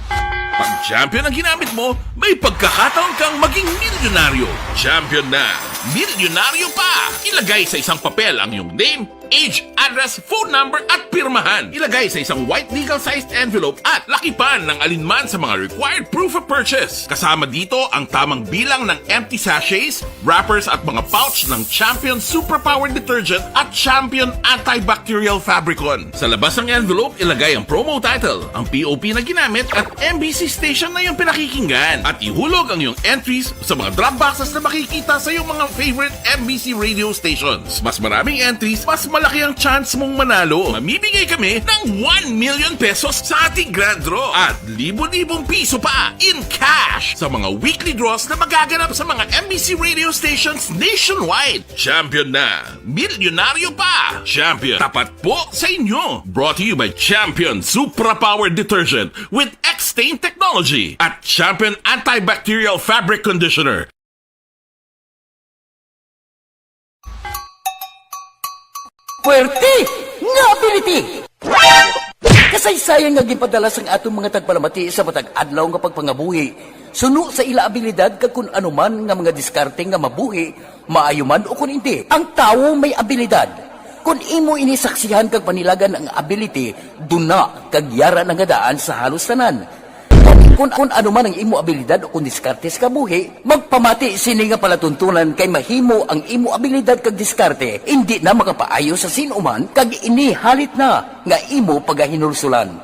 Pag champion ang ginamit mo, may pagkakataon kang maging milyonaryo. Champion na, milyonaryo pa! Ilagay sa isang papel ang iyong name, age, address, phone number, at pirmahan. Ilagay sa isang white legal-sized envelope at lakipan ng alinman sa mga required proof of purchase. Kasama dito ang tamang bilang ng empty sachets, wrappers, at mga pouch ng Champion Superpower Detergent at Champion Antibacterial Fabricon. Sa labas ng envelope, ilagay ang promo title, ang P O P na ginamit, at M B C station na iyong pinakikinggan. At ihulog ang iyong entries sa mga drop boxes na makikita sa iyong mga favorite M B C radio stations. Mas maraming entries, mas malaki ang chance mong manalo. Mamimigay kami ng one million pesos sa ating grand draw at libo-libong piso pa in cash sa mga weekly draws na magaganap sa mga M B C radio stations nationwide. Champion na! Milyonaryo pa! Champion, tapat po sa inyo! Brought to you by Champion Supra Power Detergent with X-Stain Technology at Champion Antibacterial Fabric Conditioner. Puwerte nga ability! Kasaysayan nga ginpadala sang atong mga tagpalamati sa matag adlaw nga pagpangabuhi, suno sa ila abilidad kag kun ano man nga mga diskarte nga mabuhi, maayo man o kun indi. Ang tawo may abilidad. Kun imo ini saksihan kag panilagan ang ability, duna kag yara na nga daan sa halos tanan. Kun, kun ano man ang imo abilidad o kun diskarte sa kabuhi, magpamati sini nga palatuntunan kay mahimo ang imo abilidad kag diskarte indi na makapaayo sa sin-o man kag ini halit na nga imo pagahinulsulan.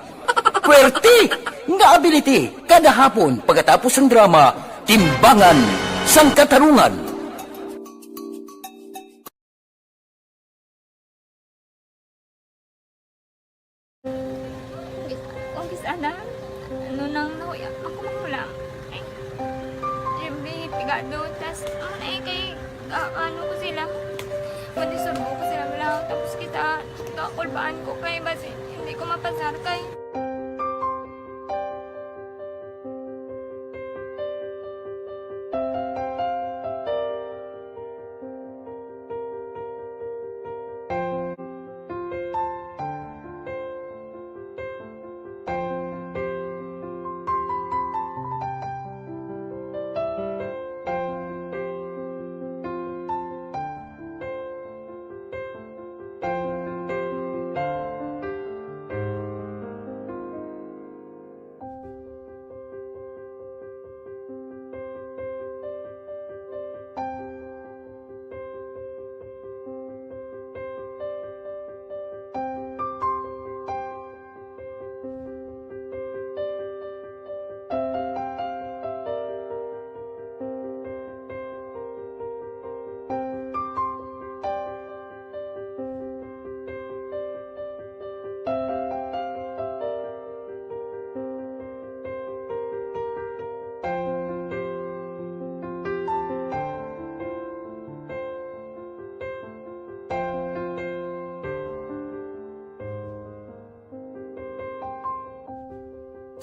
Puwerte nga ability kada hapon pagkatapos sang drama, Timbangan sang Katarungan. Umpis, umpis, ana, ano nang nahuya, ako magulang. Ay, Jimmy, pigado, tas, ano na eh, kay, ah, ano ko sila, madisurbo ko sila, wala, tapos kita, kakulbaan ko, kay basi, hindi ko mapasar, kay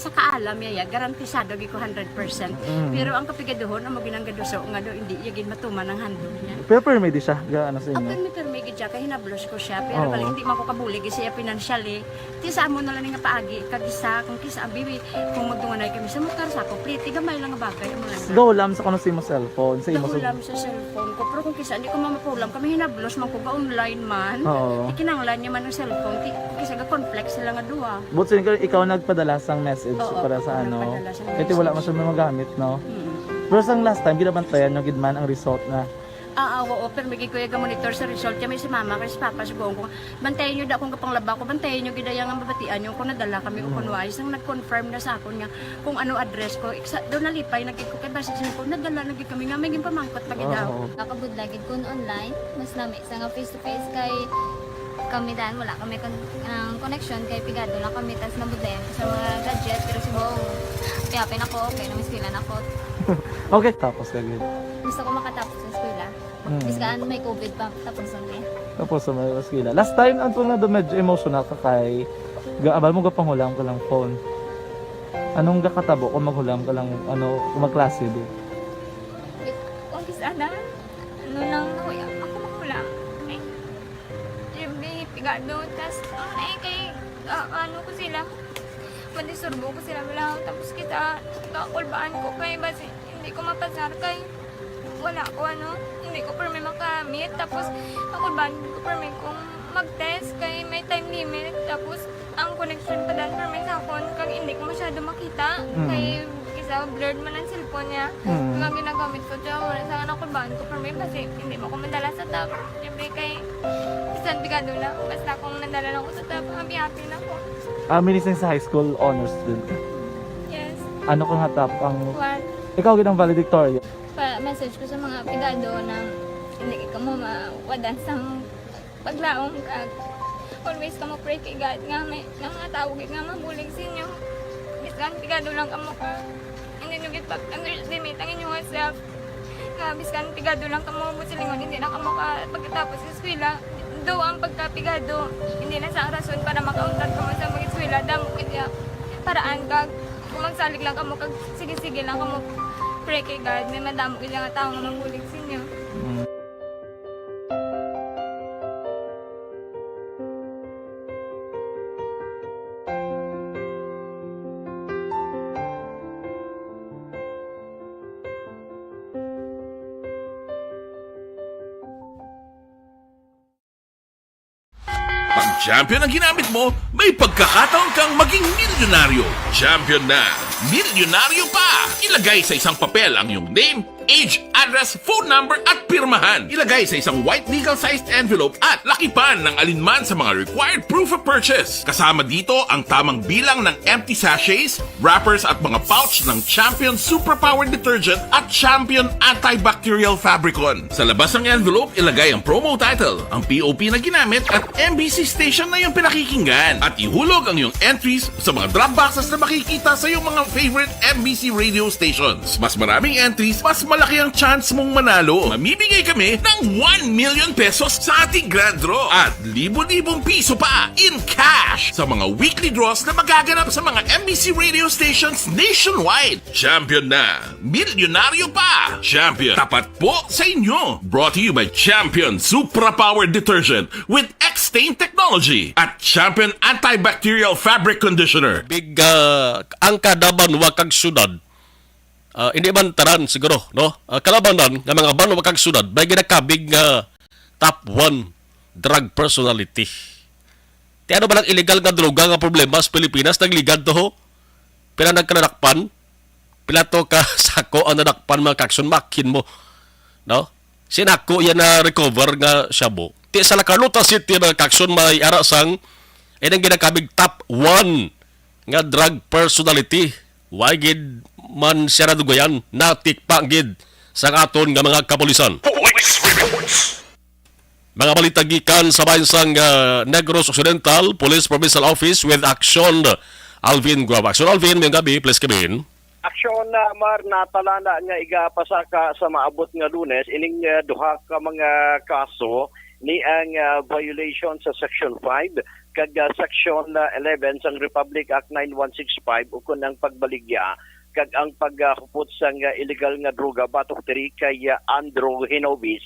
Sa kaalam niya, ya, garantisado gid ko hundred percent. Mm. Pero ang kapigaduhon, amo ginang gaduso nga do, hindi iya gid matuman ang handog niya. Pero permi di siya, ga ano sa inyo? Apil mi permi gid siya, kay hinablos ko siya. Pero Oo. Balik, hindi man ko kabulig siya financially. Ti sa amo na lang nga paagi, kag isa, kung kisa, abi, kung magdunganay kami sa motor, sa ako, pretty, gamay lang nga bagay, amo lang. Gahulam sa kuno sa imo cellphone, sa imo Gahulam sa cellphone ko, pero kung kisa, hindi ko mamapulam, kami hinablos man ko, ga-online man. Oo. Ti kinahanglan niya man ang cellphone, ti, kisa ga-conflict sila nga duha. But sin ikaw nagpadala sang message Oo, para sa ano. nagpadala sang Kay ti wala man message. Siya magamit, no? Mm. Pero sang last time, ginabantayan nyo gid man ang result na. Ah, ah, oo, pero may gid ko yung monitor sa result. Kaya may si mama, kay si papa, sugoon ko, bantayan nyo da akong kapanglaba ko, bantayan nyo gid ang mabatian nyo kung nadala kami o Mm. kung wala. Isang nag-confirm na sa akon nga kung ano address ko. Iksa, doon nalipay, nagkik ko kay basi siya ko, nadala na gid kami nga, may ginpamangkot pa gid daw. Oo. Nakabudlay gid kun online, mas lami sa nga face to face kay kami dan wala kami kon ang connection kay pigado lang kami tas nabudlayan ko sa mga gadget pero subong kaya pa nako okay na eskwela na ko. Okay, tapos ka gid. Gusto ko makatapos sa eskwela. Mm. Biskan may covid pa tapos ang eh. Tapos sa mga eskwela. Last time, ang tunga do medyo emotional ka kay gaabal mo gapanghulam ka lang phone. Anong gakatabo kung maghulam ka lang, ano, kung magklase di? Kung kis ana, ano lang nakuya ako mahulam. Ay, Jimmy, pigado, tas ang eh kay ah, ano ko sila, madisturbo ko sila wala. Tapos kita, kakulbaan ko kay basi hindi ko mapasar kay wala ko ano, hindi ko permi makamit. Tapos kakulbaan ko permi kung mag-test kay may time limit. Tapos ang connection pa dan permi sa akon kag hindi ko masyado makita. Mm. Kay isa blurred man ang cellphone niya. Mm. Nga ginagamit ko siya, wala sa akin ako baan ko permi kasi hindi mo ko madala sa top. Siyempre kay bisan pigado lang, basta kung nadala lang ko sa top, happy-happy na ko. Ah, minising sa high school honors student ka. Yes, Ano ka nga top ang... one. Ikaw gid ang valedictorian. Pa-message ko sa mga pigado na hindi ka mo mawadan sang paglaom kag always ka mo pray kay God nga may nga mga tao gid nga mabulig sa inyo. Bisan pigado lang kamo ka hindi nyo gid pag-underestimate ang inyong self. Nga biskan pigado lang kamo mo silingon hindi na kamo ka pagkatapos sa eskwela. Do ang pagkapigado hindi na sa rason para makauntat kamo sa mag-eskwela damo gid ya paraan kag kung magsalig lang kamo kag sige-sige lang kamo pray kay God may madamo gid nga tao nga mabulig sa inyo. Mm. Pag champion ang ginamit mo, may pagkakataon kang maging milyonaryo. Champion na, milyonaryo pa! Ilagay sa isang papel ang iyong name, age, address, phone number at pirmahan. Ilagay sa isang white legal-sized envelope at lakipan ng alinman sa mga required proof of purchase. Kasama dito ang tamang bilang ng empty sachets, wrappers at mga pouch ng Champion Superpower Detergent at Champion Antibacterial Fabricon. Sa labas ng envelope, ilagay ang promo title, ang P O P na ginamit at M B C station na iyong pinakikinggan. At ihulog ang iyong entries sa mga drop boxes na makikita sa iyong mga favorite M B C radio stations. Mas maraming entries, mas malaki ang chance mong manalo. Mamimigay kami ng one million pesos sa ating grand draw at libo-libong piso pa in cash sa mga weekly draws na magaganap sa mga M B C radio stations nationwide. Champion na! Milyonaryo pa! Champion, tapat po sa inyo! Brought to you by Champion Supra Power Detergent with X-Stain Technology at Champion Antibacterial Fabric Conditioner. Big ah, ang kada banwa kag syudad, ah, hindi man tanan siguro, no? Ah, kada banwa nga mga banwa kag syudad, may ginakabig nga top one drug personality. Ti ano ba lang illegal nga droga nga problema sa Pilipinas? Nagligad to, ho? Pila nagkanadakpan? Pila to ka sako ang nadakpan, mga kakson? Makin mo, no? Sinako yan na recover nga shabu. Ti sa La Carlota City, mga kakson, may ara sang, eh, nang ginakabig top one nga drug personality. Why gid man siya nadugayan? Natikpa gid sa aton nga mga kapulisan. Police reports. Mga balita gikan sa bahin sang ah, Negros Occidental Police Provincial Office with Action Alvin Guava. Action Alvin, mayong gabi, please come in. Aksyon na Mar, natalana nga igapasaka sa maabot nga Lunes ining ah, duha ka mga kaso ni ang ah, violation sa Section five kag ah, Section ah, eleven sang Republic Act nine one six five, ukon ang pagbaligya kag ang paghupot sang ah, illegal nga droga batok diri kay ah, Andrew Hinobis,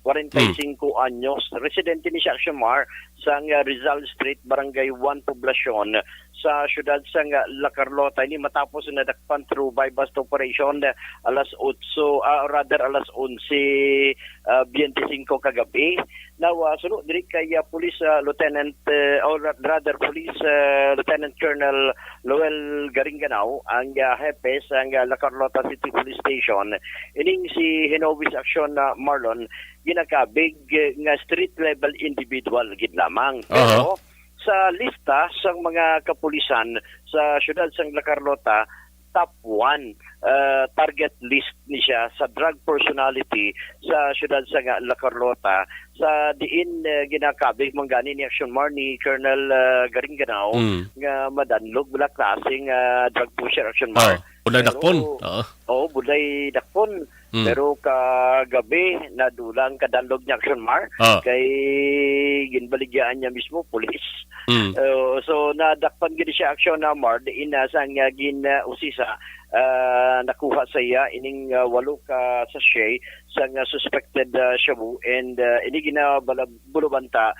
kwarenta y singko anyos, residente ni siya, Action Mar, sang ah, Rizal Street, Barangay one, Poblacion, sa siyudad sang ah, La Carlota. Ini matapos na nadakpan through buy-bust operation ah, alas otso, ah, rather, alas onse ah, biyente singko kagabi. Now, ah, suno diri kay ah, Police ah, Lieutenant, eh, or ra- rather, Police ah, Lieutenant Colonel Loel Garinganao, ang ah, hepe sang ah, La Carlota City Police Station. Ining si Hinovis Action na Marlon, ginakabig eh, nga street level individual gid lamang. Aha. Pero sa lista sang mga kapulisan sa siyudad sang La Carlota, top one ah, target list ni siya sa drug personality sa siyudad sa nga La Carlota, sa diin ah, ginakabig man gani ni Action Mar, ni Colonel ah, Garinganao, Mm. nga madanlog bala klaseng ah, drug pusher, Action Mar. Oh, bulay Pero, dakpon. Oo. Oo, bulay dakpon. Mm. Pero kagabi, nadulang kadanlog ni Action Mar. Ah. Kay ginbaligyaan niya mismo, pulis. Mm. Uh, so, nadakpan gid siya, Action na Mar, diin na sang uh, gin uh, usisa, uh, nakuha sa iya ining uh, walo ka sachet sang uh, suspected uh, shabu, and uh, ini ginabulabanta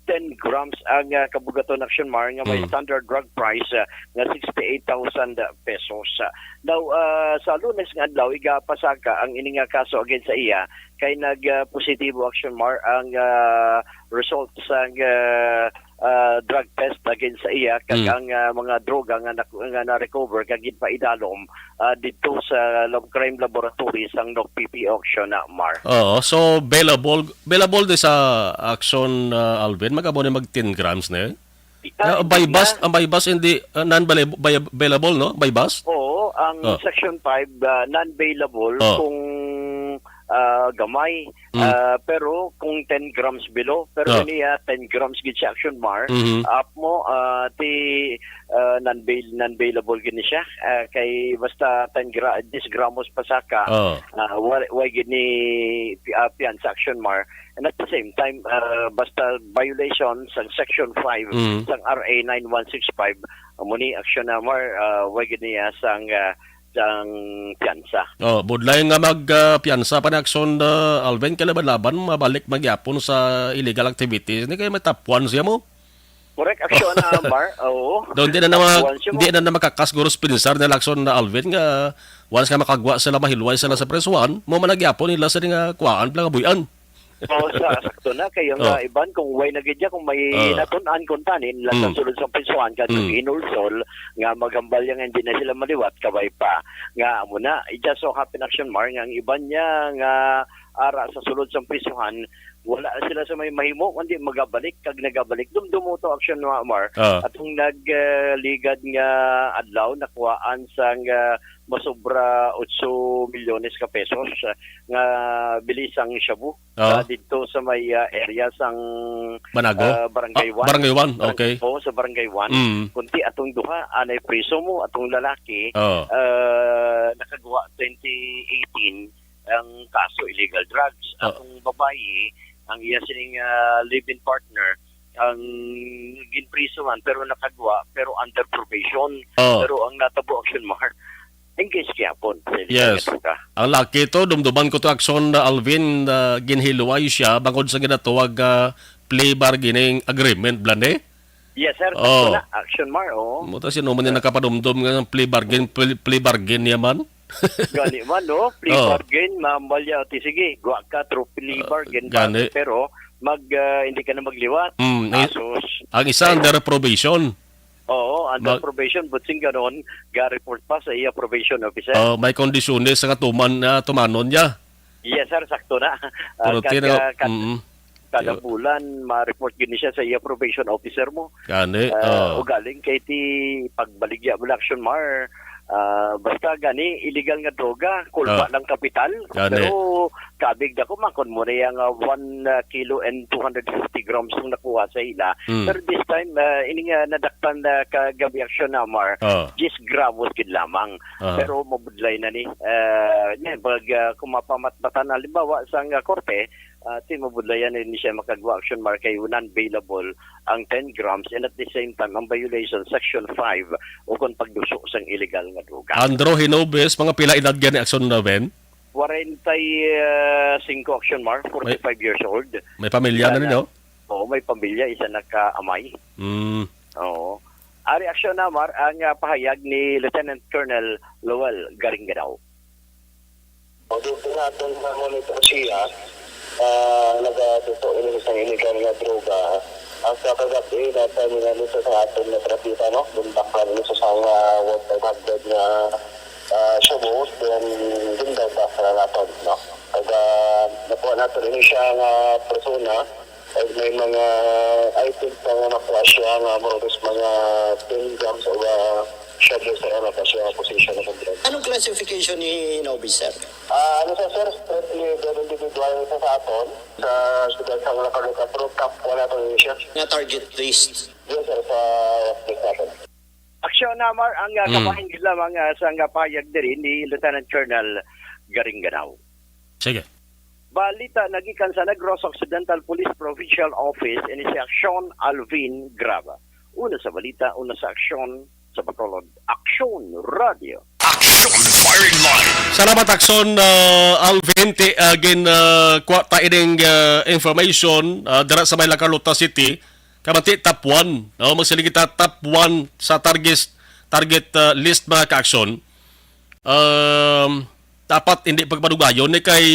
ten grams ang uh, kabugaton, Action Mar, nga may Mm. standard drug price uh, nga sixty-eight thousand pesos. Uh, now, uh, sa Lunes nga adlaw, igapasaka ang ini nga kaso against sa iya kay nag uh, positibo, Action Mar, ang uh, result sang uh, uh, drug test against sa iya, kag Mm. ang uh, mga droga nga nak- nga na-recover kag ginpaidalom uh, dito sa lab- crime laboratory sang N O C P P Action na Mar. Oo, so bailable, bailable di sa Action, uh, Alvin, magabo ni mag ten grams na. Uh, by bus, ang by bus hindi uh, non-bailable, no? By bus? Oo, ang Oh. Section five, uh, non-bailable Oh. kung uh, gamay. Mm. Ah, pero kung ten grams below, pero Oh. niya ten grams gid siya, Action Mar, Mhm. up mo, ah, ti, ah, non-bail, non-bailable gid ni siya. Ah, kay basta ten gra-, diyes gramos pasaka, Oh. ah, wa, wa gid ni pi-, ah, piyansa, Action Mar. And at the same time, ah, basta violation sa Section five Mm. sang R A nine one six five, amo ni, Action Mar, ah, wa gid niya sang, ah, sang piyansa. Oh, budlay nga mag, ah, piyansa pa ni Action, ah, Alvin, kay laban-laban mabalik man gyapon sa illegal activities ni, kay may tapuan siya mo. Correct, Action, ah, Mar. Oo. Daw, di na na mag-, Tapuan siya mo. Di na na makakas guro sa pinsar nila, Action na Alvin, nga once nga makagwa sila, mahilway sila sa presuhan, mo man na gyapon nila sa nga kuwaan, pala nga buy-an. Oo, sa, sakto na. Kay ang, Oh. ah, iban, kung way na gid niya, kung may Ah. natun-an, kung tanin, lang sa Mm. sulod sa prisuhan, kag Mm. ginulsol, nga maghambal niya nga hindi na sila maliwat, kabay pa. Nga, amo na, it just so happen, Action Mar, nga ang iban niya nga ara sa sulod sa prisuhan, wala sila sa may mahimo, kundi magabalik, kag nagabalik. Dumdumo to, Action Mar. Ah. Atong nag, ah, ligad nga adlaw, nakuhaan sang, ah, masobra otso milyones ka pesos, ah, nga bili sang shabu. Oo. Ah, dito sa may, ah, area sang, Banago? ah, Barangay Ah, One. Barangay One, Barang-, okay. Oo, sa Barangay One. Mm. Kunti atong duha, anay priso mo, atong lalaki, Oo. ah, nakagawa twenty eighteen ang kaso illegal drugs. Oo. Atong babayi, ang iya sining, ah, live-in partner, ang ginpriso man, pero nakagawa, pero under probation. Oo. Pero ang natabo, Action Mar, engaged gyapon sa illegal Yes. nga droga. Ang laki to, dumduman ko to, Action, na Alvin, na ginhilway siya bangod sa ginatawag, ah, plea bargaining agreement, Blande? Yes, sir. Oh. Sakto na. Action Mar, oh. Mo ta, sino man yung nakapadumdum nga plea bargain, plea, plea bargain niya man? Gani man, no? Plea Oh. bargain, maambal niya. Ti, sige, gwa ka, through plea Ah, bargain, gani. Pero mag, ah, hindi ka na magliwat. Mm, eh, Asus. Ang isa under probation. Oo, under Mag- probation, but sing ganon, ga-report pa sa iya probation officer. Oh, may kondisyones sa katuman, ah, tumanon niya. Yes, sir, sakto na. Ah, Pero kada, tino-, kada, mm, kada yo- bulan, ma-report gini siya sa iya probation officer mo. Gani, Ah, oh. Ugaling kay ti pagbaligya mo na, Action Mar, ah, basta gani, illegal nga droga, kulba Ah. ng kapital. Gani. Pero kabig na ko, makon mo na yung, ah, one, ah, kilo and two hundred fifty grams ang nakuha sa ila. Mm. Pero this time, ah, ini nga nadakpan na kagabi, Action Mar, Oh. diyes gramos gid lamang. Ah. Pero mabudlay na ni. Ah, yan, pag, ah, kung mapamatbatan, halimbawa, sa nga korte, Ah, ti mabudlayan na ni siya makagwa action mark kay non-bailable ang ten grams, and at the same time ang violation section five ukon pagduso sang illegal nga droga. Andrew Hinobes, mga pila edad gani, Action Raven? Forty-five action mark, forty-five years old. May pamilya na ninyo? Oo, may pamilya, isa na ka amay. Mm. Oo. Ari action na mar ang ah, pahayag ni Lieutenant Colonel Lowell Garingganao. O, dito natin na monitor siya, ah, nagatuto ini sa illegal nga droga. Ang sa kagabi, nasa nila nito sa aton na trapita, no? Buntak lang nito sa nga one five hundred nga ah, shabu, then gindawta sa naton, no? Kag ah, nakuha nato ini siya nga persona, kag may mga items pa nga nakuha siya nga more or less mga ten grams of ah, shabu sa nakuha siya nga position na control. Anong classification ni Nobis, sir? Ah, ano sa sir, strictly the individual sa sa aton, sa siyudad sa mga kalukat, pero top one nato ni siya. Nga target list. Yes sir, sa list natin. Aksyon na mar ang uh, Mm. kabahin lamang uh, sa nga pahayag diri ni Lieutenant Colonel Garingganao. Sige. Balita nagikan sa Negros Occidental Police Provincial Office ini si Aksyon Alvin Graba. Una sa balita, una sa aksyon sa Bacolod. Aksyon Radio. Action Firing Line. Salamat, Action, uh, Alvin. Ti, uh, gin, uh, kuha ta ining uh, information uh, dira sa may La Carlota City. Kamanti top one, no? Magsiling kita top one sa target, target uh, list, mga ka-action. Um, dapat hindi pagpadugayon ni kay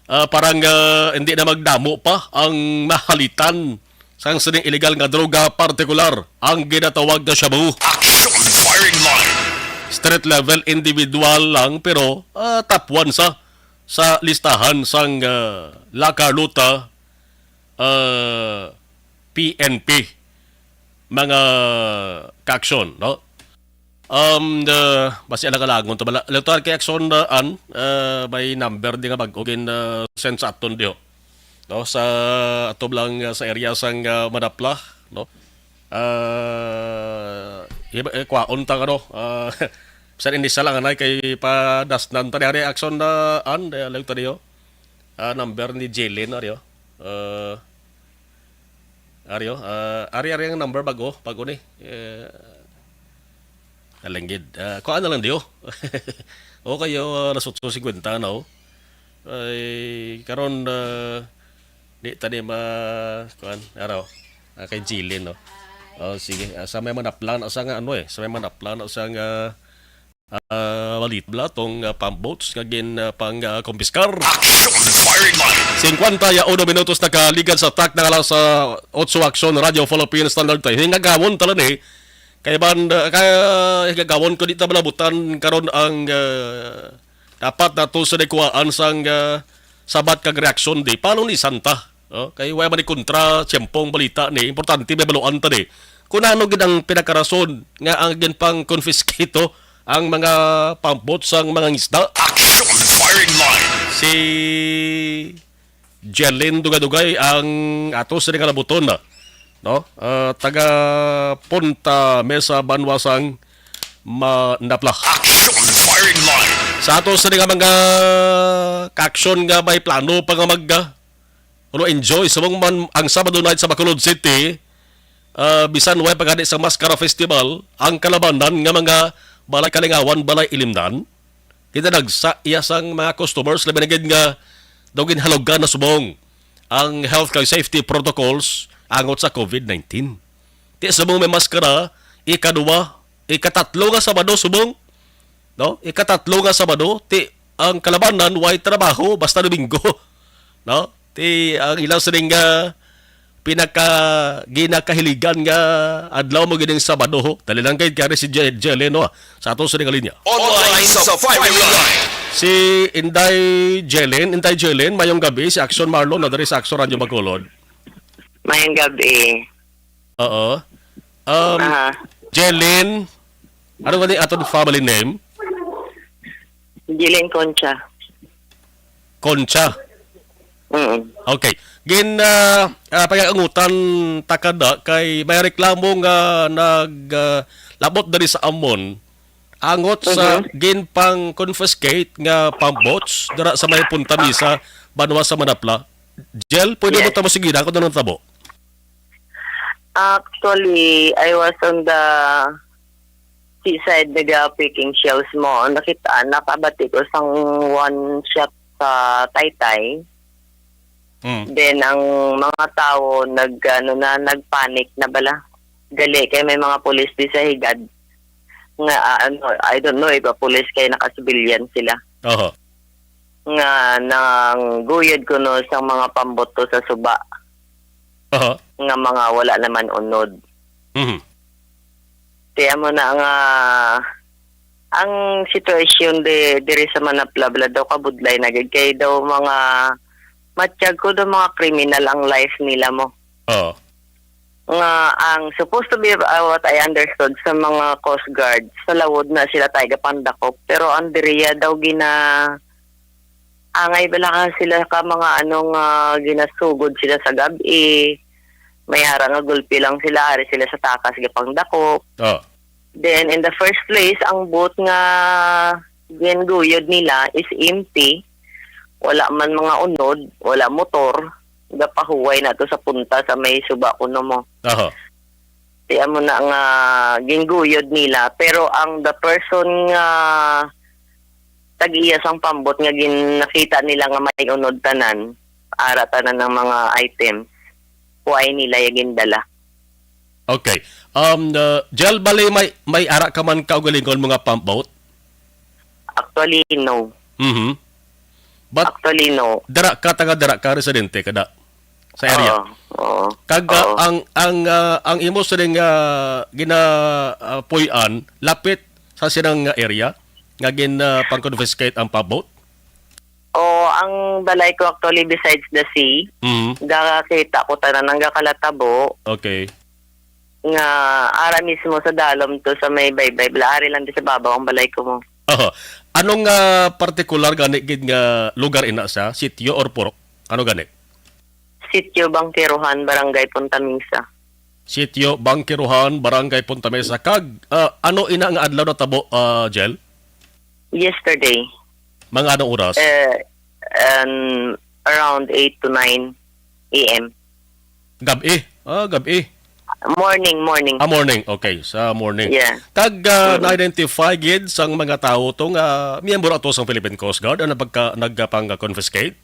ah, parang ah, hindi na magdamo pa ang mahalitan sang sining illegal nga droga, partikular ang ginatawag nga shabu. Action Firing Line. Street level, individual lang, pero ah, top one sa sa listahan sang ah, La Carlota ah, P N P, mga ka-action, no? Um, the, basi alang-alangon to bala. Lutuan kay Action uh, an, uh, may number di nga bag-o gin uh, send sa aton diho. No, sa ato lang uh, sa area sang uh, Manapla, no? Uh, iba- eh, kwaon ta ano, uh, sa inisa lang anay kay padasnan ta di Action na an, uh, lang ta diho. Ah, number ni Jalen, ari, oh. Ah, ari, oh. Ah, ari, ari ang number bago, bago ni. Eh, alanggid. Ah, kuhaan na lang diyo. O kayo, ah, alas otso cincuenta na, oh. Ay, karon, ah, di tani ma, kuan, araw. Ah, kay Jalen, no? Oh, sige. Ah, sa may manaplan, sa nga ano eh. Sa may manaplan, sa nga ah, balita bala tong ah, pump boats nga gin ah, pang ah, kumpiskar. Action Firing Line. Singkwenta ya uno minutos nakaligad sa tak na alas ah, otso Action Radio Philippine Standard Time. Hingagawon tala ni. Kay ban, ah, kay hingagawon ko di ta malabutan karon ang ah, dapat nato sa nagkuhaan sang ah, sabat kag reaksyon di. Paano ni Santa? Oh, kay wala man ni kontra, tiyempong balita ni. Importante may baluan ta ni. Kung ano gid ang pinakarason nga ang ginpang-confiscate ang mga pambot sang mga ngisda. Action Firing Line. Si Jelin Dugay-Dugay ang ato sa nga labuton, no? Ah, taga Punta Mesa, Banwa sang Manapla. Action Firing Line. Sa ato sa nga mga ka-action nga may plano pa nga mag ah, ano, enjoy sa mong man ang Sabado night sa Bacolod City, ah, bisan way pagani sa Mascara Festival, ang kalabanan nga mga balay kalingawan, balay ilimnan, ginadagsa iya sang mga customers, labi na gid nga daw ginhalugan na subong ang health kag safety protocols angot sa COVID nineteen. Ti subong may maskara, ikaduwa, ikatatlo nga Sabado subong, no? Ikatatlo nga Sabado, ti ang kalabanan way trabaho basta Domingo, no? Ti ang ilang sining nga pinaka ginakahiligan nga adlaw mo gining Sabado, ho. Dali lang kay kari si Je- Jelen, no? Sa ato sa nga linya. Online sa Firing Line. Si Inday Jelen, Inday Jelen, mayong gabi, si Action Marlon na diri sa Action Radio Bacolod. Mayang gabi. Oo. Um, Aha. Jelen, ano ba ni aton family name? Jillian Concha. Concha. Mm. Okay. Gin uh, uh, pagangutan ta kada kay may reklamo nga nag uh, labot diri sa amon angot sa Mhm. ginpang-confiscate nga pambots dira sa may Punta Mesa, Banwa sa Manapla. Jel, pwede mo Yes. tamo sige na kung anong tabo? Actually, I was on the seaside, naga-picking shells mo. Nakita, nakabati ko sang one shot sa taytay. Mm. Then, ang mga tao, nag, ano na, nagpanic na bala. Gali, kay may mga pulis di sa higad. Nga, ah, ano, I don't know if a pulis kay naka-civilian sila. Oho. Nga nangguyod kuno sang mga pambuto sa suba. Aha. Nga mga wala naman unod. Mhm. Kaya mo na nga, ang sitwasyon di, diri sa Manaplabla daw kabudlay na gid kay daw mga matiyag ko daw mga kriminal ang life nila mo. Oo. Nga ang supposed to be, uh, what I understood sa mga Coast Guard, sa lawod na sila tayo gapandakop. Pero ang diriya daw gina, angay bala ka sila ka mga ano nga ginasugod sila sa gabi. May ara nga gulpi lang sila, ari sila sa takas gapangdakop. Oh. Then in the first place, ang boat nga ginguyod nila is empty. Wala man mga unod, wala motor. Gapahuway na to sa punta sa may suba kuno mo. Aha. Di amo na nga ginguyod nila. Pero ang the person nga tag-iya sang pambot nga gin-, nakita nila nga may unod tanan, ara tanan ang mga items, kuhay nila yung gindala. Okay. Um, uh, Jel, bali may, may ara ka man kaugalingon mga pump boat? Actually, no. Mhm. But Actually, no. Dara ka, taga dara ka, residente ka da sa area? Oo, oo. Kag, ah, Oo. ang, ang, ah, ang imo sining, ah, gina, ah, puy-an, lapit sa sinang, ah, area nga gin, ah, pang-confiscate ang pump boat? Oo, ang balay ko actually besides the sea, Mhm. gakakita ko tanan ang gakalatabo. Okay. Nga ara mismo sa dalom to sa may baybay, bala ari lang di sa babaw ang balay ko mo. Oho. Anong, ah, partikular gani gid nga lugar ina sa sitio or purok? Ano gani? Sitio Bangkerohan, Barangay Punta Mesa. Sitio Bangkerohan, Barangay Punta Mesa. Kag, ah, ano ina nga adlaw natabo, ah, Jel? Yesterday. Mga anong oras? Eh, um, around eight to nine A M. Gab-i? Ah, gab-i. Morning, morning. Ah, morning. Okay, sa morning. Yeah. Kag, ah, Mm-mm. na-identify gid sang mga tawo to nga miyembro ato sang Philippine Coast Guard ang nagpagka-, nagpang-confiscate?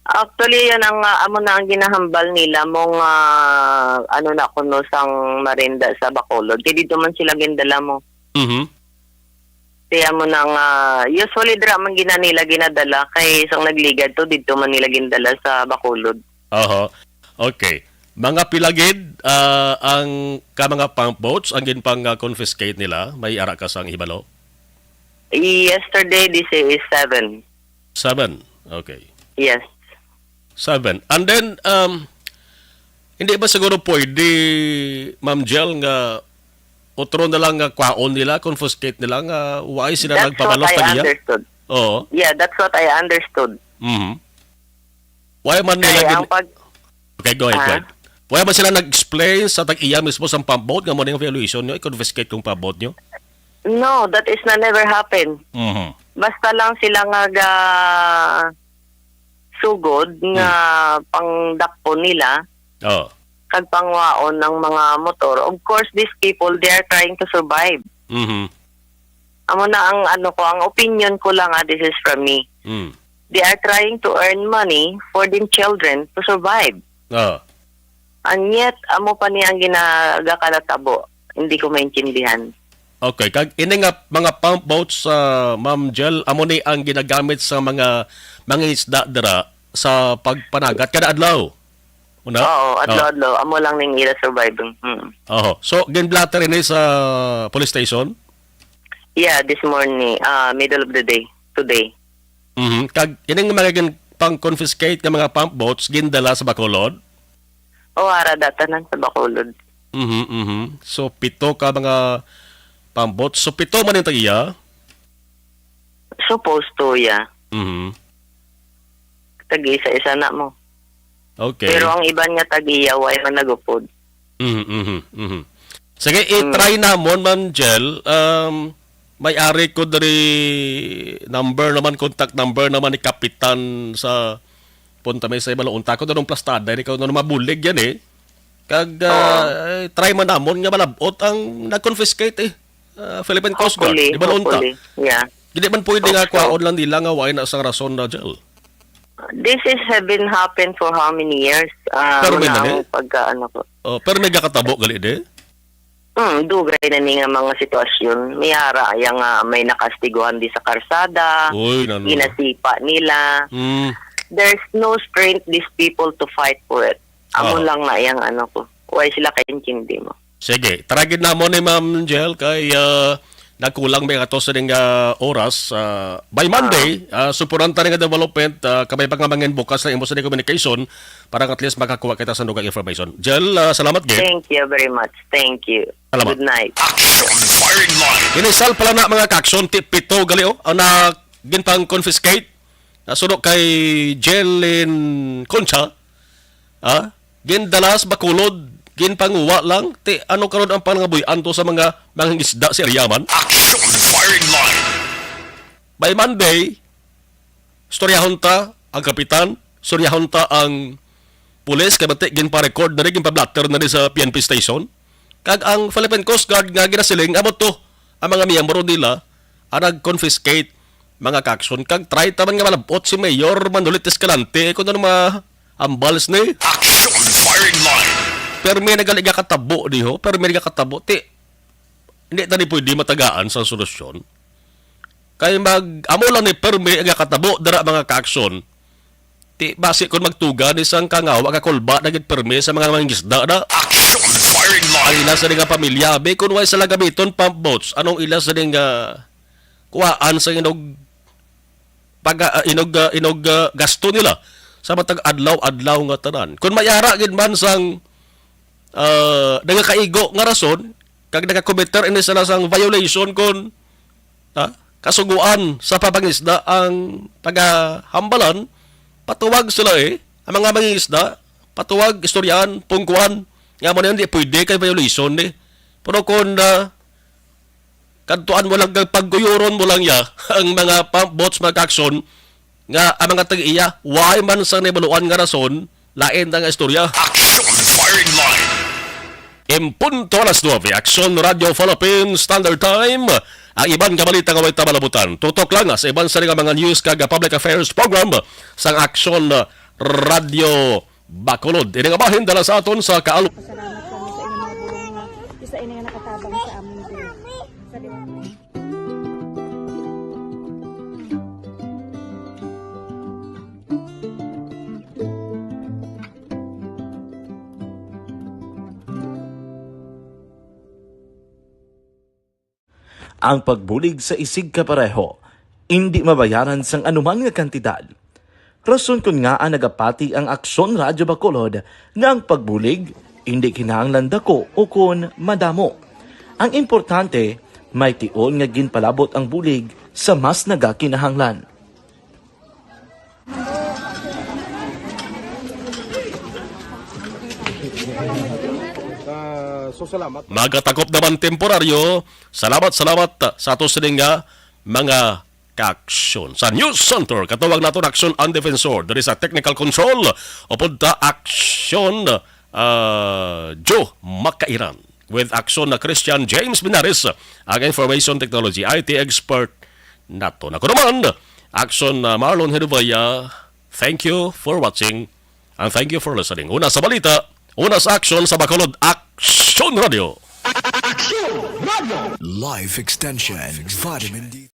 Actually, yan ang, ah, amo na ang ginahambal nila mong, ah, ano na kuno sang Marinda sa Bacolod. Kay dito man sila gindala mo. Mhm. Kaya mo na nga, usually dira man gina nila ginadala kay sang nagligad to dito man nila gindala sa Bacolod. Oho. Okay. Mga pila gid, ah, ang ka mga pump boats ang ginpang, ah, confiscate nila? May ara ka sang hibalo? Yesterday, this is seven. Seven. Okay. Yes. Seven. And then, um, hindi ba siguro pwede, Ma'am Jel, nga utro na lang nga kwaon nila, confiscate nila nga why sila That's nagpabalo what I sa iya? understood. Oo. Yeah, that's what I understood. Mhm. Why man nila Kaya gin-, ang pag- Okay, go ahead, go Ah. ahead. Why man sila nag-explain sa tag-iya mismo sa pambot nga mo ning violation nyo, i-confiscate kong pambot nyo? No, that is na never happen. Mhm. Basta lang sila nga ga sugod nga Hmm. pangdakpon nila Oh. kag pangwaon ang mga motor. Of course, these people, they are trying to survive. Mhm. Amo na ang ano ko, ang opinion ko lang, ah, this is from me. Mm. They are trying to earn money for them children to survive. Ah. And yet, amo pa niya ang ginagakanatabo. Hindi ko maintindihan. Okay, kag ini nga mga pump boats, ah, Ma'am Jel, amo ni ang ginagamit sa mga mangingisda dira sa pagpanagat kada adlaw. Una? Oo, Oh. adlaw-adlaw. Amo lang ning ila surviving. Mm. Oho. So, ginblatter ini sa police station? Yeah, this morning, ah, middle of the day, today. Mhm. Kag ining mga gin-, pang-confiscate nga mga pump boats gindala sa Bacolod? O, ara da tanan sa Bacolod. Mhm, mhm. So, pito ka mga pump boats. So, pito man yung tag-iya? Supposed to, yeah. Mhm. Tag-isa-isa na mo. Okay. Pero ang iban nga tag-iya, way man nagupod. Mhm, mhm, mhm. Sige, Mm. i-try namon, Ma'am Jel. Um, may ari ko diri number naman, contact number naman ni Kapitan sa Punta may sa ibalon ta kung anong plastada, di ka na mabulig yan eh. Kag, ah, eh, try man namon nga malabot ang nag-confiscate eh. Ah, Philippine Coast Guard, Hopefully, di ba noon ta? Hopefully. Yeah. Di man pwede nga Hope so. Kwaon lang nila nga wala na sang rason na jail. This is have been happen for how many years? Ah, Pero may muna na ang eh. Pagka, ano ko. Oh, pero may gakatabo gali di? Hmm, dugay na ni nga mga sitwasyon. May ara ya nga may nakastiguhan di sa karsada, Uy, nano. Ginasipa nila. Mm. There's no strength these people to fight for it. Amo Ah. lang na yang ano ko. Why sila kaintindi mo? Sige, taragid na mo ni Ma'am Jel kay ah, nagkulang may ato sa ning ah, oras. Ah, by Monday, ah, supuran ta nga development, ah, kamay pa nga mangin bukas sa imo sa communication para at least makakuha kita sa dugang information. Jel, ah, salamat gid. Thank you very much. Thank you. Salamat. Good night. Action firing line. Inisal pala na mga kaaksyon, ti pito gali oh, ang na ginpang confiscate. Nasuno kay Jelin Concha, ah, gindalas Bacolod, ginpanguwa lang. Ti ano karon ang panangabuy-an to sa mga mangingisda sa Ariaman? Action firing line. By Monday, istoryahon ta ang kapitan, istoryahon ta ang pulis, kay bati ginpa-record na rin, ginpa-blotter na rin sa P N P station. Kag ang Philippine Coast Guard nga ginasiling, amo to ang mga miyembro nila ang nag-confiscate mga kaaksyon. Kag try ta man nga malabot si Mayor Manolit Escalante, eh, kung ano mga ambals ni. Action firing line. Permi na gali gakatabo diho, permi na gakatabo. Ti, hindi ta ni pwede matagaan sa solusyon. Kay mag, amo lang ni permi ang gakatabo dira mga kaaksyon. Ti, basi kung magtuga ni sang kangawa ka kulba na gid permi sa mga mangisda na. Action firing line. Ang ila sa nga pamilya, be, kung way sa lagamiton pump boats, anong ila sa nga kuwaan sa inog pag ah, inog ah, inog ah, gasto nila sa matag adlaw-adlaw nga tanan. Kung may ara gid man sang ah, nagakaigo nga rason, kag nagakomiter ini sila sang violation kon ha, kasuguan sa papangisda ang taga-Hambalan, patuwag sila eh. Ang mga mangingisda, patuwag, istoryahan, pungkuan. Nga mo na yun, di pwede kay violation eh. Pero kung ah, kadtuan mo lang, kag pagkuyuron mo lang ya ang mga pump boats, mga kaaksyon, nga ang mga tag-iya, why man sa nahibaluan nga rason, lain na nga istorya. Action firing line. En punto alas nuebe, Aksyon Radio Philippine Standard Time. Ang iban nga balita nga way ta malabutan. Tutok lang sa iban sa nga mga news kag public affairs program sang Aksyon Radio Bacolod. Ini nga bahin dala sa aton sa kaal- Pasalamat kami sa inyong mga bulong nga isa ini nga nakatabang sa amon diri. Sa liwanag. Ang pagbulig sa isigkapareho indi mabayaran sang anuman nga kantidad. Rason kon ngaa nagapati ang Aksyon Radyo Bacolod nga ang pagbulig indi kinahanglan dako ukon madamo. Ang importante, may tion nga ginpalabot ang bulig sa mas nagakinahanglan. Ah, so, salamat. Magatakop naman temporaryo. Salamat, salamat sa ato sining nga mga kaaksyon. Sa News Center, katawag naton Aksyon ang Defensor. Diri sa Technical Control, upod ta Aksyon, ah, Joe Makairan. With Aksyon na Christian James Binares, ang Information Technology I T expert nato. Ako naman, Aksyon na Marlon Hedovaya. Thank you for watching and thank you for listening. Una sa balita, una sa aksyon sa Bacolod, Aksyon Radio. Aksyon Radio. Life Extension, Vitamin D.